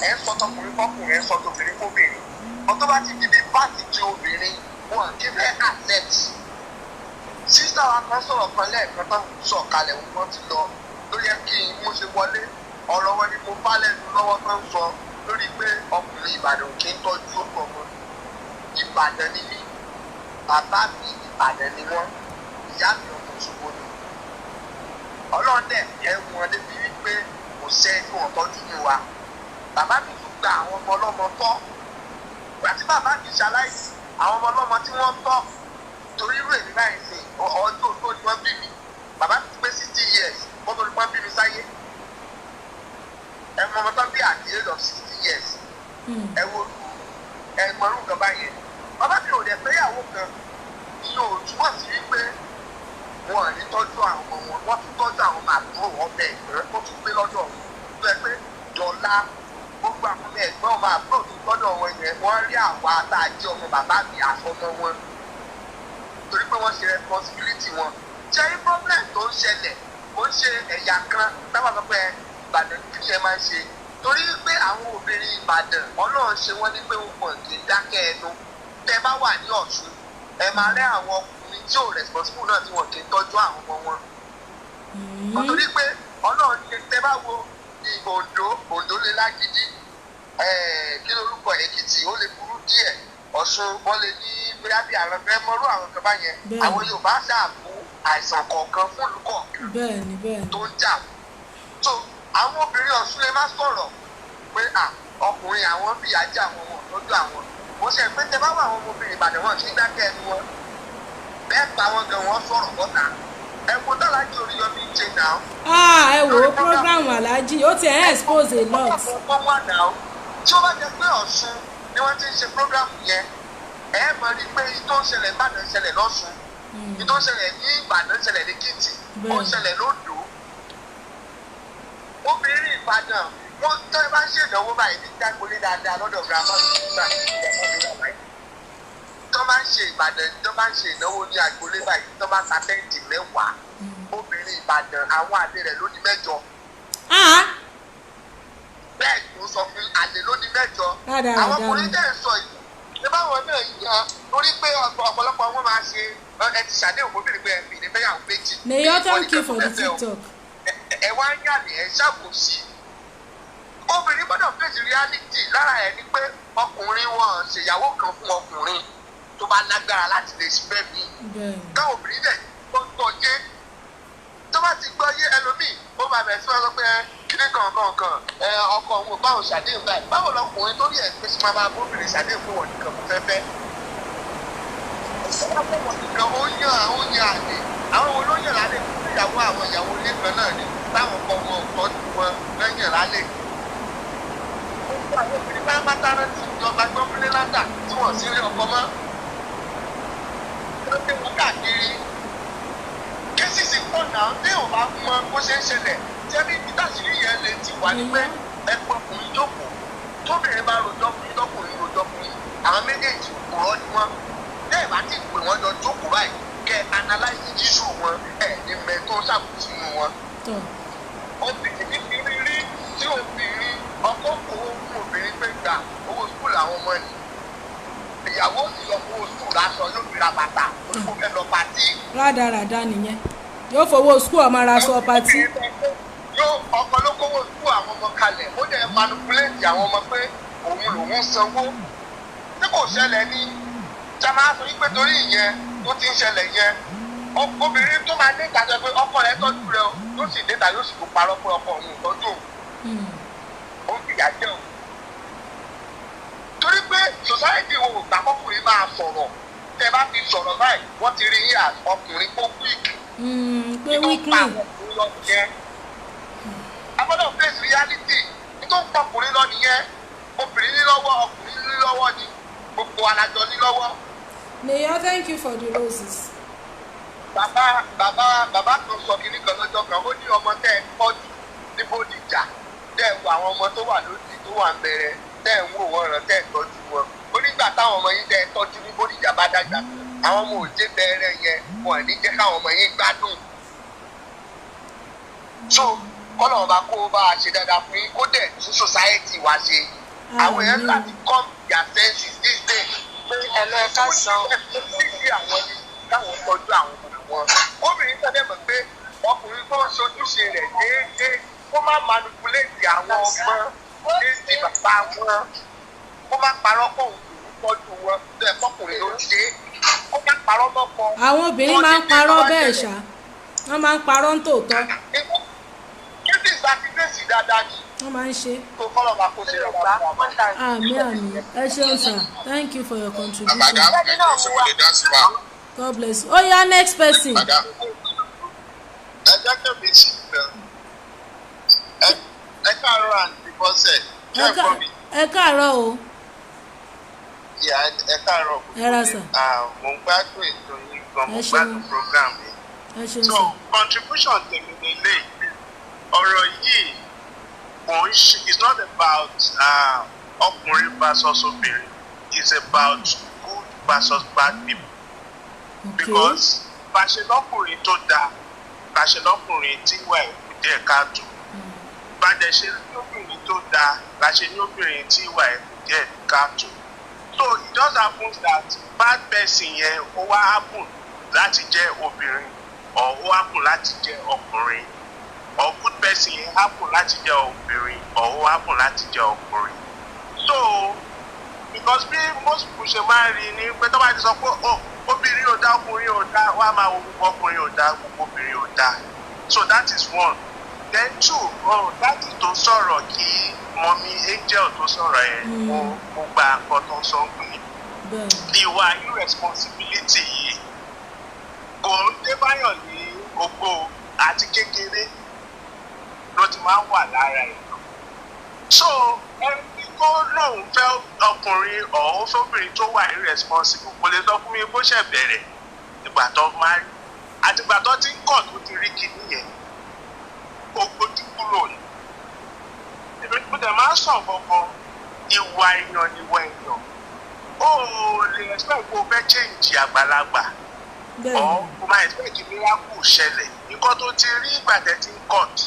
Ẹ ń sọ tọkùnrin fọkùnrin, ẹ ń sọ tobìnrin fóbìnrin. Ọtọ́ bá ti di bí pàtì ti obìnrin, wọn kì í fẹ́ accept. Sister wa kan sọ̀rọ̀ kan lẹ́ẹ̀kan tó sọ̀ kalẹ̀, wọn ti lọ ló yẹ kí n mú ṣe wọlé. Ọ̀rọ̀ wọn ni mo bá lẹ́nu lọ́wọ́ tó ń sọ lórí pé ọkùnrin Ìbàdàn kì í tọ́jú ọmọ. Ìbàdàn ni mí, bàbá mi Ìbàdàn ni wọ́n, ìyá mi ọmọ Òṣogbo ni. Ọlọ́run dẹ̀ ẹ wọn débi wípé kò sẹ́ tí wọ́n tọ́jú ní wa. Bàbá mi tún gba àwọn ọmọ ọlọ́mọ tọ́. Ìgbà tí bàbá mi ṣaláìsí, àwọn ọmọ ọlọ́mọ tí wọ́n tọ́, torí irú èmi báyìí sìn, ọjọ́ tó ni wọ́n bí mi, bàbá mi ti pé 60 years kó tó ní wọ́n bí mi sáyé. Ẹ mọ ọmọ tó bí at the age of 60 years, ẹ wo ẹ mọ irú nǹkan báyẹn. Bàbá mi ò dẹ̀ fẹ́yàwó kan, ìyẹn ò túmọ̀ sí wípé wọn ò ní tọ́jú àwọn ọmọ wọn. Wọ́n tún tọ́jú àwọn ọmọ àbúrò wọn bẹ́ẹ̀ tó tún gbé lọ́dọ̀ wọn, tó yẹ pé dọ̀la gbogbo àwọn ọmọ ẹ̀gbọ́n, ọmọ àbúrò tó gbọ́dọ̀ wọn yẹn, wọ́n rí àwa tá a jẹ́ ọmọ bàbá mi àfọmọ wọn, torí pé wọ́n ṣe responsibility wọn. Ṣé rí problem tó ń ṣẹlẹ̀, ó ń ṣe ẹ̀yà kan táwọn sọ pé Ìbàdàn kí ẹ máa ń ṣe, torí pé àwọn obìnrin Ìbàdàn, Ọlọ́run ṣe wọ́n ní pé wọn kì í dákẹ́ ẹnu. Tẹ́ bá wà ní Ọ̀ṣun, ẹ máa rẹ́ àwọn ọkùnrin tí ò responsible náà tí wọn kì í tọ́jú àwọn ọmọ wọn, nítorí pé Ọlọ́run ṣe. Tẹ́ bá wo Oǹdó, Oǹdó lè lágídí, kí lorúkọ, Èkìtì ó lè burú díẹ̀, Ọ̀ṣun wọ́n lè ní bóyá bí àwọn fẹ́ mọ́rú àwọn kan báyẹn. Àwọn Yorùbá ṣàbù àìsàn kọ̀ọ̀kan fún ìlú kọ̀ọ̀kan bẹ́ẹ̀ni bẹ́ẹ̀ni tó ń jà. So àwọn obìnrin Ọ̀ṣun lè má sọ̀rọ̀ pé à ọkùnrin àwọn fìyà jẹ àwọn, wọn lọ́jọ́ àwọn mo ṣe pé. Tẹ bá wà àwọn ọmọbìnrin Ìbàdàn, wọn kì í dákẹ́ ẹnu wọn bẹ́ẹ̀, pa wọn gan, wọn sọ̀rọ̀ bọ́ta. Ẹ wo dálájú Oríyọmí ń ṣe náà. Ah, ẹ wo program Alhaji, ó ti ẹ̀ expose a lot. Wọ́n wà náà. Tí ó bá jẹ́ pé Ọ̀ṣun ni wọ́n ti ń ṣe program yẹn, ẹ mọ̀ rí pé ìtò ń ṣẹlẹ̀ Ìbàdàn ń ṣẹlẹ̀ lọ́ṣun, ìtò ń ṣẹlẹ̀ ní Ìbàdàn ń ṣẹlẹ̀ ní Èkìtì, ó ń ṣẹlẹ̀ lódò. Obìnrin Ìbàdàn, wọ́n tọ́ ẹ bá ń ṣèdánwò báyìí ní dágbólé dáadáa lọ́dọ̀ grandma mi nígbà tó bá ń ṣe Ìbàdàn, tó bá ń ṣe ìnáwó ní agboolé báyìí, tó bá ta tent 10, obìnrin Ìbàdàn, àwọn àlè rẹ̀ ló ní 8. Bẹ́ẹ̀ ló sọ fún, àlè ló ní 8. Àwọn ọkùnrin tẹ̀ ń sọ yìí, ṣé báwọn náà yan torí pé ọ̀pọ̀lọpọ̀ wọn máa ṣe, ẹ ti ṣàdéhùn fóbìnrin pé ẹ fi ní fẹ́yàwó méjì. Neyo, thank you for the TikTok. Ẹ wá ń yàlè, ẹ ṣàbòsí. Obìnrin gbọ́dọ̀ face reality. Lára ẹ̀ ni pé ọkùnrin wọn ṣèyàwó kan fún ọkùnrin tó bá lágbára láti lè ṣe mí. Káwọn obìnrin dẹ̀ gbọ́ yé. Tó bá ti gbọ́ yé, ẹlòmíì ó máa bẹ̀rẹ̀ sí wọn sọ pé kíní kan kan ẹ ọkọ òun báwọn ṣàdéhùn báyìí. Báwo lọkùnrin tó rí ẹ pé ṣe máa bá bóbìnrin ṣàdéhùn fún wọn nìkan fún fẹ́fẹ́ nìkan? Ó yàn àlè. Àwọn wo ló yàn lálẹ́ fún ìyàwó? Àwọn ìyàwó ilé kan náà ni táwọn ọkọ wọn ò tọ́jú wọn lẹ́yìn lálẹ́. Gbogbo àwọn obìnrin bá bá tára tí ìjọba gbọ́mílé látà tí wọ́n sì rí ọkọ mọ́ ló dé wọn káàkiri. Cases pọ̀ náà tí ò bá mọ bó ṣe ń ṣẹlẹ̀. Jẹ́bi ìtàṣírí yẹn lè ti wà ní pé ẹ̀pọ̀ ọkùnrin jókòó, tóbìnrin bá rojọ́ fún yín, tọkùnrin rojọ́ fún yín, àwọn méjèèjì òpùrọ́ ni wọ́n. Tẹ́ ẹ̀ bá ti pè wọ́n jọ jókòó báyìí, kẹ́ ẹ analyse issue wọn, ẹ̀ ní mẹ́ tó ṣàkóso inú wọn. Obìnrin ti rí rí tí obìnrin ọkọ kò fún obìnrin pé gbà owó school àwọn ọmọ ni, ìyàwó sì lọ fowó school lásán, yóò fi ra bàtà, olùkọ́ fẹ́ lọ party. Rádaràda nìyẹn, Yóò fowó school ọmọ ra aṣọ party. Yóò ọkọ ló kówó sú àwọn ọmọ kalẹ̀, ó dẹ̀ manipulate àwọn ọmọ pé òun lòun sanwó. Tí kò ṣẹlẹ̀ ní jama sọ wípé torí ìyẹn tó ti ń ṣẹlẹ̀ yẹn, obìnrin tó máa dé ìtajà pé ọkọ rẹ̀ tọ́jú rẹ̀ o, yóò sì dé ìta, yóò sì tún parọ́ pé ọkọ òun ò tọ́jú òun, ó ń fìyà jẹ òun. Torí pé society wo ò gbà kọkùnrin máa sọ̀rọ̀. Tẹ́ bá ti sọ̀rọ̀ báyìí, wọ́n ti rí yín as ọkùnrin kó weak. Pé weakling. Ọkùnrin lọ nìyẹn. A gbọ́dọ̀ face reality. Tó ń pọkùnrin lọ nìyẹn. Obìnrin ní lọ́wọ́, ọkùnrin ní lọ́wọ́ ni, gbogbo alájọ ní lọ́wọ́. Mayor, thank you for the roses. Bàbá kan sọ kinní kan lọ́jọ́ kan, ó ní ọmọ tẹ́ ẹ tọ́jú ní Bódìjà, tẹ́ ẹ wo àwọn ọmọ tó wà lódì, tó wà ń bẹ̀rẹ̀, tẹ́ ẹ ń wò wọ́n ràn, tẹ́ ẹ tọ́jú wọn, ó nígbà táwọn ọmọ yín tẹ́ ẹ tọ́jú ní Bódìjà bá dàgbà, àwọn ọmọ òjé bẹ̀rẹ̀ yẹn, wọn ò ní jẹ́ káwọn ọmọ yín gbádùn. So kọ́nà ọba kó bá a ṣe dáadáa fún yín, kó dẹ̀ tún society wa ṣe. Àwọn èèyàn Àmín. láti come to their senses this day pé Ẹ̀lọ́, ẹ káàsán. fífi àwọn ní káwọn tọ́jú àwọn ọmọ wọn. Obìnrin tó dẹ̀ mọ̀ pé ọkùnrin tó ń ṣojúṣe rẹ̀ déédéé, kó má manipulate àwọn ọmọ déédéé bàbá wọn, kó má parọ́ pọ̀ òun tọ́jú wọn tó ẹ̀ fọkùnrin ló ń ṣe é, kó má parọ́ mọ́kọ. Àwọn obìnrin máa ń parọ́ bẹ́ẹ̀ ṣá, wọ́n máa ń parọ́ ń tòótọ́. Kí sì fèsì dáadáa ni. Wọ́n máa ń ṣe. Tó kọ́lọ̀ máa kó ṣe Yorùbá dáadáa. wọ́n ta. Àmín, àmín. Ẹ ṣeun sir, thank you for your contribution. Madam, ṣé mo lè dá sí wa? God bless you. Ó yá, next person. Madam. Ẹ jẹ́ kẹ́mi sí ìfẹ́. Ẹ káàárọ̀, àǹtí Bọ́sẹ̀. Ṣé Ẹ ẹ gbọ́ mi? Ẹ káàárọ̀ o. Ìyá, ẹ káàárọ̀. Ẹ ra sà. Ah, mo ń gbádùn ètò yín gan, mo Ẹ ṣeun. gbádùn program yìí. Ẹ ṣeun So sir. contribution tèmi nílé ọ̀rọ̀ yìí kò ń ṣe, it's not about ọkùnrin versus obìnrin, it's about good versus bad people. Because bá ṣe lọ́kùnrin tó dáa, bá ṣe lọ́kùnrin tí wà ẹ̀ kù díẹ̀ káàtó, bá dẹ̀ ṣe ní obìnrin tó dáa, bá ṣe ní obìnrin tí wà ẹ̀ kù díẹ̀ káàtó. So it just happens that bad person yẹn, ó wá happen láti jẹ́ obìnrin or ó happen láti jẹ́ ọkùnrin, or good person yẹn happen láti jẹ́ obìnrin or ó happen láti jẹ́ ọkùnrin. So because bí most people ṣe máa ń rí ni pé tó bá ti sọ pé, "Oh, obìnrin ò dá, ọkùnrin ò dá," wọ́n á máa wo gbogbo ọkùnrin ò dá, gbogbo obìnrin ò dá. So that is one. Then two, oh, that is tó sọ̀rọ̀ kí mummy Angel tó sọ̀rọ̀ yẹn, mo gba nǹkan tó sọ pé ìwà irresponsibility yìí kò ń dé báyọ̀ ní ogbó, àti kékeré ló ti máa ń wà lára ẹ̀. So ẹni tó lóun fẹ́ ọkùnrin ọ̀hún fóbìnrin tó wà irresponsible, kò lè sọ fún mi bó ṣe bẹ̀rẹ̀ ìgbà tó máa rí àtìgbà tó ti ń kọ̀ tó ti rí kinní yẹn, ó gbójú kúrò ní. Èmi mo dẹ̀ máa ń sàn kankan, ìwà èèyàn ni ìwà èèyàn. Ó lè expect kó o fẹ́ change àgbàlagbà or kó máa expect kí miracle ṣẹlẹ̀. Nǹkan tó ti rí ìgbà tẹ́ ti ń court,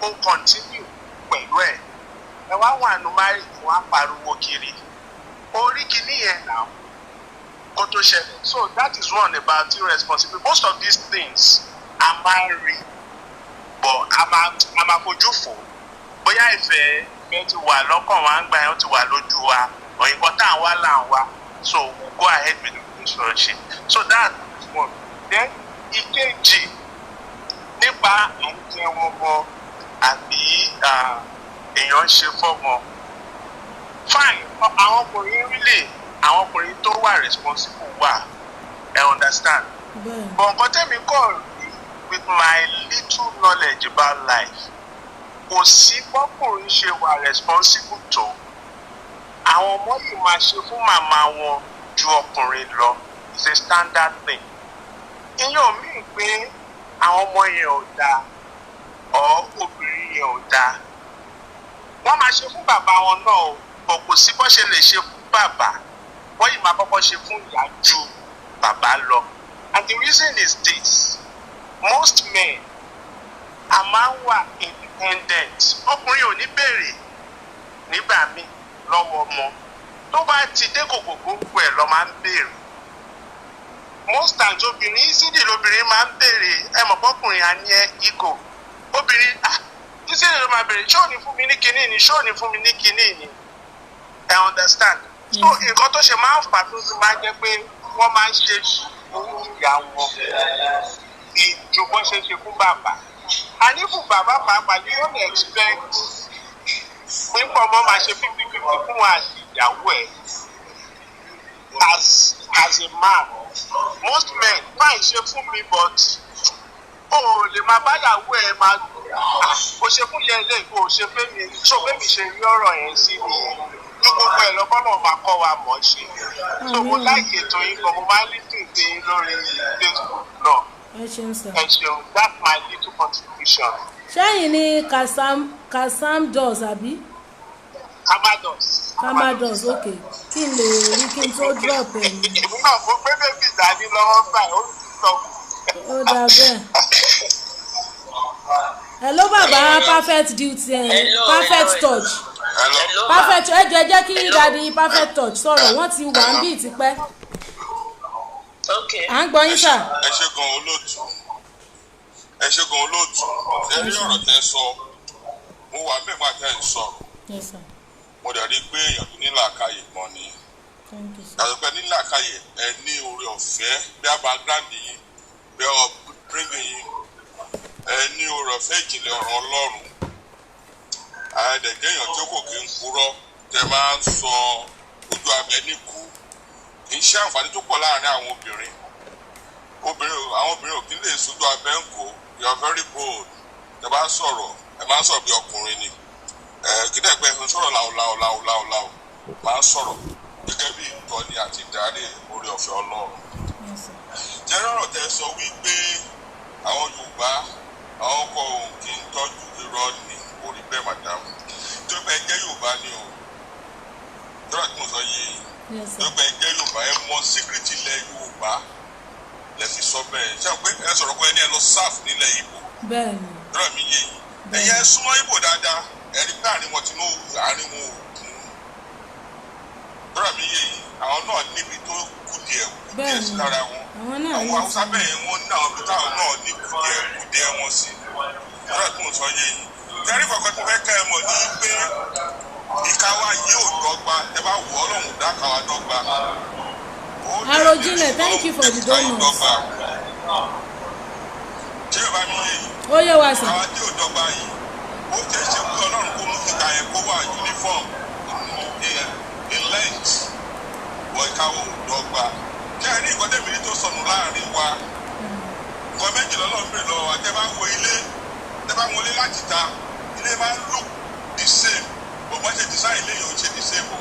ó continue pẹ̀lú ẹ̀. Ẹ wá wà nù marriage, wọ́n á pariwo kiri orí kinní yẹn náà kó tó ṣẹlẹ̀. So that is one about irresponsibility. Most of these things a máa ń rí, but a máa fojú fò. Bóyá ìfẹ́ ti wà lọ́kàn wa ń gbà yẹn, ó ti wà lójú wa, nǹkan tá à ń wá là ń wá, so we go ahead with the relationship. So that is one. Then ìkejì, nípa à ń jẹun ọmọ àbí èèyàn ń ṣe fọ́mọ, fine, àwọn ọkùnrin really, àwọn ọkùnrin tó wà responsible wà, I understand, but nǹkan tẹ́mi kọ̀ rí with my little knowledge about life, kò sí bọ́kùnrin ṣe wà responsible tó, àwọn ọmọ yìí máa ṣe fún màmá wọn ju ọkùnrin lọ. It's a standard thing. Ìyẹn ò mean pé àwọn ọmọ yẹn ò dáa or obìnrin yẹn ò dáa. Wọ́n máa ṣe fún bàbá wọn náà o, but kò sí bó ṣe lè ṣe fún bàbá, wọ́n yìí máa kọ́kọ́ ṣe fún ìyá ju bàbá lọ. And the reason is this: most men a máa ń wà independent. Ọkùnrin ò ní béèrè nígbà míì lọ́wọ́ ọmọ. Tó bá ti dé kòkò, gbogbo ẹ̀ lọ́ máa ń béèrè. Most times obìnrin, easily lobìnrin máa ń béèrè. Ẹ mọ̀ pọ́kùnrin á ní ẹ ego. Obìnrin, ah, easily ló máa béèrè, ṣé ò ní fún mi ní kinní ni, ṣé ò ní fún mi ní kinní ni? Ẹ understand? So nǹkan tó ṣe máa ń fà tó fi máa ń jẹ́ pé wọ́n máa ń ṣe owó ìyá wọn ju bó ṣe ṣe fún bàbá. And even bàbá pàápàá, you don't expect pípọ̀ ọmọ máa ṣe 50-50 fún wa àti ìyàwó ẹ̀. As a man, most men fine ṣe fún mi, but o ò lè máa báyàwó ẹ máa o ṣe fún yẹn ilé ìkó o ṣe fẹ́mi. So fẹ́mi ṣe rí ọ̀rọ̀ yẹn sí nìyẹn. Ju gbogbo ẹ̀ lọ́kọ́ náà máa kọ́ wa mọ̀ ṣe. So mo like ètò yín gan. Mo máa ń listen sí yín lórí Facebook náà. Ẹ ṣeun, sir. Ẹ ṣeun. That's my little contribution. Ṣẹ́yìn ni Kasam, Kasam Dos, àbí? Kamados. Kamados, ok. Kí n lè rí kí n tó drop ẹ̀ ní. Èmi náà, mo gbé baby dání lọ́wọ́ báyìí, ó sì sọ. Ó dáa bẹ́ẹ̀. Hello, bàbá Perfect Duty, Hello, Perfect hello. Touch. Hello, ma. Perfect, ẹ jọ̀ọ́, ẹ jẹ́ kí Daddy Perfect Touch sọ̀rọ̀. Wọ́n ti wà ń bí tipẹ́. Okay. À ń gbọ́ yín, sir. Ẹ ṣe gan, olóòtú. Ẹ ṣe gan, olóòtú. Ẹ rí ọ̀rọ̀ tẹ́ sọ, mo wà bẹ́ẹ̀ bá tẹ́ ń sọ̀rọ̀. Yes, sir. Mo dẹ̀ rí i pé èèyàn tó ní làákàyè gan ni. Thank you, sir. Yàtọ̀ pé ní làákàyè, ẹ ní oore ọ̀fẹ́ bí a background yín, bí upbringing yín, ẹ ní oore ọ̀fẹ́ ìjìnlẹ̀ ọ̀rọ̀ Ọlọ́run. Àdẹ̀jẹ́ èèyàn tí kò kí ń purọ́, tẹ máa ń sọ ojú abẹ ní kú. Kì í ṣe àǹfààní tó pọ̀ láàrin àwọn obìnrin. Àwọn obìnrin ò kí ń lè sojú abẹ ń kó. You are very bold. Tẹ bá sọ̀rọ̀, ẹ máa ń sọ̀rọ̀ bí ọkùnrin ni. Ẹ kí dẹ́ pé ẹ ń sọ̀rọ̀ làwọ̀ làwọ̀ làwọ̀ làwọ̀ làwọ̀, máa ń sọ̀rọ̀ gẹ́gẹ́ bí ìtọ́ni àti ìdarí oore ọ̀fẹ́ Ọlọ́run. Yes, sir. Jẹ́rọ̀ ọ̀rọ̀ tẹ sọ wípé àwọn Yorùbá, àwọn ọkọ òun kì í tọ́jú, irọ́ ni, kò rí bẹ́ẹ̀, madam. Tó bẹ́ẹ̀ jẹ́ Yorùbá ni o. Tọ́lá tí mo sọ yìí, Yes, tó sir. bẹ́ẹ̀ jẹ́ Yorùbá, ẹ mọ secret ilẹ̀ Yorùbá lẹ fi sọ bẹ́ẹ̀. Ṣé àwọn pé ẹ sọ̀rọ̀ pé ẹni ẹ lọ serve nílẹ̀ Ìgbò? Bẹ́ẹ̀ ni. Tọ́lá mi yé yìí. Ẹ̀yẹ súnmọ́ Ìgbò dáadáa, ẹ rí pé àárín wọn ti ní àárín wọn ò kún. Tọ́lá mi yé yìí, àwọn náà níbi tó kù díẹ̀ kù díẹ̀ sí lára wọn. Àwọn náà Àwọn ní Haúsá bẹ́ẹ̀, wọ́n ní àwọn ibi táwọn náà ní kùdìẹ̀ kùdìẹ̀ wọn sí. Tọ́lá tí mo sọ yé yìí. Tẹ́rí kọ̀ọ̀kan tó fẹ́ kẹ́ ẹ mọ̀ ní pé ìka wa yìí ò dọ́gba. Ẹ bá wù, Ọlọ́run dá ká wa dọ́gba. Ó dẹ̀ Àròjinlẹ̀, thank you for the ìka yìí donut. dọ́gba. Ṣé Yorùbá mi yé yìí? Ó yé wa, sir. Àwa tí ò dọ́gba yìí, ó ṣeé ṣe pé Ọlọ́run kó mú kíka yẹn kó wà uniform in length, wọ ìka wo ò dọ́gba. Ṣé ẹ ní nǹkan tẹ̀mí ní tó sọnù láàrin wa? Nǹkan méjì lọ́lọ́run bèrè lọ́wọ́ wa. Tẹ́ bá wo ilé, tẹ́ bá wọlé láti ta, ilé máa ń look the same, bó bá ṣe design ilé yìí, ó ṣe the same o.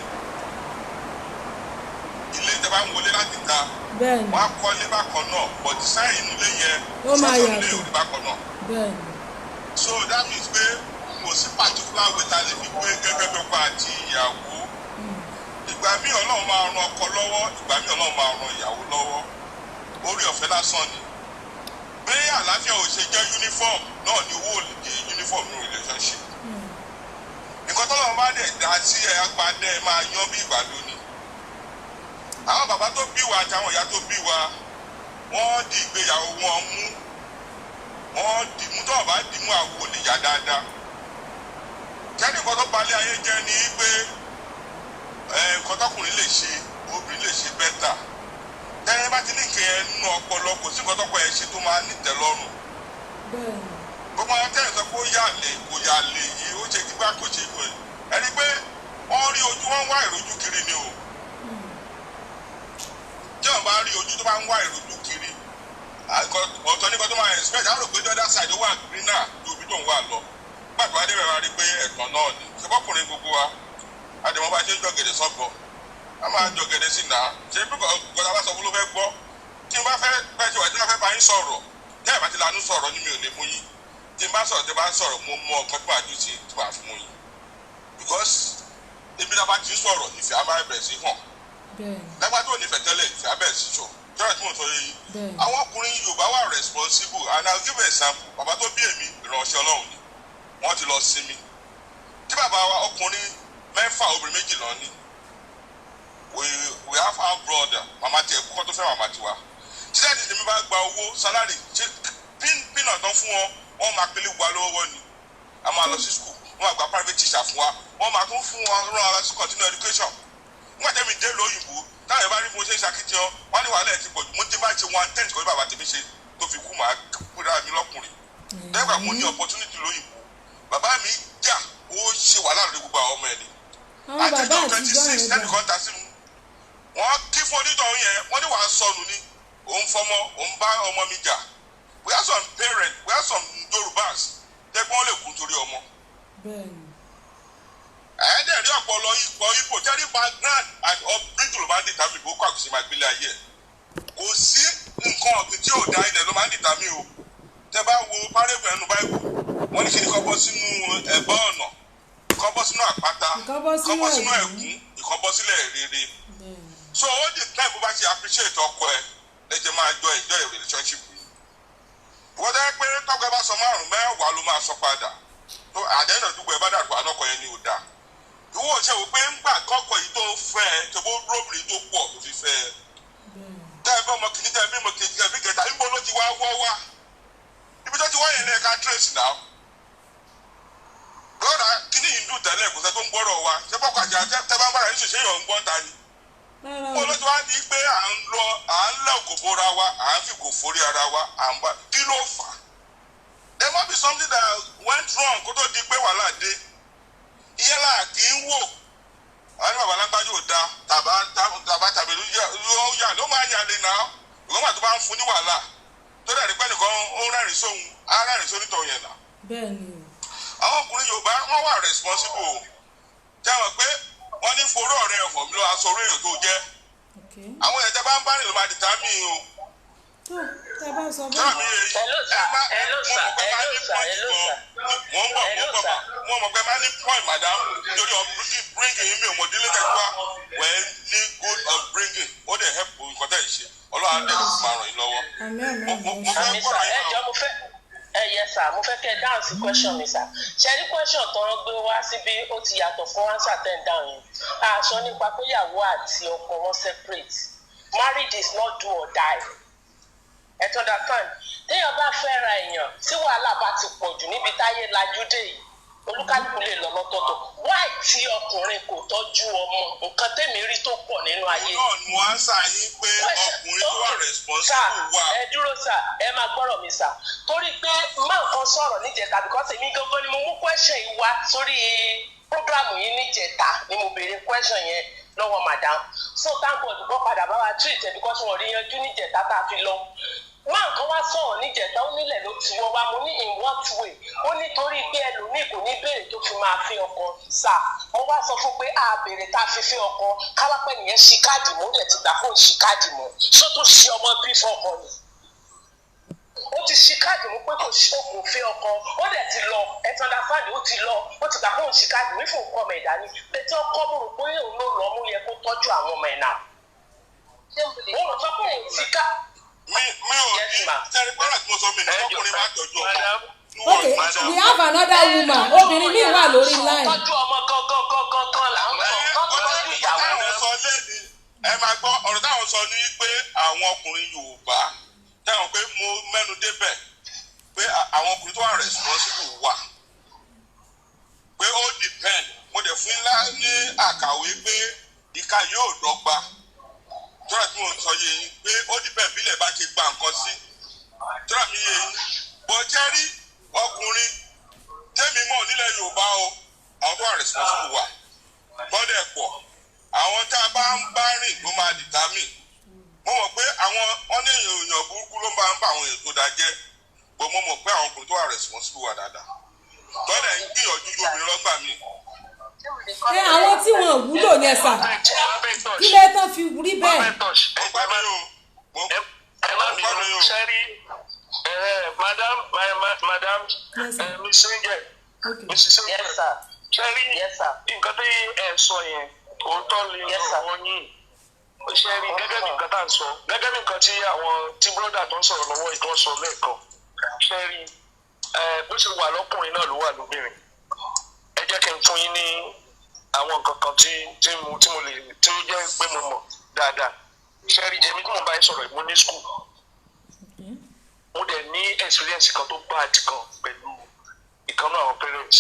Ilé, tẹ́ bá ń wọlé láti ta, Bẹ́ẹ̀ ni. wọ́n á kọ́ ilé bákan náà, but design inú ilé yẹn, Ó máa structure ilé yàtọ̀. yìí ò rí bákan náà. Bẹ́ẹ̀ ni. So that means pé kò sí particular way ta lè fi gbé gẹ́gẹ́ bí ọkọ àti ìyàwó. Ìgbà míì, Ọlọ́run máa ran ọkọ lọ́wọ́. Ìgbà míì, Ọlọ́run máa ran ìyàwó lọ́wọ́. Orí ọ̀fẹ́ lásán ni. Bí àlàáfíà ò ṣe jẹ́ uniform náà ni owó ò lè jẹ́ uniform ní relationship. Nǹkan tọ́lọ́run bá dẹ̀ dá sí ẹ agbadẹ́, ẹ máa yan bí ìgbàdo ni. Àwọn bàbá tó bí wa àti àwọn ìyá tó bí wa, wọ́n di ìgbéyàwó wọn mú. Wọ́n dì mú. Tó bá dì mú, àwò lè yà dáadáa. Kẹ́ni nǹkan tó balẹ̀ ayé jẹ́ ni pé nǹkan tọkùnrin lè ṣe, obìnrin lè ṣe better. Tẹ́yẹ bá ti ní kẹ́ ẹ nínú ọpọlọ, kò sí nǹkan tọkọ ẹ ṣe tó máa nítẹ́lọ́rùn. Bẹ́ẹ̀ ni. Gbogbo àwọn tẹ́yẹ sọ pé ó yà lè, kò yà lè yìí, ó ṣe gbígbá, kò ṣe kò, ẹni pé wọ́n rí ojú, wọ́n wá ìrójú kiri ni o. Tí wọ́n bá rí ojú tó bá ń wá ìrójú kiri, ọ̀tọ̀ nípa tó máa expect, á rò pé the other side ó wà greener ju ibi tó ń wà lọ. Gbàgbọ́ adé bẹ̀rẹ̀, wá rí pé ẹ̀tàn náà ni. Ṣé bọ́kùnrin gbogbo wa, àdèmọ́ bá ṣe ń jọ̀gẹ̀dẹ̀ sọ́gbọ̀, a máa jọ̀gẹ̀dẹ̀ sí náà. Ṣé bí gbọ́dọ̀ bá sọ fún ló fẹ́ gbọ́? Tí n bá fẹ́ bẹ́ẹ̀ ṣe wà, tí n bá fẹ́ bá yín sọ̀rọ̀, tẹ́ ẹ̀ bá ti lanú sọ̀rọ̀ ni mi ò lè mú yín. Tí n bá sọ̀rọ̀, tí n bá sọ̀rọ̀, mo mọ ọkàn tí màá jù sí tí màá fi mú yín, because ibi tá a bá ti ń sọ̀rọ̀, ìfẹ́ á máa bẹ̀rẹ̀ sí hàn. Bẹ́ẹ̀ ni. Lágbá tó nífẹ̀ẹ́ tẹ́lẹ̀, ìfẹ́ á bẹ̀rẹ̀ sí sọ tẹ́lẹ̀ tí mo sọ yìí. Bẹ́ẹ̀ ni. Àwọn ọkùnrin Yorùbá wà responsible, and I will give an example. Bàbá tó bí èmi, ìránṣẹ́ Ọlọ́run ni. Wọ́n ti lọ sinmi. Tí bàbá wa, ọkùnrin mẹ́fà, obìnrin méjì lọ ní. We have our brother, màmá tiẹ̀ kúkọ́ tó fẹ́ màmá tiwa. Tí daddy tèmi bá gba owó salary, ṣe peanut tán fún wọn, wọ́n máa pélé wa lọ́wọ́ ni. A máa lọ sí school, wọ́n máa gba private teacher fún wa, wọ́n máa tún fún wa, rán wa sí continue education. Nígbà tẹ́mi dé lóyìnbó, táwọn ẹ̀ bá rí bí mo ṣe ń ṣakitiyan, wọ́n ní wàhálà ẹ̀ ti pọ̀ jù. Mo ti bá ṣe 1/10 kọ́ bí bàbá tèmi ṣe tó fi kú, màá kúra mi lọ́kùnrin. Dẹ́gbà mo ní opportunity lóyìnbó. Bàbá mi jà, ó ṣe wàhálà lórí gbogbo àwọn ọmọ ẹ̀ ni. Àwọn bàbá Àtijọ́ twenty àtijọ́ six yẹn dà. tẹ́nìkan ta sí mi, wọ́n kí fún onítọ̀hún yẹn, wọ́n ní wàá sọnù ni, òun fọmọ òun bá ọmọ mi jà. We have some parents, we have some Yorubas tẹ́gbọ́n lè kú torí ọmọ. Ẹ̀ẹ́dẹ̀ rí ọ̀pọ̀lọ ipò ipò tẹ́rí, background and upbringing ló máa ń determine bó kọ́ àkùsí máa gbélé ayé ẹ̀. Kò sí nǹkan ọ̀gbìn tí ò dá, ilẹ̀ ló máa ń determine o. Tẹ́ bá wo parable ẹnu báyìí, wọ́n ní kí ni kọ́ bọ́ sínú ẹ̀bá ọ̀nà, ìkan bọ́ sínú àpáta, Ìkan bọ́ ìkan bọ́ sínú sínú ẹ̀gún, ìkan bọ́ sílẹ̀ rere. So ó depend bó bá ṣe appreciate ọkọ ẹ lẹ́jẹ̀ máa jọ enjoy relationship yìí. Wọ́n dẹ́ pé tọ́kọ ẹ bá sọ márùn, mẹ́wàá ló máa sọ padà. Tó àdéhùn àdúgbò ẹ bá dàgbà, ànọkọ yẹn ni ò dáa. Ìwọ ṣe wò pé ńgbà kọ́kọ́ yìí tó fẹ́ ẹ tó bó róbìnrin tó pọ̀ tó fi fẹ́ ẹ, tẹ́ ẹ bá ọmọ kìíní, tẹ́ ẹ bí ọmọ kejì, tẹ́ ẹ bí kẹta, níbo ló ti wá wọ́ wá? Ibi tó ti wá yẹn lẹ́ẹ̀ka trace náà. Lọ́dà kíní yìí ń dùn tẹ́lẹ̀, kò sẹ́ tó ń gbọ́rọ̀ wa. Ṣé bọ́kọ̀ àti àti tẹ́ bá ń bára yín sùn, ṣé yọ̀ ń gbọ́ ta ni? Rárá Mo o. ló ti wá di pé à ń lọ, à ń lẹ òkò bóra wa, à ń fi kò forí ara wa, à ń bá, kí ló fà á? There must be something that went wrong kó tó di pé wàhálà dé. Ìyẹn là kì í wò. Àwọn ní bàbá alágbájú ò da, tàbá tàbá tàbí ló yà ló máa yà lè nà ó. Ìgbọ́n wà tó bá ń fún ní wàhálà tó dẹ̀ rí pé nìkan ó ń rẹ́rìn sóhun, á rẹ́rìn sónítọ̀ yẹn nà. Bẹ́ẹ̀ ni o. Àwọn ọkùnrin Yorùbá, wọ́n wà responsible o. Jẹ́ wọn pé wọ́n ní forú ọ̀rẹ́ ẹ̀fọ́ mi lọ́wọ́ aṣọ orí èèyàn tó jẹ́. Àwọn èèyàn tẹ́ bá ń bá rìn ló máa determine o. Tó tẹ́ bá sọ Sáà bẹ́ẹ̀. mi yẹ. Hello, sir. Ẹ má Hello, mo sir. mọ̀ pé máa ní Hello, sir. point Hello, gan. sir. Mo ń bọ̀, mo ń Hello, bọ̀. sir. Mo mọ̀ pé máa ní point, madam, nítorí upbringing mi ò mọ̀ délé tẹ̀síwá wẹ̀ ní good upbringing, ó dẹ̀ help nǹkan tẹ̀ ṣe. Ọlọ́run á dẹ̀ máa ràn yín lọ́wọ́. Àmín, àmín. Mo Àmín. mo fẹ́ Àmín, sir. gbọ́dọ̀ Ẹ yín jọ, náà. mo fẹ́ ẹ yẹ sir, mo fẹ́ kẹ́ ẹ dáhùn sí question mi, sir. Ṣe rí question tọrọ gbé wá síbi, ó ti yàtọ̀ fún answer ten down yẹn. Àṣọ nípa pé ìyàwó àti ọkọ wọn separate, marriage is not do or die. Ẹ tó understand, téèyàn bá fẹ́ ra èèyàn, tí wàhálà bá ti pọ̀ jù níbi táyé lajú dé yìí, olúkálùkù lè lọ lọ́tọ̀ọ̀tọ̀. Why tí ọkùnrin kò tọ́jú ọmọ? Nǹkan tèmi rí tó pọ̀ nínú ayé. Òun náà ni wọ́n á sà yín pé ọkùnrin tó wà responsible wà. Ẹ dúró sir, ẹ máa gbọ́rọ̀ mi sir, torí pé má nǹkan sọ̀rọ̀ níjẹta, because èmi gangan ni mo mú question yìí wá sórí program yìí. Níjẹta ni mo béèrè question yẹn lọ́wọ́ madam. So thank God, wọ́n padà bá wa treat ẹ̀, because wọ́n rí yanjú níjẹta tá a fi lọ. Má nǹkan wá sọ̀rọ̀ níjẹta, ó nílẹ̀ ló ti wọ́ wá. Mo ní, "In what way?" Ó ní torí pé ẹlòmíì kò ní béèrè tó fi máa fi ọkọ. Sà, mo wá sọ fún pé a béèrè tá a fi fi ọkọ, káwápẹ́ nìyẹn ṣí káàdì mú, dẹ̀ ti gbà fún ṣí káàdì mú, ṣó tó ṣí ọmọ bí fọkọ ni? Ó ti ṣí káàdì mú pé kò ṣí kò fẹ́ ọkọ, ó dẹ̀ ti lọ. Ẹ ti understand, ó ti lọ, ó ti gbà fún ṣí káàdì mú fún ọkọ mẹ̀ dání bẹ́ẹ̀ tí ọkọ mú rò pé òun ló lọ mú, yẹ kó tọ́jú àwọn ọmọ ẹ̀ náà. Mo rò sọ pé òun ti ká. Mi ò Yes, ní ma. sẹ́ni pẹ́rẹ́ tí mo sọ mi ní ọkùnrin má tọ́jú ọmọ. Okay, we have another woman, obìnrin míì wà lórí line. Tọ́jú ọmọ gangan gangan gan là ń sọ, tọ́jú ìyàwó. Táwọn sọ lẹ́ni, ẹ máa gbọ́ ọ̀rọ̀ táwọn sọ ní pé àwọn ọkùnrin Yorùbá táwọn pé mo mẹ́nu débẹ̀ pé àwọn ọkùnrin tó wà responsible wà, pé ó depend. Mo dẹ̀ fún ńlá ní àkàwé pé ìka yóò dọ́gba tọ́lá tí mo sọ yé yín pé ó depend bílẹ̀ bá ṣe gba nǹkan sí tọ́lá mi yé yín bọ́ jẹ́rí ọkùnrin tẹ́mi mọ̀ nílẹ̀ Yorùbá o, àwọn tó wà responsible wà gbọ́dẹ̀ pọ̀. Àwọn tá a bá ń bá rìn ló máa determine. Mo mọ̀ pé àwọn wọ́n ní èèyàn burúkú ló máa ń bá àwọn èèyàn tó da jẹ́ bọ́. Mo mọ̀ pé àwọn ọkùnrin tó wà responsible wà dáadáa, tọ́lẹ̀ ń gbìyànjú ju obìnrin lọ́gbà mi. Ẹ àwọn tí wọn ò wúlò yẹn sà, kí lè tán fi rí bẹ́ẹ̀? Mo gbọ́ mi o, mo Ẹ má mo gbọ́ mi bínú o. Sẹ́rí, madam, madam. Yes, sir. Miss Angel. Mrs Angel. Yes, sir. Sẹ́rí, Yes, sir. nǹkan tí ẹ sọ yẹn, òótọ́ ni. Yes, sir. Ọ̀rọ̀ yín sẹ́rí, gẹ́gẹ́ bí nǹkan tá à ń sọ, gẹ́gẹ́ bí nǹkan tí àwọn tí brother tó ń sọ̀rọ̀ lọ́wọ́ ìtọ́ sọ lẹ́ẹ̀kan, sẹ́rí, bó ṣe wà lọ́kùnrin náà ló wà lóbìnrin. Ẹ jẹ́ kí n fún yín ní àwọn nǹkan kan tí mo lè tí ó jẹ́ pé mo mọ̀ dáadáa. Sẹ́rí, èmi tí mo bá yín sọ̀rọ̀ yìí, mo ní school. Mo dẹ̀ ní experience kan tó bad kan pẹ̀lú ìkan náà, àwọn parents.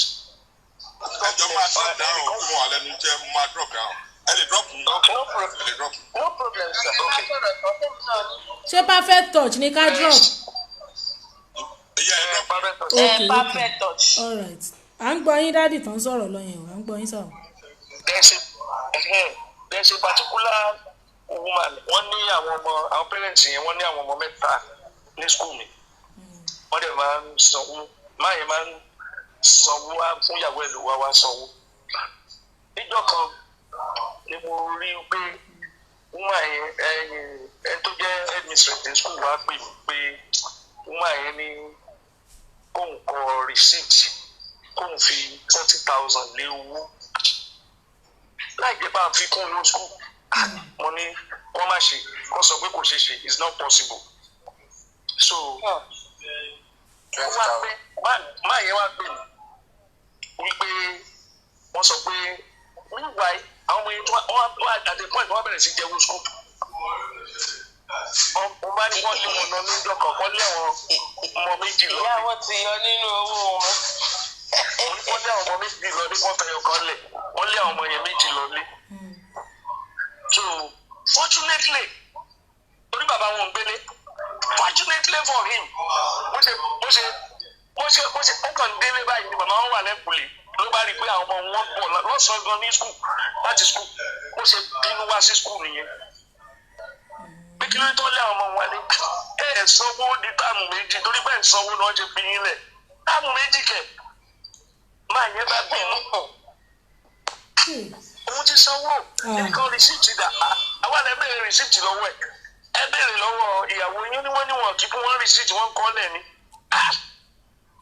Ẹjọ́ máa drop down o, mo wà lẹ́nu jẹ́, mo máa drop down. Ẹ lè drop mi. Okay. No problem. Ẹ lè drop mi. No problem, sir. Okay. Ṣé Perfect Touch ní ká drop? Ìyá, ẹ drop. Perfect. Okay. Ẹ Perfect Touch. All right, à ń gbọ́ yín, daddy tó ń sọ̀rọ̀ lọ yẹn o, à ń gbọ́ yín sọ̀rọ̀. There's a particular woman, wọ́n ní àwọn ọmọ, àwọn parents yẹn, wọ́n ní àwọn ọmọ mẹ́ta ní school mi. Wọ́n dẹ̀ máa ń sanwó, máa yẹn máa ń sanwó wá fún ìyàwó ẹ̀ ló wá wá sanwó. Níjọ́ kan ni mo rí i pé woman yẹn, ẹni tó jẹ́ headmistress ní school wá pè mí pé woman yẹn ní kóun kọ receipt, kóun fi 40,000 lé owó láì jẹ́ bá a fi kún owó school. Mo ní wọ́n má ṣe kó sọ pé kò ṣeé ṣe, it's not possible. So ó wá pé má yẹn wá pè mí wípé wọ́n sọ pé meanwhile àwọn ọmọ yẹn tó wá at the point wọ́n bẹ̀rẹ̀ sí jẹ́wọ́ school. Wọ́n bá ní wọ́n lé wọn lọ níjọ́ kan, wọ́n lé àwọn ọmọ méjì lọ. Ìyá wọn ti yọ nínú owó wọn. Wọ́n lé àwọn ọmọ méjì lọ ní, wọ́n fẹyọ kan lẹ̀, wọ́n lé àwọn ọmọ yẹn méjì lọ lé. So fortunately, torí bàbá wọn ń gbélé, fortunately for him, bó ṣe ó kàn délé báyìí ni bàbá wọn wà lẹ́kùlé, ló bá rí i pé àwọn ọmọ wọn bọ̀ lọ́sàn-án gan ní school, láti school. Bó ṣe bínú wá sí school nìyẹn pé kí ló tó lé àwọn ọmọ wọn lé, ẹ ẹ sanwó di term méjì, torí bẹ́ẹ̀ ń sanwó ni wọ́n ṣe fi yín lẹ̀ term méjì kẹ̀. Máa yẹn bá bínú, òun ti sanwó nǹkan, receipt dà? Àwa lẹ béèrè receipt lọ́wọ́ ẹ̀, ẹ béèrè lọ́wọ́ ìyàwó yín ní wọ́n ní wọn kì í fún wọn receipt, wọ́n kọ́ lẹ̀ ni.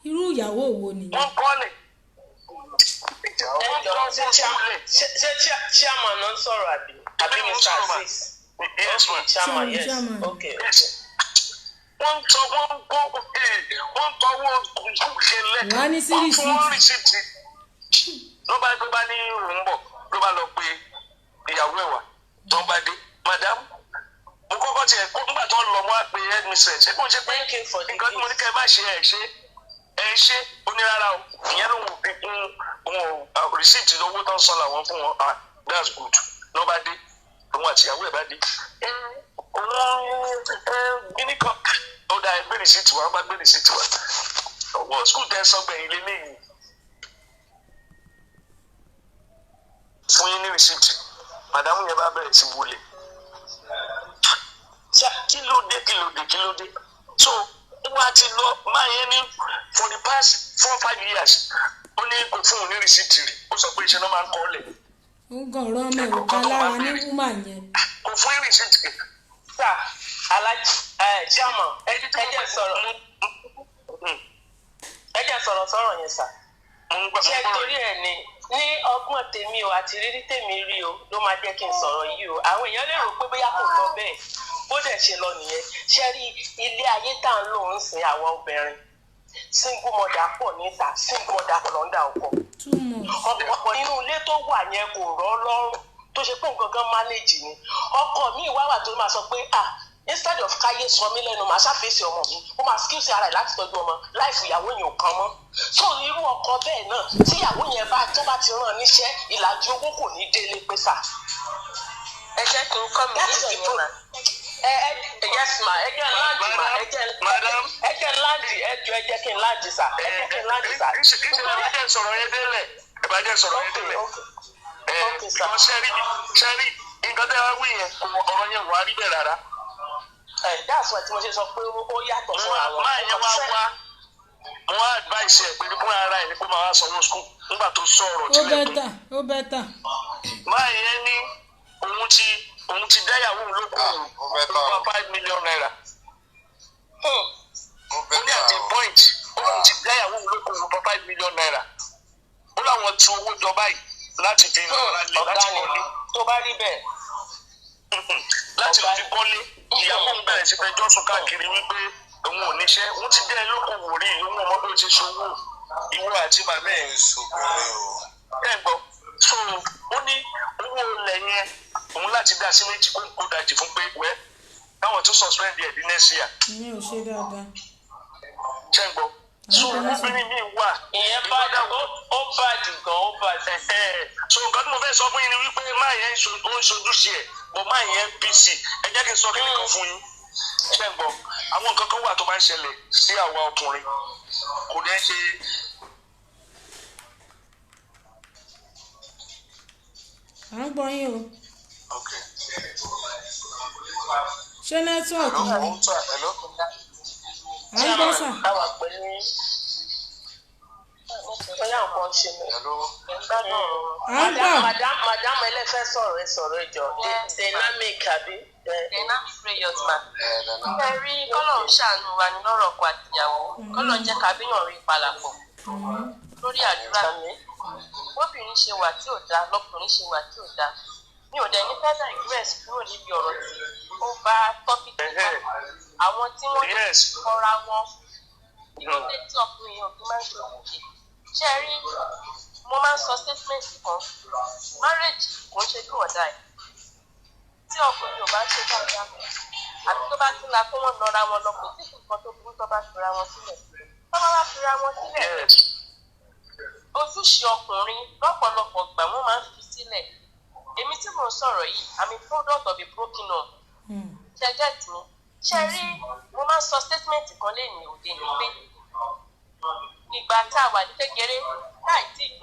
Irú ìyàwó wo nìyẹn? Wọ́n kọ́ lẹ̀. Ẹ jọ, ṣé chairman náà ń sọ̀rọ̀ àbí Mr. Azeez? Yes, ma. Chairman, yes. Chairman. Okay. Wọ́n ń sọ, wọ́n ń kó, wọ́n ń tọwọ́ kẹlẹ́. Wọ́n á ní sí Wọ́n fún wọn receipt. receipt. Ló bá ní òun bọ̀, ló bá lọ pé ìyàwó ẹ̀ wá. Tó ń bá dé, madam, mo kọ́kọ́ tiẹ̀ kó nígbà tó ń lọ, mo wá pe headmistress, ṣé kò ń ṣe pé Thank you for the nǹkan tí mo ní kẹ́ ẹ má ṣe, ẹ̀ ṣe, ẹ̀ ṣe. Ó ní rárá o, ìyẹn ló ń fi kún òun ò receipt owó tó ń sọ làwọn fún wọn. Ah, that's good. Ló bá dé, òun àti ìyàwó ẹ̀ bá dé, ẹ òun ẹ gíní kan, ó dá ẹ gbé receipt wá. Wọ́n bá gbé receipt wá, owó school tẹ sọgbẹ̀yìn lélẹ́yìn fún yín ní receipt. Madam yẹn bá bẹ̀rẹ̀ sí wọlé, kí ló dé, kí ló dé, kí ló dé? So wọ́n á ti lọ máa yẹn ní for the past 4-5 years, ó ní kò fún òun ní receipt rí. Ó sọ pé iṣẹ́ náà máa ń kọ́ lẹ̀. Ń gan ọ̀rọ̀ ọmọ ẹ̀ ò ká lára ní woman yẹn. Kò fún yín receipt. Sir, Alhaji, ẹ chairman, ẹ jẹ́ sọ̀rọ̀, ẹ jẹ́ sọ̀rọ̀ sọ̀rọ̀ yẹn, sir. Mo ń gbọ́. Ṣé mo ń gbọ́. Torí ẹ̀ ni ní ọgbọ́n tèmi o àti rírí tèmi rí o ló máa jẹ́ kí n sọ̀rọ̀ yìí o. Àwọn èèyàn lè rò pé bóyá kò lọ bẹ́ẹ̀, bó dẹ̀ ṣe lọ nìyẹn. Ṣé rí ilé ayé tá à ń lò ń sìn, àwọn obìnrin single mother pọ̀ níta, single mother pọ̀ lọ́ndà ọkọ. Too much. Ọ̀pọ̀ nínú ilé tó wà yẹn kò rọ́ lọ́rùn, tó ṣe pé nǹkan kan manage ni. Ọkọ mi wá wà tó máa sọ pé, ah, instead of káyé sọ mí lẹ́nu, màá ṣàfẹ́sì ọmọ mi. Ó máa skills ara ẹ̀ láti tọ́jú ọmọ, láìfù ìyàwó yẹn ò kàn mọ́. So irú ọkọ bẹ́ẹ̀ náà, tí ìyàwó yẹn bá tó bá ti rán níṣẹ́, ìlàjì owó kò ní délé pé sà. Ẹ jẹ́ kí n kọ́ mi That is níbẹ̀ the yẹn mà. problem. Ẹ ẹ, yes ma, ẹ jẹ́ land ma, ẹ jẹ́ Madam. ẹ jẹ́ land. Ẹ jọ, ẹ jẹ́ kí n land, sir, ẹ jẹ́ kí n land, sir. Ìṣe ẹ bá jẹ́ sọ̀rọ̀ yẹn délẹ̀, ẹ bá jẹ́ sọ̀rọ̀ yẹn délẹ̀. Okay. Ẹ Okay, sir. because ṣẹ́rí nǹkan tẹ́ wá wí yẹn, ọ̀rọ̀ yẹn wà á rí bẹ́ẹ̀ rárá. Ẹ that's why tí mo ṣe sọ pé ó yàtọ̀ fúnra wọn. Máa yẹn wá wá, mo wá advice ẹ pé fúnra ara ẹ ní kó máa wá sanwó school nígbà tó sọ̀rọ̀ Ó tilẹ̀kùn. better, ó better. Máa yẹn ní òun ti dáyàwó òun lókun Ah, ó better o. over ₦5 million. Ó Ó ní better at a o. point, ó lóun ti dáyàwó òun lókun over ₦5 million. Ó láwọn tu owó jọ báyìí láti fi ra lé Ọ̀gá láti ni kọ́lé, tó bá rí bẹ́ẹ̀. láti fi kọ́lé. Ìyàwó òun bẹ̀rẹ̀ sí fẹjọ́ sùn káàkiri wípé òun ò níṣẹ́, òun ti dẹ́ ẹ lókòwò rí, òun ò mọ bó ṣe ṣòwò, ìwọ àti màmá ẹ̀. Èso obìnrin o. Ẹ gbọ́, so ó ní owó ilẹ̀ yẹn, òun láti dá sí méjì, kó kó dajì fún pé wẹ́ káwọn tún suspend ẹ̀ di next year. Ìyẹn ò ṣe dáadáa. Ṣé ń gbọ́? So obìnrin mi wà. Ìyẹn bad, ó bad gan, ó bad. So nǹkan tí mo fẹ́ sọ fún yín ni wípé máa yẹn ó ń ṣojúṣe ẹ̀, but máa yẹn busy. Ẹ jẹ́ kí n sọ kíní kan fún yín. Ṣé ń gbọ́? Àwọn nǹkan kan wà tó máa ń ṣẹlẹ̀ sí àwa ọkùnrin, kò ní ṣe. À ń gbọ́ yín o. Ṣé network ni? À ń gbọ́, sir. Káwa pẹ̀lú bóyá nǹkan ṣe mí. À ń gbọ́. Madam, madam, ẹlẹ́fẹ́ sọ̀rọ̀, ẹ sọ̀rọ̀, ẹ jọ. Dynamic àbí? Dynamic prayers ma. Ẹ rí, kọ́lọ̀ ń ṣàánú wa ní lọ́rọ̀ ọkọ àtìyàwó, kọ́lọ̀ ń jẹ́ kábíyàn rí ìpalàpọ̀ lórí àdúrà. Bóbìnrin ṣe wà tí ò dáa, lọkùnrin ṣe wà tí ò dáa. Mi ò dẹ̀ ní fẹ́ digress kúrò níbi ọ̀rọ̀ tí ó bá topic wa. Àwọn tí wọ́n kọra wọn, kí ló dé tí ọkùnrin yẹn ò fi máa ń ṣe òkè? Ṣé ẹ rí, mo máa ń sọ statement kan: marriage kò ń ṣe do or die. Tí ọkùnrin ò bá ṣe dáadáa àbí tó bá tún la kó wọn nọra wọn lọ, kò sí nǹkan tó burú tó bá fira wọn sílẹ̀. Tó bá wá fira wọn sílẹ̀, ojúṣe ọkùnrin lọ́pọ̀lọpọ̀ gbà wọ́n máa ń fi sílẹ̀. Èmi tí mò ń sọ̀rọ̀ yìí, I'm a product of a broken home. Ṣe get mi? Ṣe rí, mo máa ń sọ statement kan lẹ́yìn òde ní pé ìgbà tá a wà ní kékeré láì tí ì